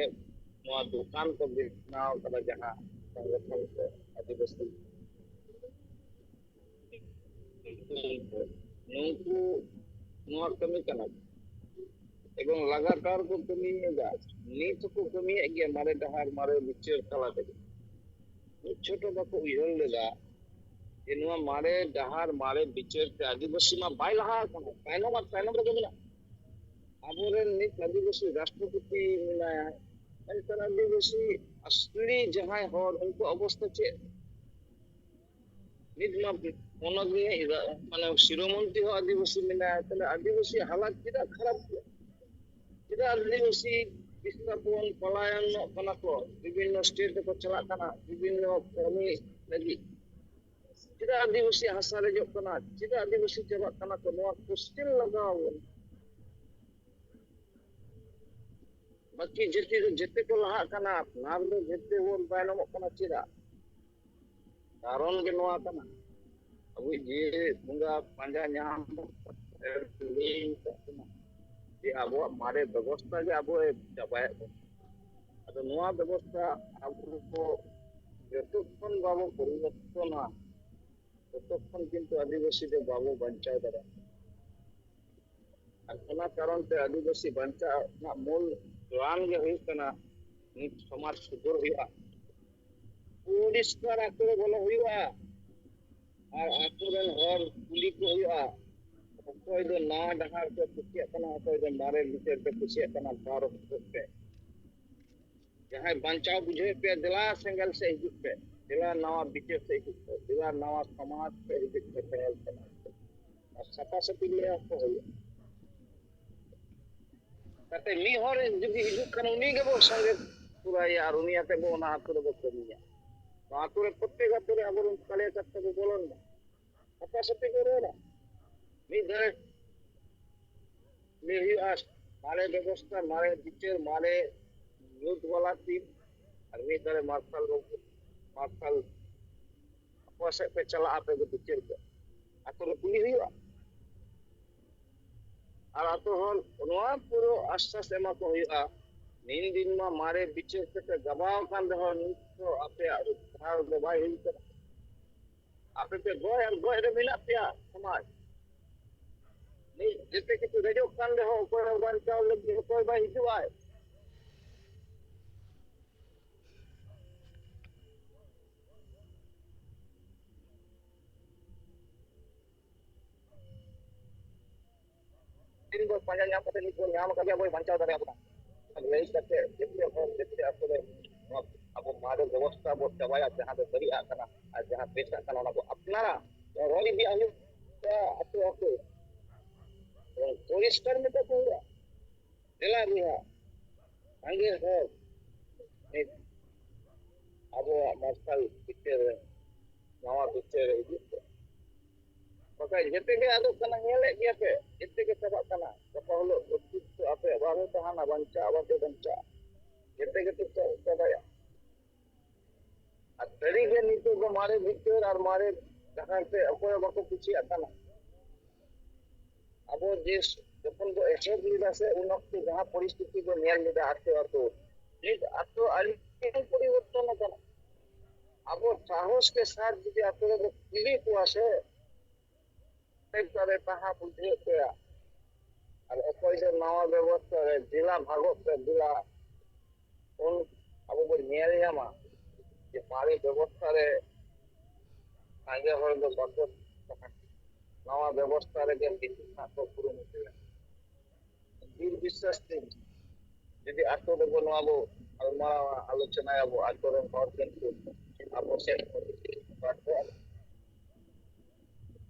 ᱱᱚᱣᱟ ᱫᱚᱠᱟᱱ ᱠᱚ ᱵᱮᱱᱟᱣ ᱠᱟᱫᱟ ᱡᱟᱦᱟᱸ ᱥᱚᱝᱜᱚᱴᱷᱚᱱ ᱠᱚ ᱟᱹᱫᱤᱵᱟᱹᱥᱤ, ᱱᱩᱠᱩ ᱱᱚᱣᱟ ᱠᱟᱹᱢᱤ ᱠᱟᱱᱟ ᱠᱚ᱾ ᱮᱵᱚᱝ ᱞᱟᱜᱟᱛᱟᱨ ᱠᱚ ᱠᱟᱹᱢᱤᱭᱮᱫᱟ, ᱱᱤᱛ ᱦᱚᱸᱠᱚ ᱠᱟᱹᱢᱤᱭᱮᱫ ᱜᱮᱭᱟ ᱢᱟᱨᱮ ᱰᱟᱦᱟᱨ ᱢᱟᱨᱮ ᱵᱤᱪᱟᱹᱨ ᱛᱟᱞᱟ ᱛᱮᱜᱮ᱾ ᱢᱤᱫ ᱪᱷᱚᱴ ᱦᱚᱸ ᱵᱟᱠᱚ ᱩᱭᱦᱟᱹᱨ ᱞᱮᱫᱟ ᱡᱮ ᱱᱚᱣᱟ ᱢᱟᱨᱮ ᱰᱟᱦᱟᱨ ᱢᱟᱨᱮ ᱵᱤᱪᱟᱹᱨ ᱛᱮ ᱟᱹᱫᱤᱵᱟᱹᱥᱤ ᱢᱟ ᱵᱟᱭ ᱞᱟᱦᱟ ᱟᱠᱟᱱᱟ, ᱛᱟᱭᱱᱚᱢ ᱟᱨ ᱛᱟᱭᱱᱚᱢ ᱨᱮᱜᱮ ᱢᱮᱱᱟᱜᱼᱟ᱾ ᱟᱵᱚᱨᱮᱱ ᱱᱤᱛ ᱟᱹᱫᱤᱵᱟᱹᱥᱤ ᱨᱟᱥᱴᱨᱚᱯᱚᱛᱤ ᱢᱮᱱᱟᱭᱟ, ᱢᱮᱱᱠᱷᱟᱱ ᱟᱹᱫᱤᱵᱟᱹᱥᱤ ᱟᱥᱞᱤ ᱡᱟᱦᱟᱸᱭ ᱦᱚᱲ, ᱩᱱᱠᱩ ᱚᱵᱚᱥᱛᱟ ᱪᱮᱫ? ᱱᱤᱛ ᱢᱟ ᱯᱚᱱᱚᱛ ᱨᱤᱱᱤᱡ ᱨᱟ-, ᱢᱟᱱᱮ ᱥᱤᱨᱟᱹ ᱢᱚᱱᱛᱨᱤ ᱦᱚᱸ ᱟᱹᱫᱤᱵᱟᱹᱥᱤ ᱢᱮᱱᱟᱭᱟ, ᱛᱟᱦᱞᱮ ᱟᱹᱫᱤᱵᱟᱹᱥᱤ ᱦᱟᱞᱟᱛ ᱪᱮᱫᱟᱜ ᱠᱷᱟᱨᱟᱯ ᱜᱮᱭᱟ? ᱪᱮᱫᱟᱜ ᱟᱹᱫᱤᱵᱟᱹᱥᱤ ᱵᱤᱥᱛᱷᱟᱯᱚᱱ ᱯᱚᱞᱟᱭᱚᱱᱚᱜ ᱠᱟᱱᱟ ᱠᱚ, ᱵᱤᱵᱷᱤᱱᱱᱚ ᱥᱴᱮᱴ ᱨᱮᱠᱚ ᱪᱟᱞᱟᱜ ᱠᱟᱱᱟ ᱵᱤᱵᱷᱤᱱᱱᱚ ᱠᱟᱹᱢᱤ ᱞᱟᱹᱜᱤᱫ? ᱪᱮᱫᱟᱜ ᱟᱹᱫᱤᱵᱟᱹᱥᱤ ᱦᱟᱥᱟ ᱨᱮᱡᱚᱜ ᱠᱟᱱᱟ? ᱪᱮᱫᱟᱜ ᱟᱹᱫᱤᱵᱟᱹᱥᱤ ᱪᱟᱵᱟᱜ ᱠᱟᱱᱟ ᱠᱚ? ᱱᱚᱣᱟ ᱠᱚᱥᱪᱮᱱ ᱞᱟᱜᱟᱣ ᱟᱵᱚᱱ᱾ ᱵᱟᱹᱠᱤ ᱡᱟᱹᱛᱤ ᱫᱚ ᱡᱮᱛᱮ ᱠᱚ ᱞᱟᱦᱟᱜ ᱠᱟᱱᱟ, ᱟᱯᱱᱟᱨ ᱫᱚ ᱡᱮᱛᱮ ᱵᱚᱱ ᱛᱟᱭᱱᱚᱢᱚᱜ ᱠᱟᱱᱟ᱾ ᱪᱮᱫᱟᱜ? ᱠᱟᱨᱚᱱ ᱜᱮ ᱱᱚᱣᱟ ᱠᱟᱱᱟ, ᱟᱵᱚᱭᱤᱡ ᱡᱤᱣᱤ ᱵᱚᱸᱜᱟ ᱯᱟᱸᱡᱟ ᱧᱟᱢ ᱞᱟᱹᱭ ᱟᱠᱟᱫ ᱵᱚᱱᱟ ᱡᱮ ᱟᱵᱚᱣᱟᱜ ᱢᱟᱨᱮ ᱵᱮᱵᱚᱥᱛᱷᱟ ᱜᱮ ᱟᱵᱚ ᱪᱟᱵᱟᱭᱮᱫ ᱵᱚᱱᱟ᱾ ᱟᱫᱚ ᱱᱚᱣᱟ ᱵᱮᱵᱚᱥᱛᱷᱟ ᱟᱵᱚ ᱠᱚ ᱡᱚᱛᱚᱠᱷᱚᱱ ᱵᱟᱵᱚ ᱯᱚᱨᱤᱵᱚᱨᱛᱚᱱᱟ, ᱛᱚᱛᱚᱠᱷᱚᱱ ᱠᱤᱱᱛᱩ ᱟᱹᱫᱤᱵᱟᱹᱥᱤ ᱫᱚ ᱵᱟᱵᱚ ᱵᱟᱧᱪᱟᱣ ᱫᱟᱲᱮᱭᱟᱜᱼᱟ᱾ ᱟᱨ ᱚᱱᱟ ᱠᱟᱨᱚᱱ ᱛᱮ ᱟᱹᱫᱤᱵᱟᱹᱥᱤ ᱵᱟᱧᱪᱟᱣ ᱨᱮᱱᱟᱜ ᱢᱩᱞ ᱯᱞᱟᱱ ᱜᱮ ᱦᱩᱭᱩᱜ ᱠᱟᱱᱟ, ᱱᱤᱛ ᱥᱚᱢᱟᱡᱽ ᱥᱩᱫᱷᱟᱹᱨ ᱦᱩᱭᱩᱜᱼᱟ, ᱯᱚᱨᱤᱥᱠᱟᱨ ᱟᱛᱳ ᱨᱮ ᱵᱚᱞᱚ ᱦᱩᱭᱩᱜᱼᱟ, ᱟᱨ ᱟᱛᱳ ᱨᱮᱱ ᱦᱚᱲ ᱠᱩᱞᱤ ᱠᱚ ᱦᱩᱭᱩᱜᱼᱟ, ᱚᱠᱚᱭ ᱫᱚ ᱱᱟᱣᱟ ᱰᱟᱦᱟᱨ ᱯᱮ ᱠᱩᱥᱤᱭᱟᱜ ᱠᱟᱱᱟ, ᱚᱠᱚᱭ ᱫᱚ ᱢᱟᱨᱮ ᱵᱤᱪᱟᱹᱨ ᱯᱮ ᱠᱩᱥᱤᱭᱟᱜ ᱠᱟᱱᱟ, ᱯᱟᱨᱚᱢ ᱯᱮ᱾ ᱡᱟᱦᱟᱸᱭ ᱵᱟᱧᱪᱟᱣ ᱵᱩᱡᱷᱟᱹᱣᱮᱫ ᱯᱮᱭᱟ, ᱫᱮᱞᱟ ᱥᱮᱸᱜᱮᱞ ᱥᱮᱫ ᱦᱤᱡᱩᱜ ᱯᱮ, ᱫᱮᱞᱟ ᱱᱟᱣᱟ ᱵᱤᱪᱟᱹᱨ ᱥᱮᱫ ᱦᱤᱡᱩᱜ ᱯᱮ, ᱫᱮᱞᱟ ᱱᱟᱣᱟ ᱥᱚᱢᱟᱡᱽ ᱥᱮᱫ ᱦᱤᱡᱩᱜ ᱯᱮ, ᱥᱮᱸᱜᱮᱞ ᱥᱮᱫ᱾ ᱟᱨ ᱥᱟᱯᱷᱟ ᱥᱟᱹᱯᱷᱤ ᱞᱟᱹᱭ ᱟᱠᱚ ᱦᱩᱭᱩᱜᱼᱟ᱾ ᱠᱟᱛᱮ ᱢᱤᱫ ᱦᱚᱲ ᱡᱩᱫᱤ ᱦᱤᱡᱩᱜ ᱠᱷᱟᱱ, ᱩᱱᱤ ᱜᱮᱵᱚ ᱥᱚᱸᱜᱮ ᱛᱚᱨᱟᱭᱟ ᱟᱨ ᱩᱱᱤ ᱟᱛᱮ ᱵᱚ ᱚᱱᱟ ᱟᱛᱳ ᱨᱮᱵᱚ ᱠᱟᱹᱢᱤᱭᱟ᱾ ᱱᱚᱣᱟ ᱟᱛᱳ ᱨᱮ ᱯᱨᱚᱛᱛᱮᱠ ᱟᱛᱳ ᱨᱮ ᱟᱵᱚᱨᱮᱱ ᱠᱟᱞᱮ ᱠᱟᱨᱛᱟ ᱠᱚ ᱵᱚᱞᱚᱱ ᱢᱟ, ᱥᱟᱯᱷᱟ ᱥᱟᱹᱯᱷᱤ ᱠᱚ ᱨᱚᱲᱟ᱾ ᱢᱤᱫ ᱫᱷᱟᱨᱮ ᱞᱟᱹᱭ ᱦᱩᱭᱩᱜᱼᱟ ᱢᱟᱨᱮ ᱵᱮᱵᱚᱥᱛᱷᱟ, ᱢᱟᱨᱮ ᱵᱤᱪᱟᱹᱨ, ᱢᱟᱨᱮ ᱧᱩᱛ ᱵᱟᱞᱟ ᱫᱤᱱ, ᱟᱨ ᱢᱤᱫ ᱫᱷᱟᱨᱮ ᱢᱟᱨᱥᱟᱞ ᱵᱟᱵᱩ, ᱢᱟᱨᱥᱟᱞ ᱚᱠᱟ ᱥᱮᱫ ᱯᱮ ᱪᱟᱞᱟᱜᱼᱟ ᱟᱯᱮ ᱫᱚ ᱵᱤᱪᱟᱹᱨ ᱯᱮ, ᱟᱛᱳ ᱨᱮ ᱠᱩᱞᱤ ᱦᱩᱭᱩᱜᱼᱟ᱾ ᱟᱨ ᱟᱛᱳ ᱦᱚᱲ ᱱᱚᱣᱟ ᱯᱩᱨᱟᱹ ᱟᱥᱥᱟᱥ ᱮᱢᱟ ᱠᱚ ᱦᱩᱭᱩᱜᱼᱟ, ᱱᱤᱱ ᱫᱤᱱ ᱢᱟ ᱢᱟᱨᱮ ᱵᱤᱪᱟᱹᱨ ᱠᱟᱛᱮ ᱜᱟᱵᱟᱣ ᱟᱠᱟᱱ ᱨᱮᱦᱚᱸ ᱱᱤᱛ ᱫᱚ ᱟᱯᱮᱭᱟᱜ ᱩᱫᱽᱫᱷᱟᱨ ᱫᱚ ᱵᱟᱭ ᱦᱩᱭ ᱠᱟᱱᱟ᱾ ᱟᱯᱮ ᱯᱮ ᱜᱚᱡ ᱟᱨ ᱜᱚᱡ ᱨᱮ ᱢᱮᱱᱟᱜ ᱯᱮᱭᱟ ᱥᱚᱢᱟᱡᱽ᱾ ᱱᱤᱛ ᱡᱮᱛᱮ ᱠᱤᱪᱷᱩ ᱨᱮᱡᱚᱜ ᱠᱟᱱ ᱨᱮᱦᱚᱸ ᱚᱠᱚᱭ ᱦᱚᱸ ᱵᱟᱧᱪᱟᱣ ᱞᱟᱹᱜᱤᱫ ᱚᱠᱚᱭ ᱵᱟᱭ ᱦᱤᱡᱩᱜ ᱟᱭ᱾ ᱛᱤᱱ ᱵᱚ ᱯᱟᱸᱡᱟ ᱧᱟᱢ ᱠᱟᱛᱮ ᱱᱤᱛ ᱵᱚ ᱧᱟᱢ ᱟᱠᱟᱫ ᱜᱮᱭᱟ, ᱵᱚᱭ ᱵᱟᱧᱪᱟᱣ ᱫᱟᱲᱮᱭᱟᱵᱚᱱᱟ᱾ ᱞᱟᱹᱭ ᱠᱟᱛᱮ ᱡᱮᱛᱮ ᱦᱚᱲ ᱡᱮᱛᱮ ᱟᱛᱳ ᱨᱮ ᱱᱚᱣᱟ ᱟᱵᱚ ᱢᱟᱨᱮ ᱵᱮᱵᱚᱥᱛᱷᱟ ᱵᱚ ᱪᱟᱵᱟᱭᱟ, ᱡᱟᱦᱟᱸ ᱫᱚ ᱵᱟᱹᱲᱤᱡ ᱟᱜ ᱠᱟᱱᱟ ᱟᱨ ᱡᱟᱦᱟᱸ ᱵᱮᱥᱟᱜ ᱠᱟᱱᱟ ᱚᱱᱟ ᱵᱚ ᱟᱯᱱᱟᱨᱟ᱾ ᱨᱚᱲ ᱤᱫᱤᱭᱟᱜ ᱦᱩᱭᱩᱜ ᱟᱛᱳ ᱟᱛᱳ᱾ ᱯᱚᱨᱤᱥᱠᱟᱨ ᱢᱮᱛᱟ ᱠᱚ ᱦᱩᱭᱩᱜᱼᱟ᱾ ᱫᱮᱞᱟ ᱵᱚᱭᱦᱟ, ᱥᱟᱸᱜᱮ ᱦᱚᱲ, ᱱᱤᱛ ᱟᱵᱚᱣᱟᱜ ᱢᱟᱨᱥᱟᱞ ᱵᱤᱪᱟᱹᱨ ᱨᱮ, ᱱᱟᱣᱟ ᱵᱤᱪᱟᱹᱨ ᱨᱮ ᱦᱤᱡᱩᱜ ᱯᱮ᱾ ᱵᱟᱠᱷᱟᱡ ᱡᱮᱛᱮ ᱜᱮ ᱟᱫᱚᱜ ᱠᱟᱱᱟ, ᱧᱮᱞᱮᱫ ᱜᱮᱭᱟ ᱯᱮ, ᱡᱮᱛᱮ ᱜᱮ ᱪᱟᱵᱟᱜ ᱠᱟᱱᱟ᱾ ᱜᱟᱯᱟ ᱦᱤᱞᱳᱜ ᱚᱥᱛᱤᱛᱛᱚ ᱟᱯᱮᱭᱟᱜ ᱵᱟᱝ ᱛᱟᱦᱮᱱᱟ, ᱵᱟᱧᱪᱟᱜ ᱵᱟᱯᱮ ᱵᱟᱧᱪᱟᱜᱼᱟ, ᱡᱮᱛᱮ ᱜᱮ ᱯᱮ ᱪᱟᱵᱟᱭᱟ᱾ ᱟᱨ ᱥᱟᱹᱨᱤ ᱜᱮ ᱱᱤᱛᱚᱜ ᱫᱚ ᱢᱟᱨᱮ ᱵᱤᱪᱟᱹᱨ ᱟᱨ ᱢᱟᱨᱮ ᱰᱟᱦᱟᱨ ᱛᱮ ᱚᱠᱚᱭ ᱦᱚᱸ ᱵᱟᱠᱚ ᱠᱩᱥᱤᱭᱟᱜ ᱠᱟᱱᱟ᱾ ᱟᱵᱚ ᱡᱮ ᱡᱚᱠᱷᱚᱱ ᱵᱚ ᱮᱥᱮᱫ ᱞᱮᱫᱟ ᱥᱮ, ᱩᱱ ᱚᱠᱛᱮ ᱡᱟᱦᱟᱸ ᱯᱚᱨᱤᱥᱛᱷᱤᱛᱤ ᱵᱚ ᱧᱮᱞ ᱞᱮᱫᱟ ᱟᱛᱳ ᱟᱛᱳ, ᱱᱤᱛ ᱟᱛᱳ ᱟᱹᱰᱤ ᱯᱚᱨᱤᱵᱚᱨᱛᱚᱱ ᱟᱠᱟᱱᱟ᱾ ᱟᱵᱚ ᱥᱟᱦᱚᱥ ᱠᱮ ᱥᱟᱛᱷ ᱡᱩᱫᱤ ᱟᱛᱳ ᱨᱮᱵᱚ ᱠᱩᱞᱤ ᱠᱚᱣᱟ ᱥᱮ, ᱪᱮᱫ ᱫᱟᱨᱮ ᱛᱟᱦᱟ ᱵᱩᱡᱷᱟᱹᱣ ᱛᱟᱭᱟ᱾ ᱟᱨ ᱚᱠᱚᱭ ᱫᱚ ᱱᱟᱣᱟ ᱵᱮᱵᱚᱥᱛᱷᱟ ᱨᱮ ᱡᱮᱞᱟ ᱵᱷᱟᱜᱚᱜ ᱛᱮ ᱡᱮᱞᱟ, ᱩᱱ ᱟᱵᱚ ᱵᱚᱱ ᱧᱮᱞ ᱧᱟᱢᱟ ᱡᱮ ᱢᱟᱨᱮ ᱵᱮᱵᱚᱥᱛᱷᱟ ᱨᱮ ᱥᱟᱸᱜᱮ ᱦᱚᱲ ᱫᱚ ᱵᱟᱠᱚ ᱛᱟᱦᱮᱸ, ᱱᱟᱣᱟ ᱵᱮᱵᱚᱥᱛᱷᱟ ᱨᱮᱜᱮ ᱦᱤᱡᱩᱜ ᱨᱮᱱᱟᱜ ᱠᱚ ᱠᱩᱨᱩᱢᱩᱴᱩᱭᱟ᱾ ᱵᱤᱨ ᱵᱤᱥᱥᱟᱥ ᱛᱤᱧ ᱡᱩᱫᱤ ᱟᱛᱳ ᱨᱮᱵᱚ ᱱᱚᱣᱟ ᱵᱚ ᱜᱟᱞᱢᱟᱨᱟᱣᱟ, ᱟᱞᱳᱪᱚᱱᱟᱭᱟᱵᱚ, ᱟᱛᱳ ᱨᱮᱱ ᱦᱚᱲ ᱠᱤᱱᱛᱩ ᱟᱵᱚ ᱥᱮᱫ ᱠᱚ ᱵᱟᱠᱚ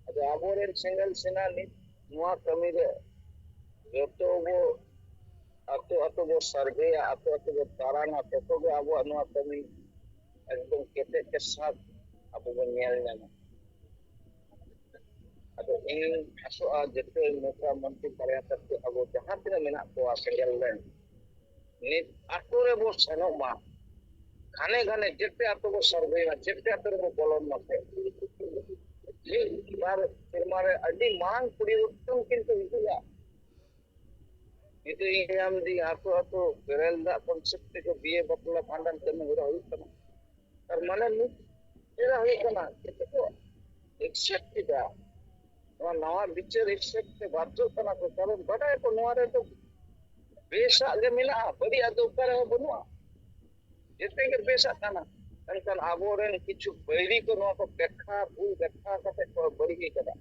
ᱟᱫᱚ ᱟᱵᱚᱨᱮᱱ ᱥᱮᱸᱜᱮᱞ ᱥᱮᱱᱟ ᱱᱤᱛ ᱱᱚᱣᱟ ᱠᱟᱹᱢᱤ ᱨᱮ ᱡᱚᱛᱚ ᱵᱚ ᱟᱛᱳ ᱟᱛᱳ ᱵᱚ ᱥᱟᱨᱵᱷᱮᱭᱟ, ᱟᱛᱳ ᱟᱛᱳ ᱵᱚ ᱫᱟᱬᱟᱱᱟ, ᱛᱚᱛᱚ ᱜᱮ ᱟᱵᱚᱣᱟᱜ ᱱᱚᱣᱟ ᱠᱟᱹᱢᱤ ᱮᱠᱫᱚᱢ ᱠᱮᱴᱮᱡ ᱠᱮᱥᱟᱫ ᱟᱵᱚ ᱵᱚᱱ ᱧᱮᱞ ᱧᱟᱢᱟ᱾ ᱟᱫᱚ ᱤᱧ ᱟᱥᱚᱜᱼᱟ ᱡᱚᱛᱚ ᱱᱮᱛᱟ ᱢᱚᱱᱛᱨᱤ ᱠᱟᱨᱭᱟᱠᱚᱨᱛᱟ ᱟᱵᱚ ᱡᱟᱦᱟᱸ ᱛᱤᱱᱟᱹᱜ ᱢᱮᱱᱟᱜ ᱠᱚᱣᱟ ᱥᱮᱸᱜᱮᱞ ᱨᱮᱱ, ᱱᱤᱛ ᱟᱛᱳ ᱨᱮᱵᱚ ᱥᱮᱱᱚᱜ ᱢᱟ, ᱜᱷᱟᱱᱮ ᱜᱷᱟᱱᱮ ᱡᱮᱛᱮ ᱟᱛᱳ ᱵᱚ ᱥᱟᱨᱵᱷᱮᱭᱟ, ᱡᱮᱛᱮ ᱟᱛᱳ ᱨᱮᱵᱚ ᱵᱚᱞᱚᱱ ᱢᱟ᱾ ᱢᱤᱫ ᱵᱟᱨ ᱥᱮᱨᱢᱟ ᱨᱮ ᱟᱹᱰᱤ ᱢᱟᱨᱟᱝ ᱯᱚᱨᱤᱵᱚᱨᱛᱚᱱ ᱠᱤᱱᱛᱩ ᱦᱤᱡᱩᱜᱼᱟ᱾ ᱱᱤᱛᱚᱜ ᱤᱧ ᱧᱟᱢ ᱫᱤᱧ ᱟᱛᱳ ᱟᱛᱳ ᱵᱮᱨᱮᱞ ᱫᱟᱜ ᱠᱚᱱᱥᱮᱯᱴ ᱛᱮᱜᱮ ᱵᱤᱭᱮ ᱵᱟᱯᱞᱟ ᱵᱷᱟᱸᱰᱟᱱ ᱠᱟᱹᱢᱤ ᱦᱚᱨᱟ ᱦᱩᱭᱩᱜ ᱠᱟᱱᱟ᱾ ᱛᱟᱨ ᱢᱟᱱᱮ ᱢᱤᱫ ᱪᱮᱫᱟᱜ ᱦᱩᱭᱩᱜ ᱠᱟᱱᱟ? ᱡᱚᱛᱚ ᱠᱚ ᱮᱠᱥᱮᱯᱴ ᱠᱮᱫᱟ᱾ ᱱᱚᱣᱟ ᱱᱟᱣᱟ ᱵᱤᱪᱟᱹᱨ ᱮᱠᱥᱮᱯᱴ ᱛᱮ ᱵᱟᱫᱽᱫᱷᱚᱜ ᱠᱟᱱᱟ ᱠᱚ, ᱠᱟᱨᱚᱱ ᱵᱟᱰᱟᱭ ᱟᱠᱚ ᱱᱚᱣᱟ ᱨᱮᱫᱚ ᱵᱮᱥᱟᱜ ᱜᱮ ᱢᱮᱱᱟᱜᱼᱟ, ᱵᱟᱹᱲᱤᱡᱟᱜ ᱫᱚ ᱚᱠᱟ ᱨᱮᱦᱚᱸ ᱵᱟᱹᱱᱩᱜᱼᱟ, ᱡᱮᱛᱮ ᱜᱮ ᱵᱮᱥᱟᱜ ᱠᱟᱱᱟ᱾ ᱢᱮᱱᱠᱷᱟᱱ ᱟᱵᱚᱨᱮᱱ ᱠᱤᱪᱷᱩ ᱵᱟᱹᱭᱨᱤ ᱠᱚ ᱱᱚᱣᱟ ᱠᱚ ᱵᱮᱠᱷᱟ, ᱵᱷᱩᱞ ᱵᱮᱠᱷᱟ ᱠᱟᱛᱮ ᱠᱚ ᱵᱟᱹᱲᱤᱡ ᱟᱠᱟᱫᱟ᱾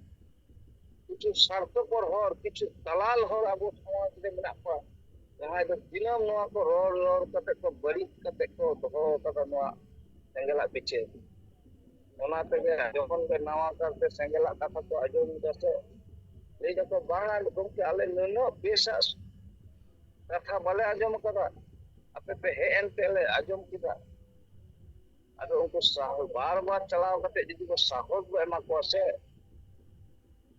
ᱠᱤᱪᱷᱩ ᱥᱟᱨᱛᱷᱚᱯᱚᱨ ᱦᱚᱲ, ᱠᱤᱪᱷᱩ ᱫᱟᱞᱟᱞ ᱦᱚᱲ ᱟᱵᱚ ᱥᱚᱢᱟᱡᱽ ᱨᱮ ᱢᱮᱱᱟᱜ ᱠᱚᱣᱟ, ᱡᱟᱦᱟᱸᱭ ᱫᱚ ᱫᱤᱱᱟᱹᱢ ᱱᱚᱣᱟ ᱠᱚ ᱨᱚᱲ ᱨᱚᱲ ᱠᱟᱛᱮ ᱠᱚ ᱵᱟᱹᱲᱤᱡ ᱠᱟᱛᱮ ᱠᱚ ᱫᱚᱦᱚ ᱟᱠᱟᱫᱟ ᱱᱚᱣᱟ ᱥᱮᱸᱜᱮᱞᱟᱜ ᱵᱤᱪᱟᱹᱨ᱾ ᱚᱱᱟ ᱛᱮᱜᱮ ᱡᱚᱠᱷᱚᱱ ᱜᱮ ᱱᱟᱣᱟ ᱠᱟᱨᱛᱮ ᱥᱮᱸᱜᱮᱞᱟᱜ ᱠᱟᱛᱷᱟ ᱠᱚ ᱟᱸᱡᱚᱢ ᱮᱫᱟ ᱥᱮ, ᱞᱟᱹᱭ ᱫᱟᱠᱚ, "ᱵᱟᱝᱟ ᱜᱚᱢᱠᱮ, ᱟᱞᱮ ᱱᱩᱱᱟᱹᱜ ᱵᱮᱥᱟᱜ ᱠᱟᱛᱷᱟ ᱵᱟᱞᱮ ᱟᱸᱡᱚᱢ ᱟᱠᱟᱫᱟ, ᱟᱯᱮ ᱯᱮ ᱦᱮᱡ ᱮᱱ ᱛᱮ ᱞᱮ ᱟᱸᱡᱚᱢ ᱠᱮᱫᱟ᱾" ᱟᱫᱚ ᱩᱱᱠᱩ ᱥᱟᱦᱚ-, ᱵᱟᱨ ᱵᱟᱨ ᱪᱟᱞᱟᱣ ᱠᱟᱛᱮ ᱡᱩᱫᱤ ᱠᱚ ᱥᱟᱦᱚᱥ ᱵᱚ ᱮᱢᱟ ᱠᱚᱣᱟ ᱥᱮ,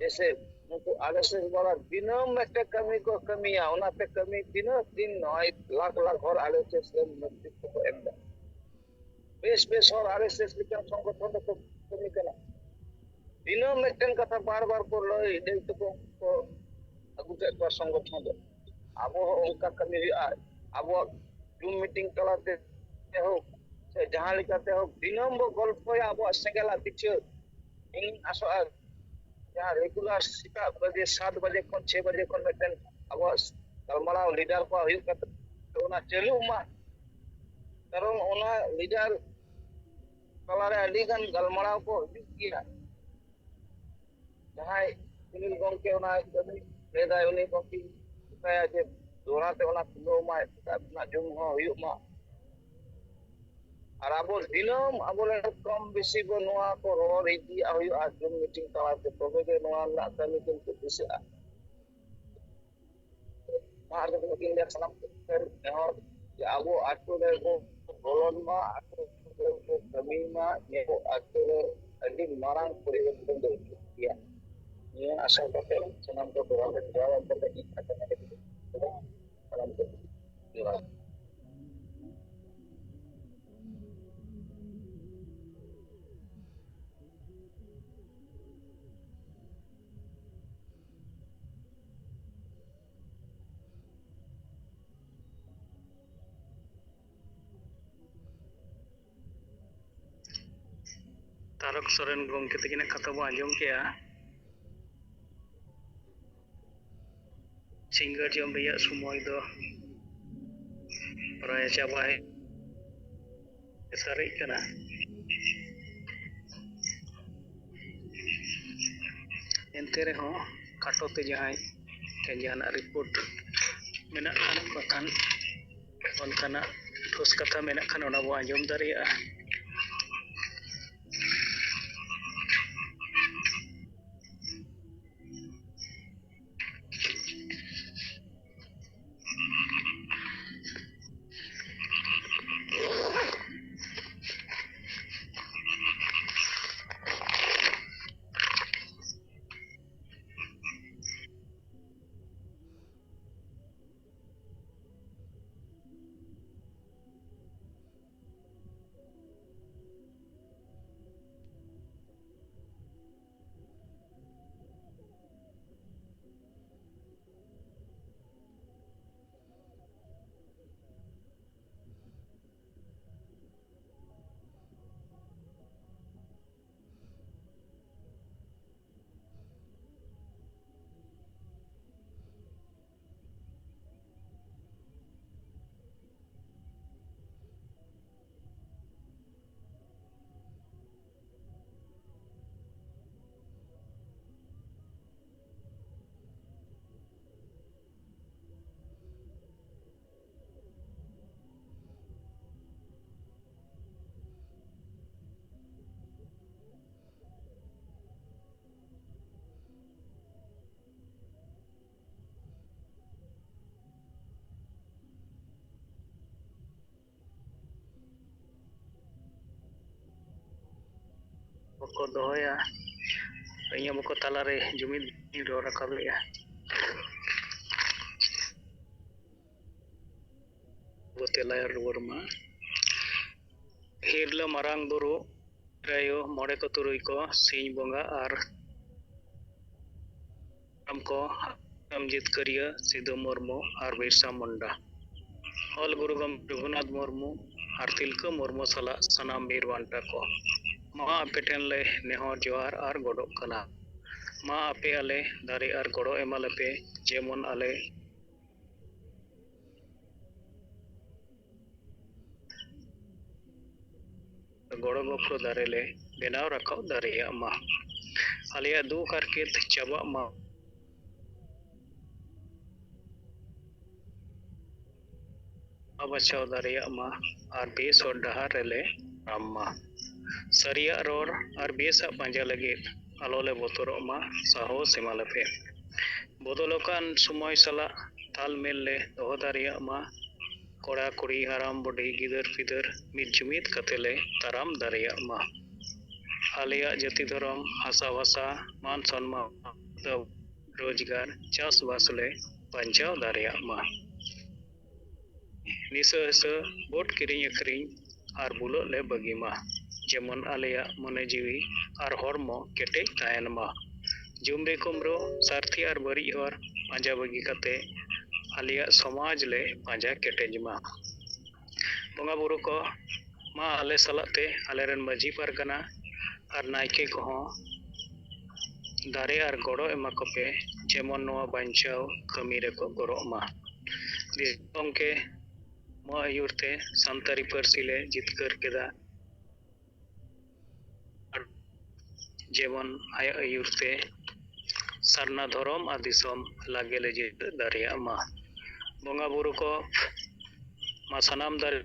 ᱡᱮᱥᱮ ᱩᱱᱠᱩ ᱟᱨ ᱮᱥ ᱮᱥ ᱵᱟᱞᱟ ᱫᱤᱱᱟᱹᱢ ᱢᱤᱫᱴᱮᱱ ᱠᱟᱹᱢᱤ ᱠᱚ ᱠᱟᱹᱢᱤᱭᱟ, ᱚᱱᱟᱛᱮ ᱠᱟᱹᱢᱤ ᱛᱤᱱᱟᱹᱜ ᱫᱤᱱ ᱱᱚᱜᱼᱚᱭ ᱞᱟᱠᱷ ᱞᱟᱠᱷ ᱦᱚᱲ ᱟᱨ ᱮᱥ ᱮᱥ ᱨᱮᱱ ᱱᱮᱛᱨᱤᱛᱵ ᱠᱚ ᱮᱢ ᱮᱫᱟ᱾ ᱵᱮᱥ ᱵᱮᱥ ᱦᱚᱲ ᱟᱨ ᱮᱥ ᱮᱥ ᱞᱮᱠᱟᱱ ᱥᱚᱝᱜᱚᱴᱷᱚᱱ ᱨᱮᱠᱚ ᱠᱟᱹᱢᱤ ᱠᱟᱱᱟ᱾ ᱫᱤᱱᱟᱹᱢ ᱢᱤᱫᱴᱮᱱ ᱠᱟᱛᱷᱟ ᱵᱟᱨ ᱵᱟᱨ ᱠᱚ ᱞᱟᱹᱭ ᱞᱟᱹᱭ ᱛᱮᱠᱚ ᱠᱚ ᱟᱹᱜᱩ ᱠᱮᱫ ᱠᱚᱣᱟ ᱥᱚᱝᱜᱚᱴᱷᱚᱱ ᱨᱮ᱾ ᱟᱵᱚ ᱦᱚᱸ ᱚᱱᱠᱟ ᱠᱟᱹᱢᱤ ᱦᱩᱭᱩᱜᱼᱟ᱾ ᱟᱵᱚᱣᱟᱜ ᱡᱩᱢ ᱢᱤᱴᱤᱝ ᱛᱟᱞᱟᱛᱮ ᱦᱳᱠ ᱥᱮ ᱡᱟᱦᱟᱸ ᱞᱮᱠᱟᱛᱮ ᱦᱳᱠ, ᱫᱤᱱᱟᱹᱢ ᱵᱚ ᱜᱚᱞᱯᱚᱭᱟ ᱟᱵᱚᱣᱟᱜ ᱥᱮᱸᱜᱮᱞᱟᱜ ᱯᱤᱪᱷᱟᱹ᱾ ᱤᱧ ᱟᱥᱚᱜᱼᱟ ᱡᱟᱦᱟᱸ ᱨᱮᱜᱩᱞᱟᱨ ᱥᱮᱛᱟᱜ ᱵᱟᱡᱮ ᱥᱟᱛ ᱵᱟᱡᱮ ᱠᱷᱚᱱ ᱪᱷᱚᱭ ᱵᱟᱡᱮ ᱠᱷᱚᱱ ᱢᱤᱫᱴᱮᱱ ᱟᱵᱚᱣᱟᱜ ᱜᱟᱞᱢᱟᱨᱟᱣ ᱞᱤᱰᱟᱨ ᱠᱚᱣᱟᱜ ᱦᱩᱭᱩᱜ ᱠᱟᱱ ᱛᱟᱵᱚᱱᱟ, ᱪᱟᱹᱞᱩᱜ ᱢᱟ᱾ ᱠᱟᱨᱚᱱ ᱚᱱᱟ ᱞᱤᱰᱟᱨ ᱛᱟᱞᱟᱨᱮ ᱟᱹᱰᱤ ᱜᱟᱱ ᱜᱟᱞᱢᱟᱨᱟᱣ ᱠᱚ ᱦᱩᱭᱩᱜ ᱜᱮᱭᱟ᱾ ᱡᱟᱦᱟᱸᱭ ᱥᱩᱱᱤᱞ ᱜᱚᱢᱠᱮ ᱚᱱᱟ ᱠᱟᱹᱢᱤ ᱞᱟᱹᱭᱫᱟᱭ, ᱩᱱᱤ ᱜᱚᱢᱠᱮ ᱢᱮᱛᱟᱭᱟ ᱡᱮ ᱫᱚᱦᱲᱟ ᱛᱮ ᱚᱱᱟ ᱠᱷᱩᱞᱟᱹᱣ ᱢᱟᱭ, ᱥᱮᱛᱟᱜ ᱠᱷᱚᱱᱟᱜ ᱡᱩᱢ ᱦᱚᱸ ᱦᱩᱭᱩᱜ ᱢᱟ᱾ ᱟᱨ ᱟᱵᱚ ᱫᱤᱱᱟᱹᱢ ᱟᱵᱚᱨᱮᱱ ᱠᱚᱢ ᱵᱮᱥᱤ ᱵᱚ ᱱᱚᱣᱟ ᱠᱚ ᱨᱚᱲ ᱤᱫᱤᱭᱟᱜ ᱦᱩᱭᱩᱜᱼᱟ ᱡᱩᱢ ᱢᱤᱴᱤᱝ ᱛᱟᱞᱟᱛᱮ, ᱛᱚᱵᱮ ᱜᱮ ᱱᱚᱣᱟ ᱨᱮᱱᱟᱜ ᱠᱟᱹᱢᱤ ᱠᱤᱱᱛᱩ ᱫᱤᱥᱟᱹᱜᱼᱟ᱾ ᱱᱚᱣᱟ ᱨᱮᱫᱚ ᱱᱩᱠᱤᱱ ᱜᱮ ᱥᱟᱱᱟᱢ ᱠᱚ ᱴᱷᱮᱱ ᱱᱮᱦᱚᱨ ᱡᱮ ᱟᱵᱚ ᱟᱛᱳ ᱨᱮ ᱵᱚ ᱵᱚᱞᱚᱱ ᱢᱟ, ᱟᱛᱳ ᱨᱮ ᱵᱚ ᱠᱟᱹᱢᱤ ᱢᱟ, ᱱᱤᱭᱟᱹ ᱠᱚ ᱟᱛᱳ ᱨᱮ ᱟᱹᱰᱤ ᱢᱟᱨᱟᱝ ᱯᱚᱨᱤᱵᱚᱨᱛᱚᱱ ᱫᱚ ᱦᱤᱡᱩᱜ ᱜᱮᱭᱟ᱾ ᱱᱤᱭᱟᱹ ᱟᱥᱟ ᱠᱟᱛᱮ ᱥᱟᱱᱟᱢ ᱠᱚ ᱡᱚᱦᱟᱨ ᱞᱮ ᱡᱚᱦᱟᱨ ᱟᱠᱚ ᱞᱟᱹᱜᱤᱫ ᱥᱟᱱᱟᱢ ᱠᱚ ᱡᱚᱦᱟᱨ᱾ ᱛᱟᱨᱚᱠ ᱥᱚᱨᱮᱱ ᱜᱚᱢᱠᱮ ᱛᱟᱹᱠᱤᱱᱟᱜ ᱠᱟᱛᱷᱟ ᱵᱚᱱ ᱟᱸᱡᱚᱢ ᱠᱮᱜᱼᱟ᱾ ᱥᱤᱸᱜᱟᱹᱲ ᱡᱚᱢ ᱨᱮᱭᱟᱜ ᱥᱚᱢᱚᱭ ᱫᱚ ᱯᱨᱟᱭ ᱪᱟᱵᱟ ᱦᱮᱡ ᱥᱟᱹᱨᱤᱜ ᱠᱟᱱᱟ᱾ ᱮᱱᱛᱮ ᱨᱮᱦᱚᱸ ᱠᱷᱟᱴᱚ ᱛᱮ ᱡᱟᱦᱟᱸᱭ ᱴᱷᱮᱱ ᱡᱟᱦᱟᱱᱟᱜ ᱨᱤᱯᱳᱨᱴ ᱢᱮᱱᱟᱜ ᱠᱷᱟᱱ, ᱵᱟᱠᱷᱟᱱ ᱚᱱᱠᱟᱱᱟᱜ ᱴᱷᱳᱥ ᱠᱟᱛᱷᱟ ᱢᱮᱱᱟᱜ ᱠᱷᱟᱱ, ᱚᱱᱟ ᱵᱚ ᱟᱸᱡᱚᱢ ᱫᱟᱲᱮᱭᱟᱜᱼᱟ᱾ ᱵᱟᱠᱚ ᱫᱚᱦᱚᱭᱟ᱾ ᱤᱧᱟᱹᱜ ᱵᱟᱠᱚ ᱛᱟᱞᱟᱨᱮ ᱡᱩᱢᱤᱫ ᱤᱧ ᱨᱚᱲ ᱨᱟᱠᱟᱵᱮᱜᱼᱟ᱾ ᱵᱚ ᱛᱮᱞᱟ ᱨᱩᱣᱟᱹᱲ ᱢᱟ᱾ ᱦᱤᱨᱞᱟᱹ ᱢᱟᱨᱟᱝ ᱵᱩᱨᱩ, ᱟᱭᱳ, ᱢᱚᱬᱮ ᱠᱚ ᱛᱩᱨᱩᱭ ᱠᱚ, ᱥᱤᱧ ᱵᱚᱸᱜᱟ ᱟᱨ ᱦᱟᱯᱲᱟᱢ ᱠᱚ, ᱟᱢ ᱡᱤᱛᱠᱟᱹᱨᱤᱭᱟᱹ ᱥᱤᱫᱩ ᱢᱩᱨᱢᱩ ᱟᱨ ᱵᱤᱨᱥᱟ ᱢᱩᱱᱰᱟ, ᱚᱞ ᱜᱩᱨᱩ ᱜᱚᱢᱠᱮ ᱨᱚᱜᱷᱩᱱᱟᱛᱷ ᱢᱩᱨᱢᱩ ᱟᱨ ᱛᱤᱞᱠᱟᱹ ᱢᱩᱨᱢᱩ ᱥᱟᱞᱟᱜ ᱥᱟᱱᱟᱢ ᱵᱤᱨ ᱵᱟᱱᱴᱟ ᱠᱚ, ᱢᱟ ᱟᱯᱮ ᱴᱷᱮᱱ ᱞᱮ ᱱᱮᱦᱚᱨ ᱡᱚᱦᱟᱨ ᱟᱨ ᱜᱚᱰᱚᱜ ᱠᱟᱱᱟ᱾ ᱢᱟ ᱟᱯᱮ ᱟᱞᱮ ᱫᱟᱨᱮ ᱟᱨ ᱜᱚᱲᱚ ᱮᱢᱟ ᱞᱮᱯᱮ, ᱡᱮᱢᱚᱱ ᱟᱞᱮ ᱜᱚᱲᱚ ᱜᱚᱯᱚᱲᱚ ᱫᱟᱨᱮ ᱞᱮ ᱵᱮᱱᱟᱣ ᱨᱟᱠᱟᱵ ᱫᱟᱲᱮᱭᱟᱜ ᱢᱟ᱾ ᱟᱞᱮᱭᱟᱜ ᱫᱩᱠ ᱦᱟᱨᱠᱮᱛ ᱪᱟᱵᱟᱜ ᱢᱟ᱾ ᱵᱟᱪᱷᱟᱣ ᱫᱟᱲᱮᱭᱟᱜ ᱢᱟ ᱟᱨ ᱵᱮᱥ ᱦᱚᱨ ᱰᱟᱦᱟᱨ ᱨᱮᱞᱮ ᱛᱟᱲᱟᱢ ᱢᱟ᱾ ᱥᱟᱹᱨᱤᱭᱟᱜ ᱨᱚᱲ ᱟᱨ ᱵᱮᱥᱟᱜ ᱯᱟᱸᱡᱟ ᱞᱟᱹᱜᱤᱫ ᱟᱞᱚ ᱞᱮ ᱵᱚᱛᱚᱨᱚᱜ ᱢᱟ, ᱥᱟᱦᱚᱥ ᱮᱢᱟ ᱞᱮᱯᱮ᱾ ᱵᱚᱫᱚᱞ ᱟᱠᱟᱱ ᱥᱚᱢᱚᱭ ᱥᱟᱞᱟᱜ ᱛᱟᱞᱢᱮᱞ ᱞᱮ ᱫᱚᱦᱚ ᱫᱟᱲᱮᱭᱟᱜ ᱢᱟ᱾ ᱠᱚᱲᱟ ᱠᱩᱲᱤ ᱦᱟᱲᱟᱢ ᱵᱩᱰᱷᱤ ᱜᱤᱫᱟᱹᱨ ᱯᱤᱫᱟᱹᱨ ᱢᱤᱫ ᱡᱩᱢᱤᱫ ᱠᱟᱛᱮ ᱞᱮ ᱛᱟᱲᱟᱢ ᱫᱟᱲᱮᱭᱟᱜ ᱢᱟ᱾ ᱟᱞᱮᱭᱟᱜ ᱡᱟᱹᱛᱤ ᱫᱷᱚᱨᱚᱢ ᱦᱟᱥᱟ ᱵᱷᱟᱥᱟ ᱢᱟᱱ ᱥᱚᱱᱢᱟᱱ ᱨᱳᱡᱽᱜᱟᱨ ᱪᱟᱥᱵᱟᱥ ᱞᱮ ᱵᱟᱧᱪᱟᱣ ᱫᱟᱲᱮᱭᱟᱜ ᱢᱟ᱾ ᱱᱤᱥᱟᱹ ᱦᱤᱥᱟᱹ ᱵᱷᱳᱴ ᱠᱤᱨᱤᱧ ᱟᱹᱠᱷᱨᱤᱧ ᱟᱨ ᱵᱩᱞᱟᱹᱜ ᱞᱮ ᱵᱟᱹᱜᱤ ᱢᱟ, ᱡᱮᱢᱚᱱ ᱟᱞᱮᱭᱟᱜ ᱢᱚᱱᱮ ᱡᱤᱣᱤ ᱟᱨ ᱦᱚᱲᱢᱚ ᱠᱮᱴᱮᱡ ᱛᱟᱦᱮᱱ ᱢᱟ᱾ ᱡᱩᱢᱵᱤ ᱠᱩᱢᱵᱽᱲᱩ, ᱥᱟᱹᱨᱛᱷᱤ ᱟᱨ ᱵᱟᱹᱲᱤᱡ ᱦᱚᱨ ᱯᱟᱸᱡᱟ ᱵᱟᱹᱜᱤ ᱠᱟᱛᱮ ᱟᱞᱮᱭᱟᱜ ᱥᱚᱢᱟᱡᱽ ᱞᱮ ᱯᱟᱸᱡᱟ ᱠᱮᱴᱮᱡ ᱢᱟ᱾ ᱵᱚᱸᱜᱟ ᱵᱩᱨᱩ ᱠᱚ, ᱢᱟ ᱟᱞᱮ ᱥᱟᱞᱟᱜ ᱛᱮ ᱟᱞᱮᱨᱮᱱ ᱢᱟᱹᱡᱷᱤ ᱯᱟᱨᱜᱟᱱᱟ ᱟᱨ ᱱᱟᱭᱠᱮ ᱠᱚᱦᱚᱸ ᱫᱟᱨᱮ ᱟᱨ ᱜᱚᱲᱚ ᱮᱢᱟ ᱠᱚᱯᱮ, ᱡᱮᱢᱚᱱ ᱱᱚᱣᱟ ᱵᱟᱧᱪᱟᱣ ᱠᱟᱹᱢᱤ ᱨᱮᱠᱚ ᱜᱚᱲᱚᱜ ᱢᱟ᱾ ᱫᱤᱥᱚᱢ ᱜᱚᱢᱠᱮ, ᱟᱢᱟᱜ ᱟᱹᱭᱩᱨ ᱛᱮ ᱥᱟᱱᱛᱟᱲᱤ ᱯᱟᱹᱨᱥᱤ ᱞᱮ ᱡᱤᱛᱠᱟᱹᱨ ᱠᱮᱫᱟ᱾ ᱡᱮᱢᱚᱱ ᱟᱭᱟᱜ ᱟᱹᱭᱩᱨ ᱛᱮ ᱥᱟᱨᱱᱟ ᱫᱷᱚᱨᱚᱢ ᱟᱨ ᱫᱤᱥᱚᱢ ᱞᱟᱜᱮ ᱞᱮ ᱡᱤᱛᱟᱹᱣ ᱫᱟᱲᱮᱭᱟᱜ ᱢᱟ᱾ ᱵᱚᱸᱜᱟ ᱵᱩᱨᱩ ᱠᱚ, ᱢᱟ ᱥᱟᱱᱟᱢ ᱫᱟᱨᱮ,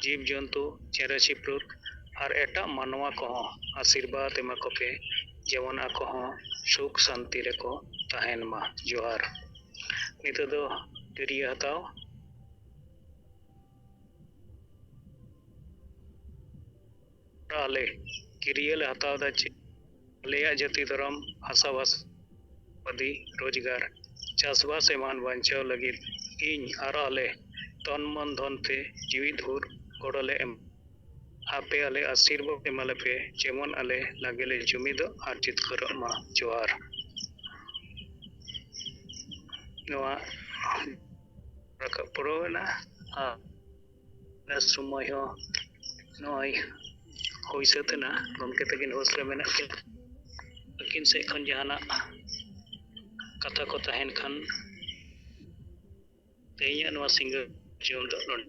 ᱡᱤᱵᱽ ᱡᱚᱱᱛᱩ, ᱪᱮᱬᱮ ᱪᱤᱯᱨᱩᱫ ᱟᱨ ᱮᱴᱟᱜ ᱢᱟᱱᱣᱟ ᱠᱚᱦᱚᱸ ᱟᱥᱤᱨᱵᱟᱫᱽ ᱮᱢᱟ ᱠᱚᱯᱮ, ᱡᱮᱢᱚᱱ ᱟᱠᱚ ᱦᱚᱸ ᱥᱩᱠ ᱥᱟᱱᱛᱤ ᱨᱮᱠᱚ ᱛᱟᱦᱮᱱ ᱢᱟ᱾ ᱡᱚᱦᱟᱨ᱾ ᱱᱤᱛᱚᱜ ᱫᱚ ᱛᱤᱨᱭᱳ ᱦᱟᱛᱟᱣ᱾ ᱟᱞᱮ ᱠᱤᱨᱭᱟᱹ ᱞᱮ ᱦᱟᱛᱟᱣ ᱮᱫᱟ ᱪᱮ ᱟᱞᱮᱭᱟᱜ ᱡᱟᱹᱛᱤ ᱫᱷᱚᱨᱚᱢ, ᱦᱟᱥᱟ ᱵᱷᱟᱥᱟ, ᱟᱹᱫᱤ, ᱨᱳᱡᱽᱜᱟᱨ, ᱪᱟᱥᱵᱟᱥ ᱮᱢᱟᱱ ᱵᱟᱧᱪᱟᱣ ᱞᱟᱹᱜᱤᱫ ᱤᱧ ᱟᱨ ᱟᱞᱮ ᱛᱚᱱ ᱢᱚᱱ ᱫᱷᱚᱱ ᱛᱮ ᱡᱤᱣᱤᱫ ᱵᱷᱳᱨ ᱜᱚᱲᱚ ᱞᱮ ᱮᱢ᱾ ᱟᱯᱮ ᱟᱞᱮ ᱟᱥᱤᱨᱵᱟᱫᱽ ᱮᱢᱟ ᱞᱮᱯᱮ, ᱡᱮᱢᱚᱱ ᱟᱞᱮ ᱞᱟᱜᱮ ᱞᱮ ᱡᱩᱢᱤᱫᱚᱜ ᱟᱨ ᱡᱤᱛᱠᱟᱹᱨᱚᱜ ᱢᱟ᱾ ᱡᱚᱦᱟᱨ᱾ ᱱᱚᱣᱟ ᱨᱟᱠᱟᱵ ᱯᱩᱨᱟᱹᱣ ᱮᱱᱟ ᱟᱨ ᱱᱮᱥ ᱥᱚᱢᱚᱭ ᱦᱚᱸ ᱱᱚᱜᱼᱚᱭ ᱦᱩᱭ ᱥᱟᱹᱛ ᱮᱱᱟ᱾ ᱜᱚᱢᱠᱮ ᱛᱟᱹᱠᱤᱱ ᱦᱳᱥᱴ ᱨᱮ ᱢᱮᱱᱟᱜ ᱠᱤᱱᱟ᱾ ᱟᱹᱠᱤᱱ ᱥᱮᱫ ᱠᱷᱚᱱ ᱡᱟᱦᱟᱱᱟᱜ ᱠᱟᱛᱷᱟ ᱠᱚ ᱛᱟᱦᱮᱱ ᱠᱷᱟᱱ ᱛᱮᱦᱮᱧᱟᱜ ᱱᱚᱣᱟ ᱥᱤᱸᱜᱟᱹᱲ ᱡᱚᱢ ᱫᱚ ᱱᱚᱰᱮ᱾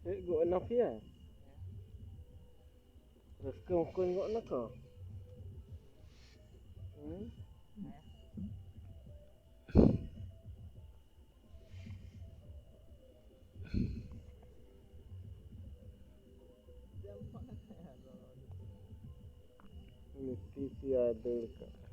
ᱦᱮᱡ ᱜᱚᱫ ᱮᱱᱟ ᱯᱮᱭᱟ? ᱨᱟᱹᱥᱠᱟᱹ ᱢᱚᱠᱚᱧ ᱜᱚᱫ ᱱᱟᱠᱚ? ᱦᱩᱸ? ᱩᱱᱤ ᱛᱤᱥ ᱭᱟ ᱫᱟᱹᱲ ᱠᱟᱜᱼᱟ᱾